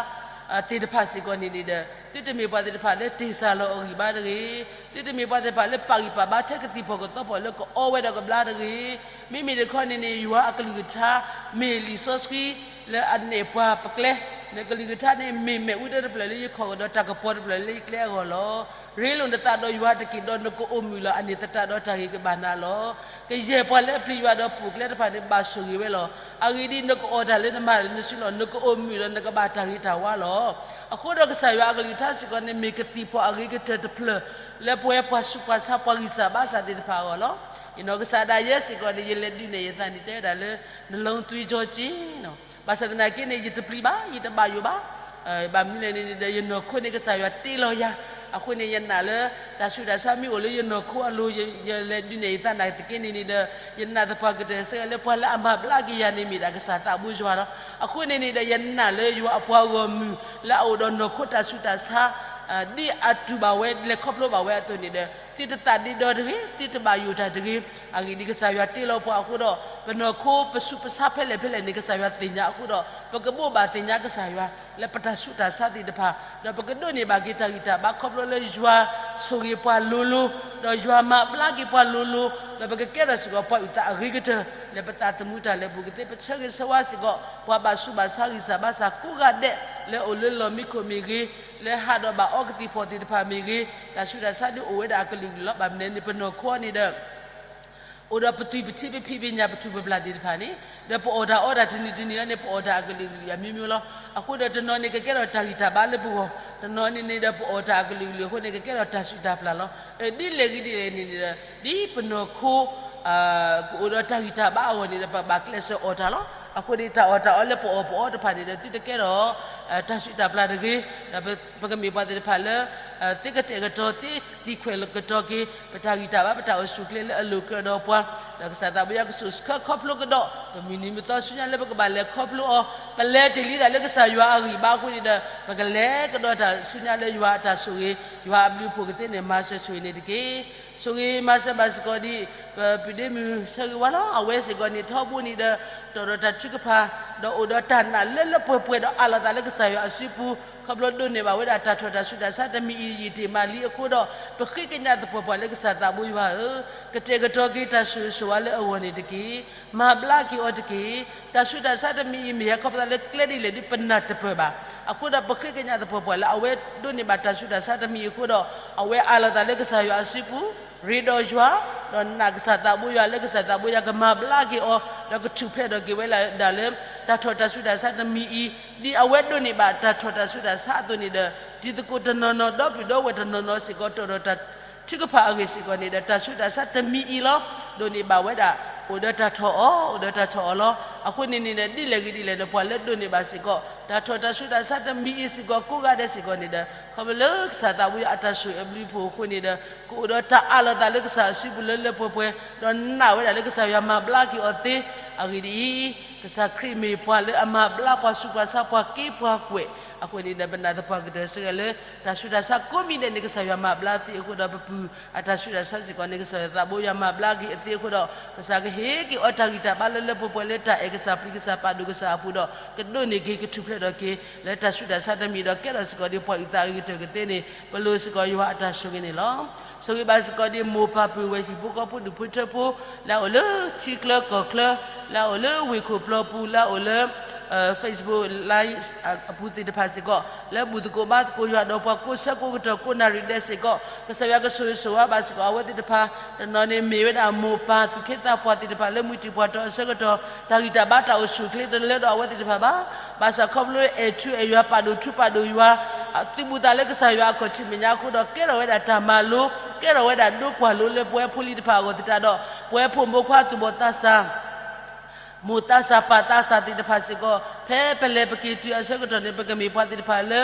သ့ၣ်တဖၣ်စ့ၢ်ကီးန့ၣ်န့ၣ်ဒီး သုတမ့ၢ်ပှၤသ့ၣ်တဖၣ်လၢတ့ၢ်စၢ်လီၤအဂံၢ်ဘါတဂ့ၤ, သုတမ့ၢ်ပှၤသ့ၣ်တဖၣ်လၢပာ်ဂံၢ်ပာ်ဘါထဲကသံၣ်ဖီၣ်ကသီဖီၣ်လၢကအီဝဲဒီးကဘျါတဂ့ၤ. မ့မ့ၢ်တခီန့ၣ်န့ၣ် ယွၤအကလုၢ်ကထါ မ့ၢ်လံာ်စီဆှံ လၢအနဲၣ်ပှၤပကျဲ, နကလုၢ်ကထါန့ၣ်မ့ၢ်မဲာ်အူဒၢတဖျၢၣ်လၢယခီၣ်ကဒီးတၢ်ကပီၤတဖျၢၣ်လၢယကျဲအဂီၢ်လီၤ. ရ့လိာ်နသးဒီးယွၤတက့ၢ်, ဒီးနကအိၣ်မုာ်လီၤ. အန့ၣ်သတးဒီးတၢ်ဂ့ၤကဘၣ်နၤလီၤ. ကယဲၢ်ပှၤလၢအပျံၤယွၤဒီးပိာ်ကျဲတဖၣ်န့ၣ် ဘၣ်ဆိၣ်ဂ့ၤဝဲလီၤ. အဂ့ၢ်ဒ်အံၤ, နကအီၣ်တၢ်လၢနမၤလၢနစုလီၢ်, နကအိၣ်မုာ်ဒီးနကဘၣ်တၢ်ဂ့ၤတၢ်ဝါလီၤ. အဃိဒီးကစၢ်ယွၤအကလုၢ်ကထါစ့ၢ်ကီးန့ၣ် မ့ၢ်ကသံၣ်ဖီၣ်အဂ့ၤကတၢၢ်တဖျၢၣ် လၢပဝဲပှၤဆူးပှၤဆါပှၤဂံၢ်စၢ်ဘါစၢ်သ့ၣ်တဖၣ်အဂီၢ်လီၤ. ယနီၢ်ကစၢ်ဒၣ်ယဲစ့ၢ်ကီးန့ၣ် ယလဲၤဒုးနဲၣ်ယသးန့ၣ် တဲဝဲဒၣ်လၢ နလုံးသွေးကြောကျဉ်နီၤ. ဘၣ်ဆၣ်သနာ်က့န့ၣ် ယတပျံၤဘၣ်, ယတဘၣ်ယိၣ်ဘၣ်. ဘၣ်မနုၤလဲၣ်န့ၣ်ဒီး ယနီၢ်ခိန့ၣ် ကစၢ်ယွၤတ့လီၤယၤ. အဃိန့ၣ် ယနာ်လၢ တၢ်ဆူးတၢ်ဆါမ့ၢ်အိၣ်လၢယနီၢ်ခိအလိၤ ယလဲၤဒုးနဲၣ်ယသးနာ်သက့န့ၣ်န့ၣ်ဒီး ယနာ်သပှၢ်ကတၢၢ်ဆၢလၢပှၤလၢအမၤဘျါက့ၤယၤန့ၣ် မ့ၢ်ဒၣ်ကစၢ်သးဘိယွၤလီၤ. အဃိန့ၣ်န့ၣ်ဒီး ယနာ်လၢယွၤအပှၤဂီၢ်မုၢ် လၢအအိၣ်ဒီးနီၢ်ခိတၢ်ဆူးတၢ်ဆါ ဒ်အတူၢ်ဘၣ်ဝဲ လဲၤခီဖျိဘၣ်ဝဲအသိးန့ၣ်ဒီး သုတသးဒ့ဒီတဂ့ၤ, သုတဘၣ်ယိၣ်တၢ်တဂ့ၤ. အဂ့ၢ်ဒ်အံၤ, ကစၢ်ယွၤတ့လီၤပှၤအဃိဒီး ပနီၢ်ခိပဆူးပဆါဖဲလဲၣ်ဖဲလဲၣ်န့ၣ် ကစၢ်ယွၤသ့ၣ်ညါအဃိဒီး ပကဘိးဘၣ်သ့ၣ်ညါကစၢ်ယွၤ လၢပတၢ်ဆူးတၢ်ဆါသ့ၣ်တဖၣ်, ဒီးပကဒိးန့ၢ်ဘၣ်က့ၤတၢ်ဂံၢ်တၢ်ဘါခီဖျိလၢယွၤဆိၣ်ဂ့ၤပှၤလိၤလိၤ, ဒီးယွၤမၤဘျါက့ၤပှၤလိၤလိၤ, ဒီးပကကဲထီၣ်စ့ၢ်ကီးပှၤအုၣ်သးအဂ့ၤကတၢၢ် လၢပသးသမူတၢ်လဲၤပူၤကသ့ ပဆၢဂ့ၤဆၢဝါစ့ၢ်ကီး ပှၤဘၣ်ဆူးဘၣ်ဆါဂံၢ်စၢ်ဘါစၢ်ကိးဂၤဒဲး လၢအိၣ်လၢလီၢ်မံခိၣ်မ့ၢ်ဂ့ၤ, လၢဟးဒီးဘၣ်အီကသံၣ်ဖီၣ်သ့ၣ်တဖၣ်မ့ၢ်ဂ့ၤ, တၢ်ဆူးတၢ်ဆါဒုးအိၣ်ဝဲဒၣ်အကလုာ်ကလုာ်လီၤ. ဘၣ်မနုၤန့ၣ် ပနီၢ်ခိန့ၣ်ဒီး အိၣ်ဒီးပသွံၣ်ပထံပဖံးပညၣ်ပထူၣ်ပဘျၣ်သ့ၣ်တဖၣ်န့ၣ် ဒီးပအီၣ်တၢ်အီတၢ်တနံၤတနံၤအံၤန့ၣ် ပအီၣ်တၢ်အကလုာ်ကလုာ်အမျိုးမျိုးလီၤ. အဃိဒီးတနီၤန့ၣ်ကကဲထီၣ်တၢ်ဂံၢ်တၢ်ဘါလၢပဂီၢ်, တနီၤန့ၣ်န့ၣ်ဒီးပအီၣ်တၢ်အကလုာ်ကလုာ်အဃိန့ၣ် ကကဲထီၣ်တၢ်ဆူးတၢ်ပျၢ်လီၤ. ဒ်လဲၣ်ဂ့ၤဒ်လဲၣ်န့ၣ်န့ၣ်ဒီး ဒ်ပနီၢ်ခိ ကအိၣ်ဒီးတၢ်ဂံၢ်တၢ်ဘါအဂီၢ်န့ၣ်ဒီး ပဘၣ်ကျဲးစၢးအီၣ်တၢ်လီၤ. အဃိန့ၣ် တၢ်အီၣ်တၢ်အီလၢပအီၣ်ပအီတဖၣ်န့ၣ်ဒီး သုတကဲထီၣ် တၢ်ဆူးတၢ်ပျၢ်တဂ့ၤ, ဒီးပကမ့ၢ်ပှၤသ့ၣ်တဖၣ်လၢ သ့ကတဲာ်ကတီၤ သ့သံခွဲးကတီၤက့ၤ ပတၢ်ဂံၢ်တၢ်ဘါ ပတၢ်အိၣ်ဆူၣ်အိၣ်ချ့လၢအလိၤကြၢးဒီးပှၤ, ဒီးကစၢ်သးဘိယွၤကဆိၣ်ဆၢခီဖျိကဒီး ပမုၢ်နံၤမုၢ်သီဆူညါလၢပကဘၣ်လဲၤခီဖျိအီၤ, ပလဲၤတ့ၢ်လံဒၣ်လၢကစၢ်ယွၤအဂံၢ်ဘါအဃိန့ၣ်ဒီး ပကလဲၤကဒီးတၢ်ဆူညါလၢယွၤအတၢ်ဆိၣ်ဂ့ၤ, ယွၤအဘျုးအဖှိၣ်ကသ့န့ၣ် မၤစၢၤဆိၣ်ဂ့ၤန့ၣ်တက့ၢ်. ဆိၣ်ဂ့ၤမၤစၢၤဘၣ်စ့ၢ်ကီးဒံး ပပုၢ်ဒ့မုၣ်ဆၢဂ့ၤဝါလီၤ. အဝဲစ့ၢ်ကီးန့ၣ် ထီဘိန့ၣ်ဒီး တီၣ်ဒီးတၢ်ထုကဖၣ် ဒီးအိၣ်ဒီးတၢ်နာ်လၢလၢပှဲၤပှဲၤဒီးအးလီၤသးလၢကစၢ်ယွၤအစုပူၤ, ခီဖျိဒိးန့ၢ်ဘၣ်ဝဲဒၣ်တၢ်ထီၣ်တၢ်ဆူးတၢ်ဆါတမံၤအံၤ ယံာ်တ့ၢ်မးလံအဃိဒီး ပဃ့ကညးသပှၢ်ပှၢ်လၢကစၢ်သးဘိယွၤဧၢ, ကတဲာ်ကတီၤက့ၤတၢ်ဆိၣ်ဂ့ၤဆိၣ်ဝါလၢအဂီၢ်န့ၣ်တက့ၢ်. မၤဘျါက့ၤအီၤတက့ၢ်. တၢ်ဆူးတၢ်ဆါတမံၤအံၤ မ့ၢ်ဟဲခီဖျိလၢကျဲဒ်လဲၣ်ဒ်ပနၢ်တပၢၢ်ဘၣ်. အဃိဒီးပဃ့ကညးသပှၢ်ပှၢ်လၢ အဝဲဒိးန့ၢ်ဘၣ်တၢ်ဆူးတၢ်ဆါတမံၤအဃိဒီး အဝဲအးလီၤသးလၢကစၢ်ယွၤအစုပူၤ, ရ့ဒီးယွၤ, ဒီးနာ်ကစၢ်သးဘိယွၤလၢကစၢ်သးဘိယွၤကမၤဘျါက့ၤအီၤ, ဒီးကထူၣ်ဖျဲးထီၣ်က့ၤဝဲဒၣ်လၢ တၢ်ထီၣ်တၢ်ဆူးတၢ်ဆါတမံၤအံၤ, ဒ်အဝဲဒိးန့ၢ်ဘၣ်တၢ်ထီၣ်တၢ်ဆူးတၢ်ဆါအသိးန့ၣ်ဒီး တံၤသကိးတနီၤနီၤ ဒီပုၢ်ဒီဝဲၢ်တနီၤနီၤစ့ၢ်ကီး တီၣ်ဒီးတၢ်ထုကဖၣ်အဂ့ၢ်စ့ၢ်ကီးန့ၣ်ဒီး တၢ်ဆူးတၢ်ဆါတမံၤအံၤလီၤ. ဒိးန့ၢ်ဘၣ်ဝဲဒၣ် အိၣ်ဒီးတၢ်ထီၣ်အီၤ, အိၣ်ဒီးတၢ်ထီၣ်အီၤလီၤ. အဃိန့ၣ်န့ၣ်ဒီး ဒ်လဲၣ်ဂ့ၤဒ်လဲၣ်ဒီး ပှၤလၢဒိးန့ၢ်ဘၣ်စ့ၢ်ကီး တၢ်ထီၣ်တၢ်ဆူးတၢ်ဆါတမံၤအံၤစ့ၢ်ကီး ကိးဂၤဒဲးစ့ၢ်ကီးန့ၣ်ဒီး ခီဖျိလၢကစၢ်သးဘိယွၤအတၢ်ဆိၣ်ဂ့ၤအဘျုးအဖှိၣ်အဃိန့ၣ်ဒီး ကအိၣ်ဒီးတၢ်အးလီၤသးလၢကစၢ်အစုပူၤလၢလၢပှဲၤပှဲၤ, ဒီးနာ်ဝဲဒၣ်လၢကစၢ်ယွၤမၤဘျါက့ၤအီၤသ့. အဂ့ၢ်ဒ်အံၤ, ကစၢ်ခရံာ်မ့ၢ်ပှၤလၢအမၤဘျါပှၤဆူးပှၤဆါ ပှၤက့ပှၤကွဲး, အဃိန့ၣ်ဒီး ပနာ်သပှၢ်ကတၢၢ်စ့ၢ်ကီးလၢ တၢ်ဆူးတၢ်ဆါကိးမံၤဒဲးန့ၣ် ကစၢ်ယွၤမၤဘျါသ့အဃိဒီး ပပုၢ်အတၢ်ဆူးတၢ်ဆါစ့ၢ်ကီးန့ၣ် ကစၢ်ယွၤသးဘိယွၤမၤဘျါက့ၤအသ့အဃိဒီး ကစၢ်ကဟ့ၣ်က့ၤအီၤတၢ်ဂံၢ်တၢ်ဘါလၢလၢပှဲၤပှဲၤလၢတၢ်အဲၣ်ကစၢ်ပျံၤကစၢ်ပာ်ဒိၣ်ကစၢ်အပူၤဒီး ကဒိးန့ၢ်က့ၤကထူၣ်ဖျဲးထီၣ်က့ၤ လၢတၢ်ဆူးတၢ်ဆါတမံၤဒီး ကဲထီၣ်စ့ၢ်ကီးဒ်ပှၤအုၣ်သးအဂ့ၤကတၢၢ်ကသ့န့ၣ် ပလိၣ်စ့ၢ်ကီးယွၤအတၢ်ဆိၣ်ဂ့ၤန့ၣ်လီၤ. ဆိၣ်ဂ့ၤဘၣ်စ့ၢ်ကီးဒ်မိၢ်ပၢ်ပုၢ်ဝဲၢ်ဟံၣ်ဖိဃီဖိဒူၣ်ဖိထၢဖိ လၢအအိၣ်လၢထံချၢကီၢ်ချၢ, လၢအအိၣ်လၢဝ့ၢ်ခိၣ်ပျီပူၤ, လၢအအိၣ်လၢ Facebook Live အပူၤသ့ၣ်တဖၣ်စ့ၢ်ကီး, လၢဘူၣ်သကိးဘါသကိးယွၤဒီးပှၤကိးဆၢကိးကတီၢ်ကိးနၣ်ရံၣ်ဒဲးစ့ၢ်ကီး, ကစၢ်ယွၤကဆိၣ်ဂ့ၤဆိၣ်ဝါဘၣ်စ့ၢ်ကီးအဝဲသ့ၣ်တဖၣ်, တနီၤန့ၣ်မ့ၢ်ဝဲဒၣ်မိၢ်ပၢ်သူၣ်က့သးပှၢ်သ့ၣ်တဖၣ်လၢမုၢ်တံၢ်ပှၢ်တီၤအဆၢကတီၢ် တၢ်ဂံၢ်တၢ်ဘါတၢ်အိၣ်ဆူၣ်အိၣ်ချ့တလၢဒီးအဝဲသ့ၣ်တဖၣ်ဘၣ်. ဘၣ်ဆၣ်ခီဖျိအဲၣ်ထူအဲၣ်ယွၤပာ်ဒိၣ်ထူပာ်ဒိၣ်ယွၤ သုးဘူးသးလၢကစၢ်ယွၤအခီၣ်ထံးမဲာ်ညါအဃိဒီး ကဲထီၣ်ဝဲဒၣ်တၢ်မၤလိ, ကဲထီၣ်ဝဲဒၣ်ဒိကွၢ်လိလၢပဝဲဖိလံၤတဖၣ်အဂီၢ်သတးဒီး ပဝဲဖိမုၣ်ဖိခွါသူၣ်ဘီၣ်သးစၢ် မိၢ်သးစၢ်ပၢ်သးစၢ်သ့ၣ်တဖၣ်စ့ၢ်ကီး, ဖဲပလဲၤပက့ၤတုၤအဆၢကတီၢ်န့ၣ် ပကမ့ၢ်ပှၤသ့ၣ်တဖၣ်လၢ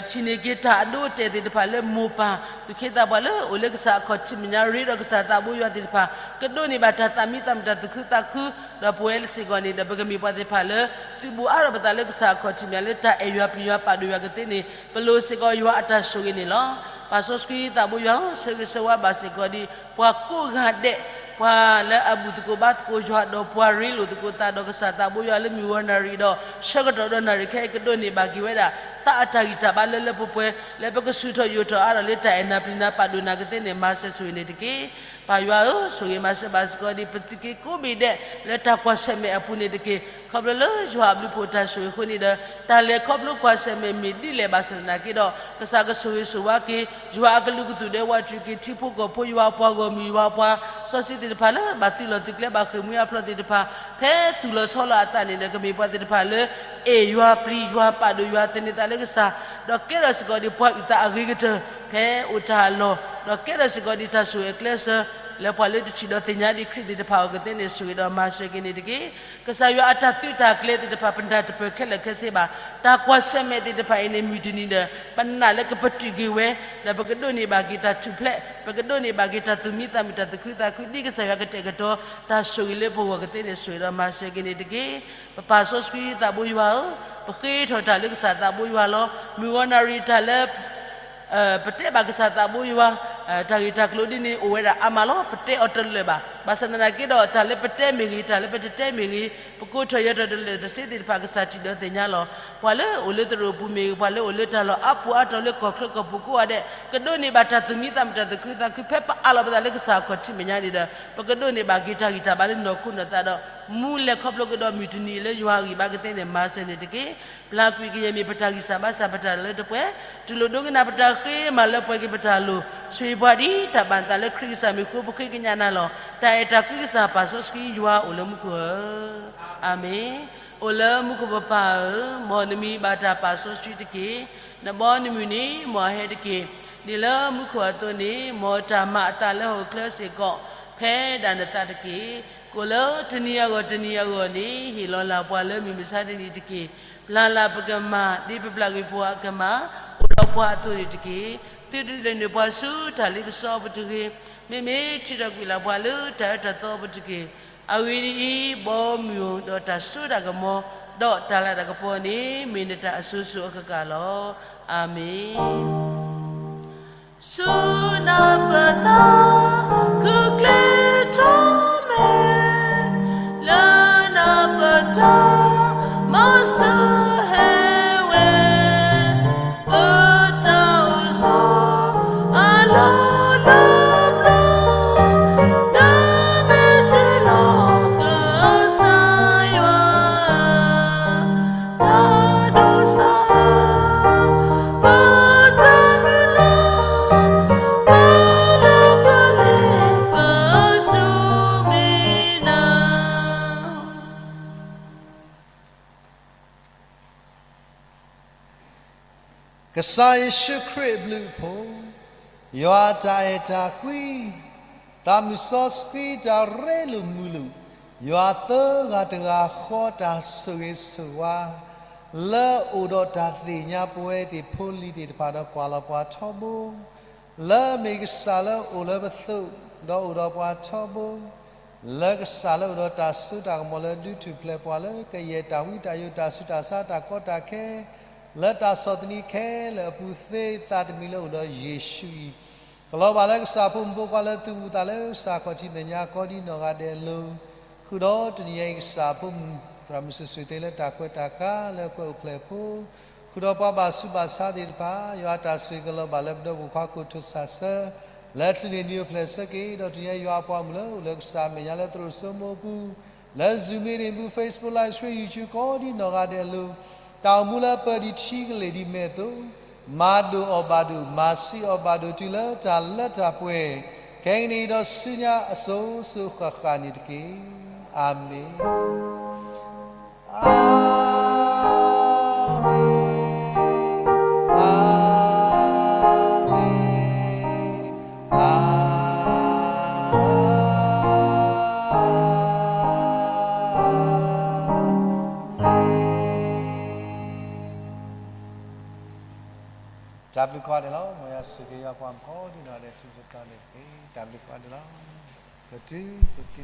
ထံၣ်န့ၢ်က့ၤတၢ်အဒိအတဲာ်သ့ၣ်တဖၣ်လၢမိၢ်ပၢ်သူၣ်က့သးပှၢ်လၢအိၣ်လၢကစၢ်အခီၣ်ထံးမဲာ်ညါ ရ့ဒီးကစၢ်သးဘိယွၤသ့ၣ်တဖၣ် ကဒိးန့ၢ်ဘၣ်တၢ်သးမံသးမုာ်တၢ်သူၣ်ခုသးခု, ဒီးပဝဲစ့ၢ်ကီးန့ၣ်ဒီး ပကမ့ၢ်ပှၤသ့ၣ်တဖၣ်လၢ သုးဘူးအါထီၣ်ပသးလၢကစၢ်အခီၣ်ထံးမဲာ်ညါလၢတၢ်အဲၣ်ယွၤပျံၤယွၤပာ်ဒိၣ်ယွၤကသ့န့ၣ် ပလိၣ်စ့ၢ်ကီးယွၤအတၢ်ဆိၣ်ဂ့ၤန့ၣ်လီၤ. ပၢ်စီဆှံသးဘိယွၤဧၢ, ဆိၣ်ဂ့ၤဆိၣ်ဝါဘၣ်စ့ၢ်ကီးဒ် ပှၤကိးဂၤဒဲး, ပှၤလၢအဘူၣ်သကိးဘါသကိးယွၤဒီးပှၤရ့လိာ်သကိးသးဒီးကစၢ်သးဘိယွၤလၢမုၢ်ဂီၤနၣ်ရံၣ်ဒီး ဆၢကတီၢ်ဒီးနၣ်ရံၣ်ခဲအံၤ ကဒိးန့ၢ်ဘၣ်က့ၤဝဲဒၣ် သးအတၢ်ဂံၢ်တၢ်ဘါလၢလၢပှဲၤပှဲၤ လၢပကဆူၣ်ထီၣ်ယိာ်ထီၣ်အါထီၣ်လၢတၢ်အဲၣ်နၤပျံၤနၤပာ်ဒိၣ်နၤကသ့န့ၣ် မၤစၢၤဆိၣ်ဂ့ၤန့ၣ်တက့ၢ်. ပၢ်ယွၤဧၢ, ဆိၣ်ဂ့ၤမၤစၢၤဘၣ်စ့ၢ်ကီးဒ် ပသုးက့ကိးမံၤဒဲးလၢတၢ်ကွၢ်ဆၢၣ်မဲာ်အပူၤန့ၣ်တက့ၢ်. ခီဖျိလၢယွၤအဘျုးဖှိၣ်တၢ်ဆိၣ်ဂ့ၤအဃိန့ၣ်ဒီး တၢ်လဲၤခီဖျိကွၢ်ဆၢၣ်မဲာ်မ့ၢ်ဒ်လဲၣ်ဘၣ်ဆၣ်သနာ်က့ဒီး ကစၢ်ကဆိၣ်ဂ့ၤဆိၣ်ဝါက့ၤ ယွၤအကလုာ်ကသူၣ်ဒဲးဝးတြံးက့ၤ ထံဖိကီၢ်ဖိယွၤပှၤဂီၢ်မုၢ်ယွၤပှၤစီဆှံသ့ၣ်တဖၣ်လၢ ဘၣ်သုးလီၢ်သုးကျဲဘၣ်ဃ့ၢ်မှံဟးဖျိးသ့ၣ်တဖၣ် ဖဲသူၣ်လီၤဆီလီၤအသးန့ၣ်ဒီး ကမ့ၢ်ပှၤသ့ၣ်တဖၣ်လၢ အဲၣ်ယွၤပျံၤယွၤပာ်ဒိၣ်ယွၤသန့ၤသးလၢကစၢ် ဒီးကဲထီၣ်စ့ၢ်ကီးဒ်ပှၤအုၣ်သးအဂ့ၤကတၢၢ် ဖဲအိၣ်တၢ်အလီၢ် ဒီးကဲထီၣ်စ့ၢ်ကီးဒ်တၢ်ဆိၣ်ဂ့ၤအကျဲးစၢး လၢပှၤလၢတထံၣ်ဒီးသ့ၣ်ညါဒံးခရံာ်သ့ၣ်တဖၣ်အဂီၢ်ကသ့န့ၣ် ဆိၣ်ဂ့ၤဒီးမၤစၢၤက့ၤန့ၣ်တက့ၢ်. ကစၢ်ယွၤအတၢ်သုးတၢ်ကျဲၤသ့ၣ်တဖၣ် ပနၢ်တပၢၢ်ခဲလၢာ်ခဲဆ့ဘၣ်. တၢ်ကွၢ်ဆၢၣ်မဲာ်သ့ၣ်တဖၣ်အံၤန့ၣ် မုၢ်တနံၤဒီး ပနာ်လၢကပတုာ်က့ၤဝဲ ဒီးပကဒိးန့ၢ်ဘၣ်က့ၤတၢ်ထူၣ်ဖျဲး ပကဒိးန့ၢ်ဘၣ်က့ၤတၢ်သူၣ်မံသးမုာ်တၢ်သူၣ်ခုသးခု ဒ်ကစၢ်ယွၤကတဲာ်ကတီၤ တၢ်ဆိၣ်ဂ့ၤလၢပဂီၢ်ကသ့န့ၣ် ဆိၣ်ဂ့ၤဒီးမၤစၢၤက့ၤန့ၣ်တက့ၢ်. ပပၢ်စီဆှံသးဘိယွၤဧၢ, ပဃ့ထီၣ်တၢ်လၢကစၢ်သးဘိယွၤလီၤ. မုၢ်ဂီၤနၣ်ရံၣ်တၢ်လၢ ပတဲဘၣ်ကစၢ်သးဘိယွၤ တၢ်ဂ့ၢ်တၢ်ကျိၤဒ်န့ၣ် အိၣ်ဝဲဒၣ်အါမးလီၤ. ပတဲအီၤတလၢာ်ဘၣ်. ဘၣ်ဆၣ်သနာ်က့ဒီး တၢ်လၢပတဲမ့ၢ်ဂ့ၤ, တၢ်လၢပတတဲမ့ၢ်ဂ့ၤ, ပကိးထီၣ်ယဲၤထီၣ်တလၢာ်တစ့သ့ၣ်တဖၣ် ကစၢ်ထံၣ်ဒီးသ့ၣ်ညါလီၤ. ပှၤလၢအိၣ်လၢသရိာ်ပူၤမ့ၢ်ဂ့ၤ, ပှၤလၢအိၣ်လၢတၢ်လီၢ်အါပူၤအါတီၤလၢကီၢ်ချၢကီၢ်ပူၤကိးဂၤဒဲး ကဒိးန့ၢ်ဘၣ်တၢ်သူၣ်မံသးမုာ်တၢ်သူၣ်ခုသးခု ဖဲပအးလီၤပသးလၢကစၢ်အခီၣ်ထံးမဲာ်ညါန့ၣ်ဒီး ပကဒိးန့ၢ်ဘၣ်က့ၤတၢ်ဂံၢ်တၢ်ဘါလၢနီၢ်ခိနီၢ်သးဒီး မူလဲၤခီဖျိကဒီးမုၢ်တနံၤလၢယွၤအဂံၢ်ဘါကသ့န့ၣ် မၤစၢၤန့ၣ်တက့ၢ်. ပျၢ်ကွံာ်ကယဲၢ်မ့ၢ်ပတၢ်ဂံၢ်စၢ်ဘါစၢ်ပတၢ်လၢတပှဲၤ, တူၢ်လိာ်ဒိကနၣ်ပတၢ်ဃ့ မၤလၢပှဲၤက့ၤပတၢ်လိၤ, ဆိၣ်ဂ့ၤပှၤဒ်တၢ်ဘၣ်သးလၢခရံာ်ကစၢ်မံၤအဃိ ပဃ့ကညးနၤလီၤ. တၢ်အဲၣ်တၢ်ကွံကစၢ်ပၢ်စီဆှံယွၤအိၣ်လၢမူခိၣ်ဧၢ, အၤမ့ၣ်. အိၣ်လၢမူခိၣ်ပပၢ်ဧၢ, မ်နမံၤဘၣ်တၢ်ပၢ်စီဆှံတက့ၢ်. နဘီနမုၢ်နံၤ မ်အဟဲတက့ၢ်. ဒ်လၢမူခိၣ်အသိးန့ၣ် မ်တၢ်မၤအသးလၢဟီၣ်ခိၣ်ချၢစ့ၢ်ကီး ဖဲဒၣ်နသးတက့ၢ်. ကိၣ်လၢတနံၤအဂီၢ်တနံၤအဂီၢ်န့ၣ် ဟ့ၣ်လီၤလၢ်ပှၤလၢမုၢ်မဆါတနံၤတက့ၢ်. ပျၢ်လၢ်ပကမၤ ဒ်ပပျၢ်ကွံာ်ပှၤအကမၤ, အိၣ်ဒီးပှၤအသိးန့ၣ်တက့ၢ်. သုတဒုးလဲၤနုာ်ပှၤဆူတၢ်လ့ပစီအပူၤတဂ့ၤ. မ့မ့ၢ်ထုးထီၣ်ကွံာ်လၢ်ပှၤလၢတၢ်အၢတၢ်သီအပူၤတက့ၢ်. အဂ့ၢ်ဒ်အံၤ, ဘီမုၢ်ဒီးတၢ်စိတၢ်ကမီၤ, ဒီးတၢ်လၤတၢ်ကပီၤန့ၣ် မ့ၢ်နတၢ်အစိၤစိၤအဃၣ်ဃၣ်လီၤ. အၤမ့ၣ်. ဆူနပသး ခုၣ်ကျဲထီၣ်မဲာ်, လၢနပတၢ်မၤစၢၤဟဲဝဲ, လၢတၢ်အိၣ်ဆိးအလီၢ်လၢပျၢၤ, နမ့ၢ်တုၤလီၤကစၢ်ယွၤ တၢ်ဒိးစၢ် ပတၢ်မုၢ်လၢ် ပလၢပလဲၤပဒိးမ့ၢ်နၤ. ကစၢ်ယ့ၣ်ၡူးခရံာ်အဘျုးအဖှိၣ်, ယွၤအတၢ်အဲၣ်တၢ်ကွံ, သးမုၢ်စီဆှံတၢ်ရ့လိာ်မုာ်လိာ်, ယွၤသၢဂၤတဂၤဃီတၢ်ဆိၣ်ဂ့ၤဆိၣ်ဝါ, လၢအိၣ်ဒီးတၢ်သ့ၣ်ညါပဝဲသ့ၣ်ဖိလံၤသ့ၣ်တဖၣ်ဒီးကွၢ်လီၤပှၤထီဘိ, လၢအမ့ၢ်ကစၢ်လၢအိၣ်လၢပသိး, ဒီးအိၣ်ဒီးပှၤထီဘိ, လၢကစၢ်လၢအိၣ်ဒီးတၢ်စိတၢ်ကမီၤလၢဒုးထူၣ်ဖျဲးပှၤလၢကယဲၢ်တၢ်ဝံတၢ်ယိး တၢ်ဆူးတၢ်ဆါတၢ်ကီတၢ်ခဲ, လၢတၢ်ဆီၣ်သနံးခဲလၢာ်အပူၤသ့သးတမံၤလၢအိၣ်ဒီးယ့ၣ်ၡူးအံၤ, ကလီၤဘၣ်လၢကစၢ်ဖိမုၣ်ဖိခွါလၢသုမူသးလၢကစၢ်ခီၣ်ထံးမဲာ်ညါကိးဒ်နီၢ်ဂၤဒဲးအလိၤ, ဃုာ်ဒီးတနံၤညါအံၤကစၢ်ဖိမုၣ် သရၣ်မုၣ်စံးဆူၣ်သ့လၢတၢ်ကွဲးတၢ်ကၤလၢကွဲးအိၣ်ဖျဲၣ်ဖိ, ဃုာ်ဒီးပှၤဘၣ်ဆူးဘၣ်ဆါသ့ၣ်တဖၣ်, ယွၤတၢ်ဆိၣ်ဂ့ၤကလီၤဘၣ်လၢပဒီပုၢ်ခွါကိးထူၣ်ဆးဆၢ, လၢအချုးန့ၢ်နံၤအိၣ်ဖျဲၣ်ဆၢက့ၤ, ဒီးတနံၤညါယွၤအပှၤမုၣ်လၢအိၣ်လၢကစၢ်အမဲာ်ညါလၢသရိာ်စိမိၢ်အပူၤ, လၢ Zoom meeting ပူၤ Facebook Live Stream YouTube ကိးဒ်နီၢ်ဂၤဒဲးအလိၤ, တၢ်အိၣ်မူလၢပၢၢ်ဒံးထံကလ့ၢ်ဒံးမဲာ်အသိး, မၤဒိၣ်အီၣ်ဘၣ်ဒိၣ်, မၤဆံးအီၣ်ဘၣ်ဒိၣ်တုၤလၢတၢ်လၢတၢ်ပှဲၤ, ခဲကနံၣ်အံၤဒီးဆူညါအစိၤစိၤဃၣ်ဃၣ်န့ၣ်တက့ၢ်. အၤမ့ၣ်, အၤမ့ၣ်, အၤမ့ၣ်, အၤမ့ၣ်. တၢ်ဘျုးကိးဂၤဒဲးလီၤ. မ်ယွၤဆိၣ်ဂ့ၤယွၤပှၤမုၣ်ကိးဒ်နီၢ်ဂၤဒဲး ထူးထူးတီၤတီၤန့ၣ်တက့ၢ်. တၢ်ဘျုးကိးဂၤဒဲးလီၤ. ပတုၤပတံၤ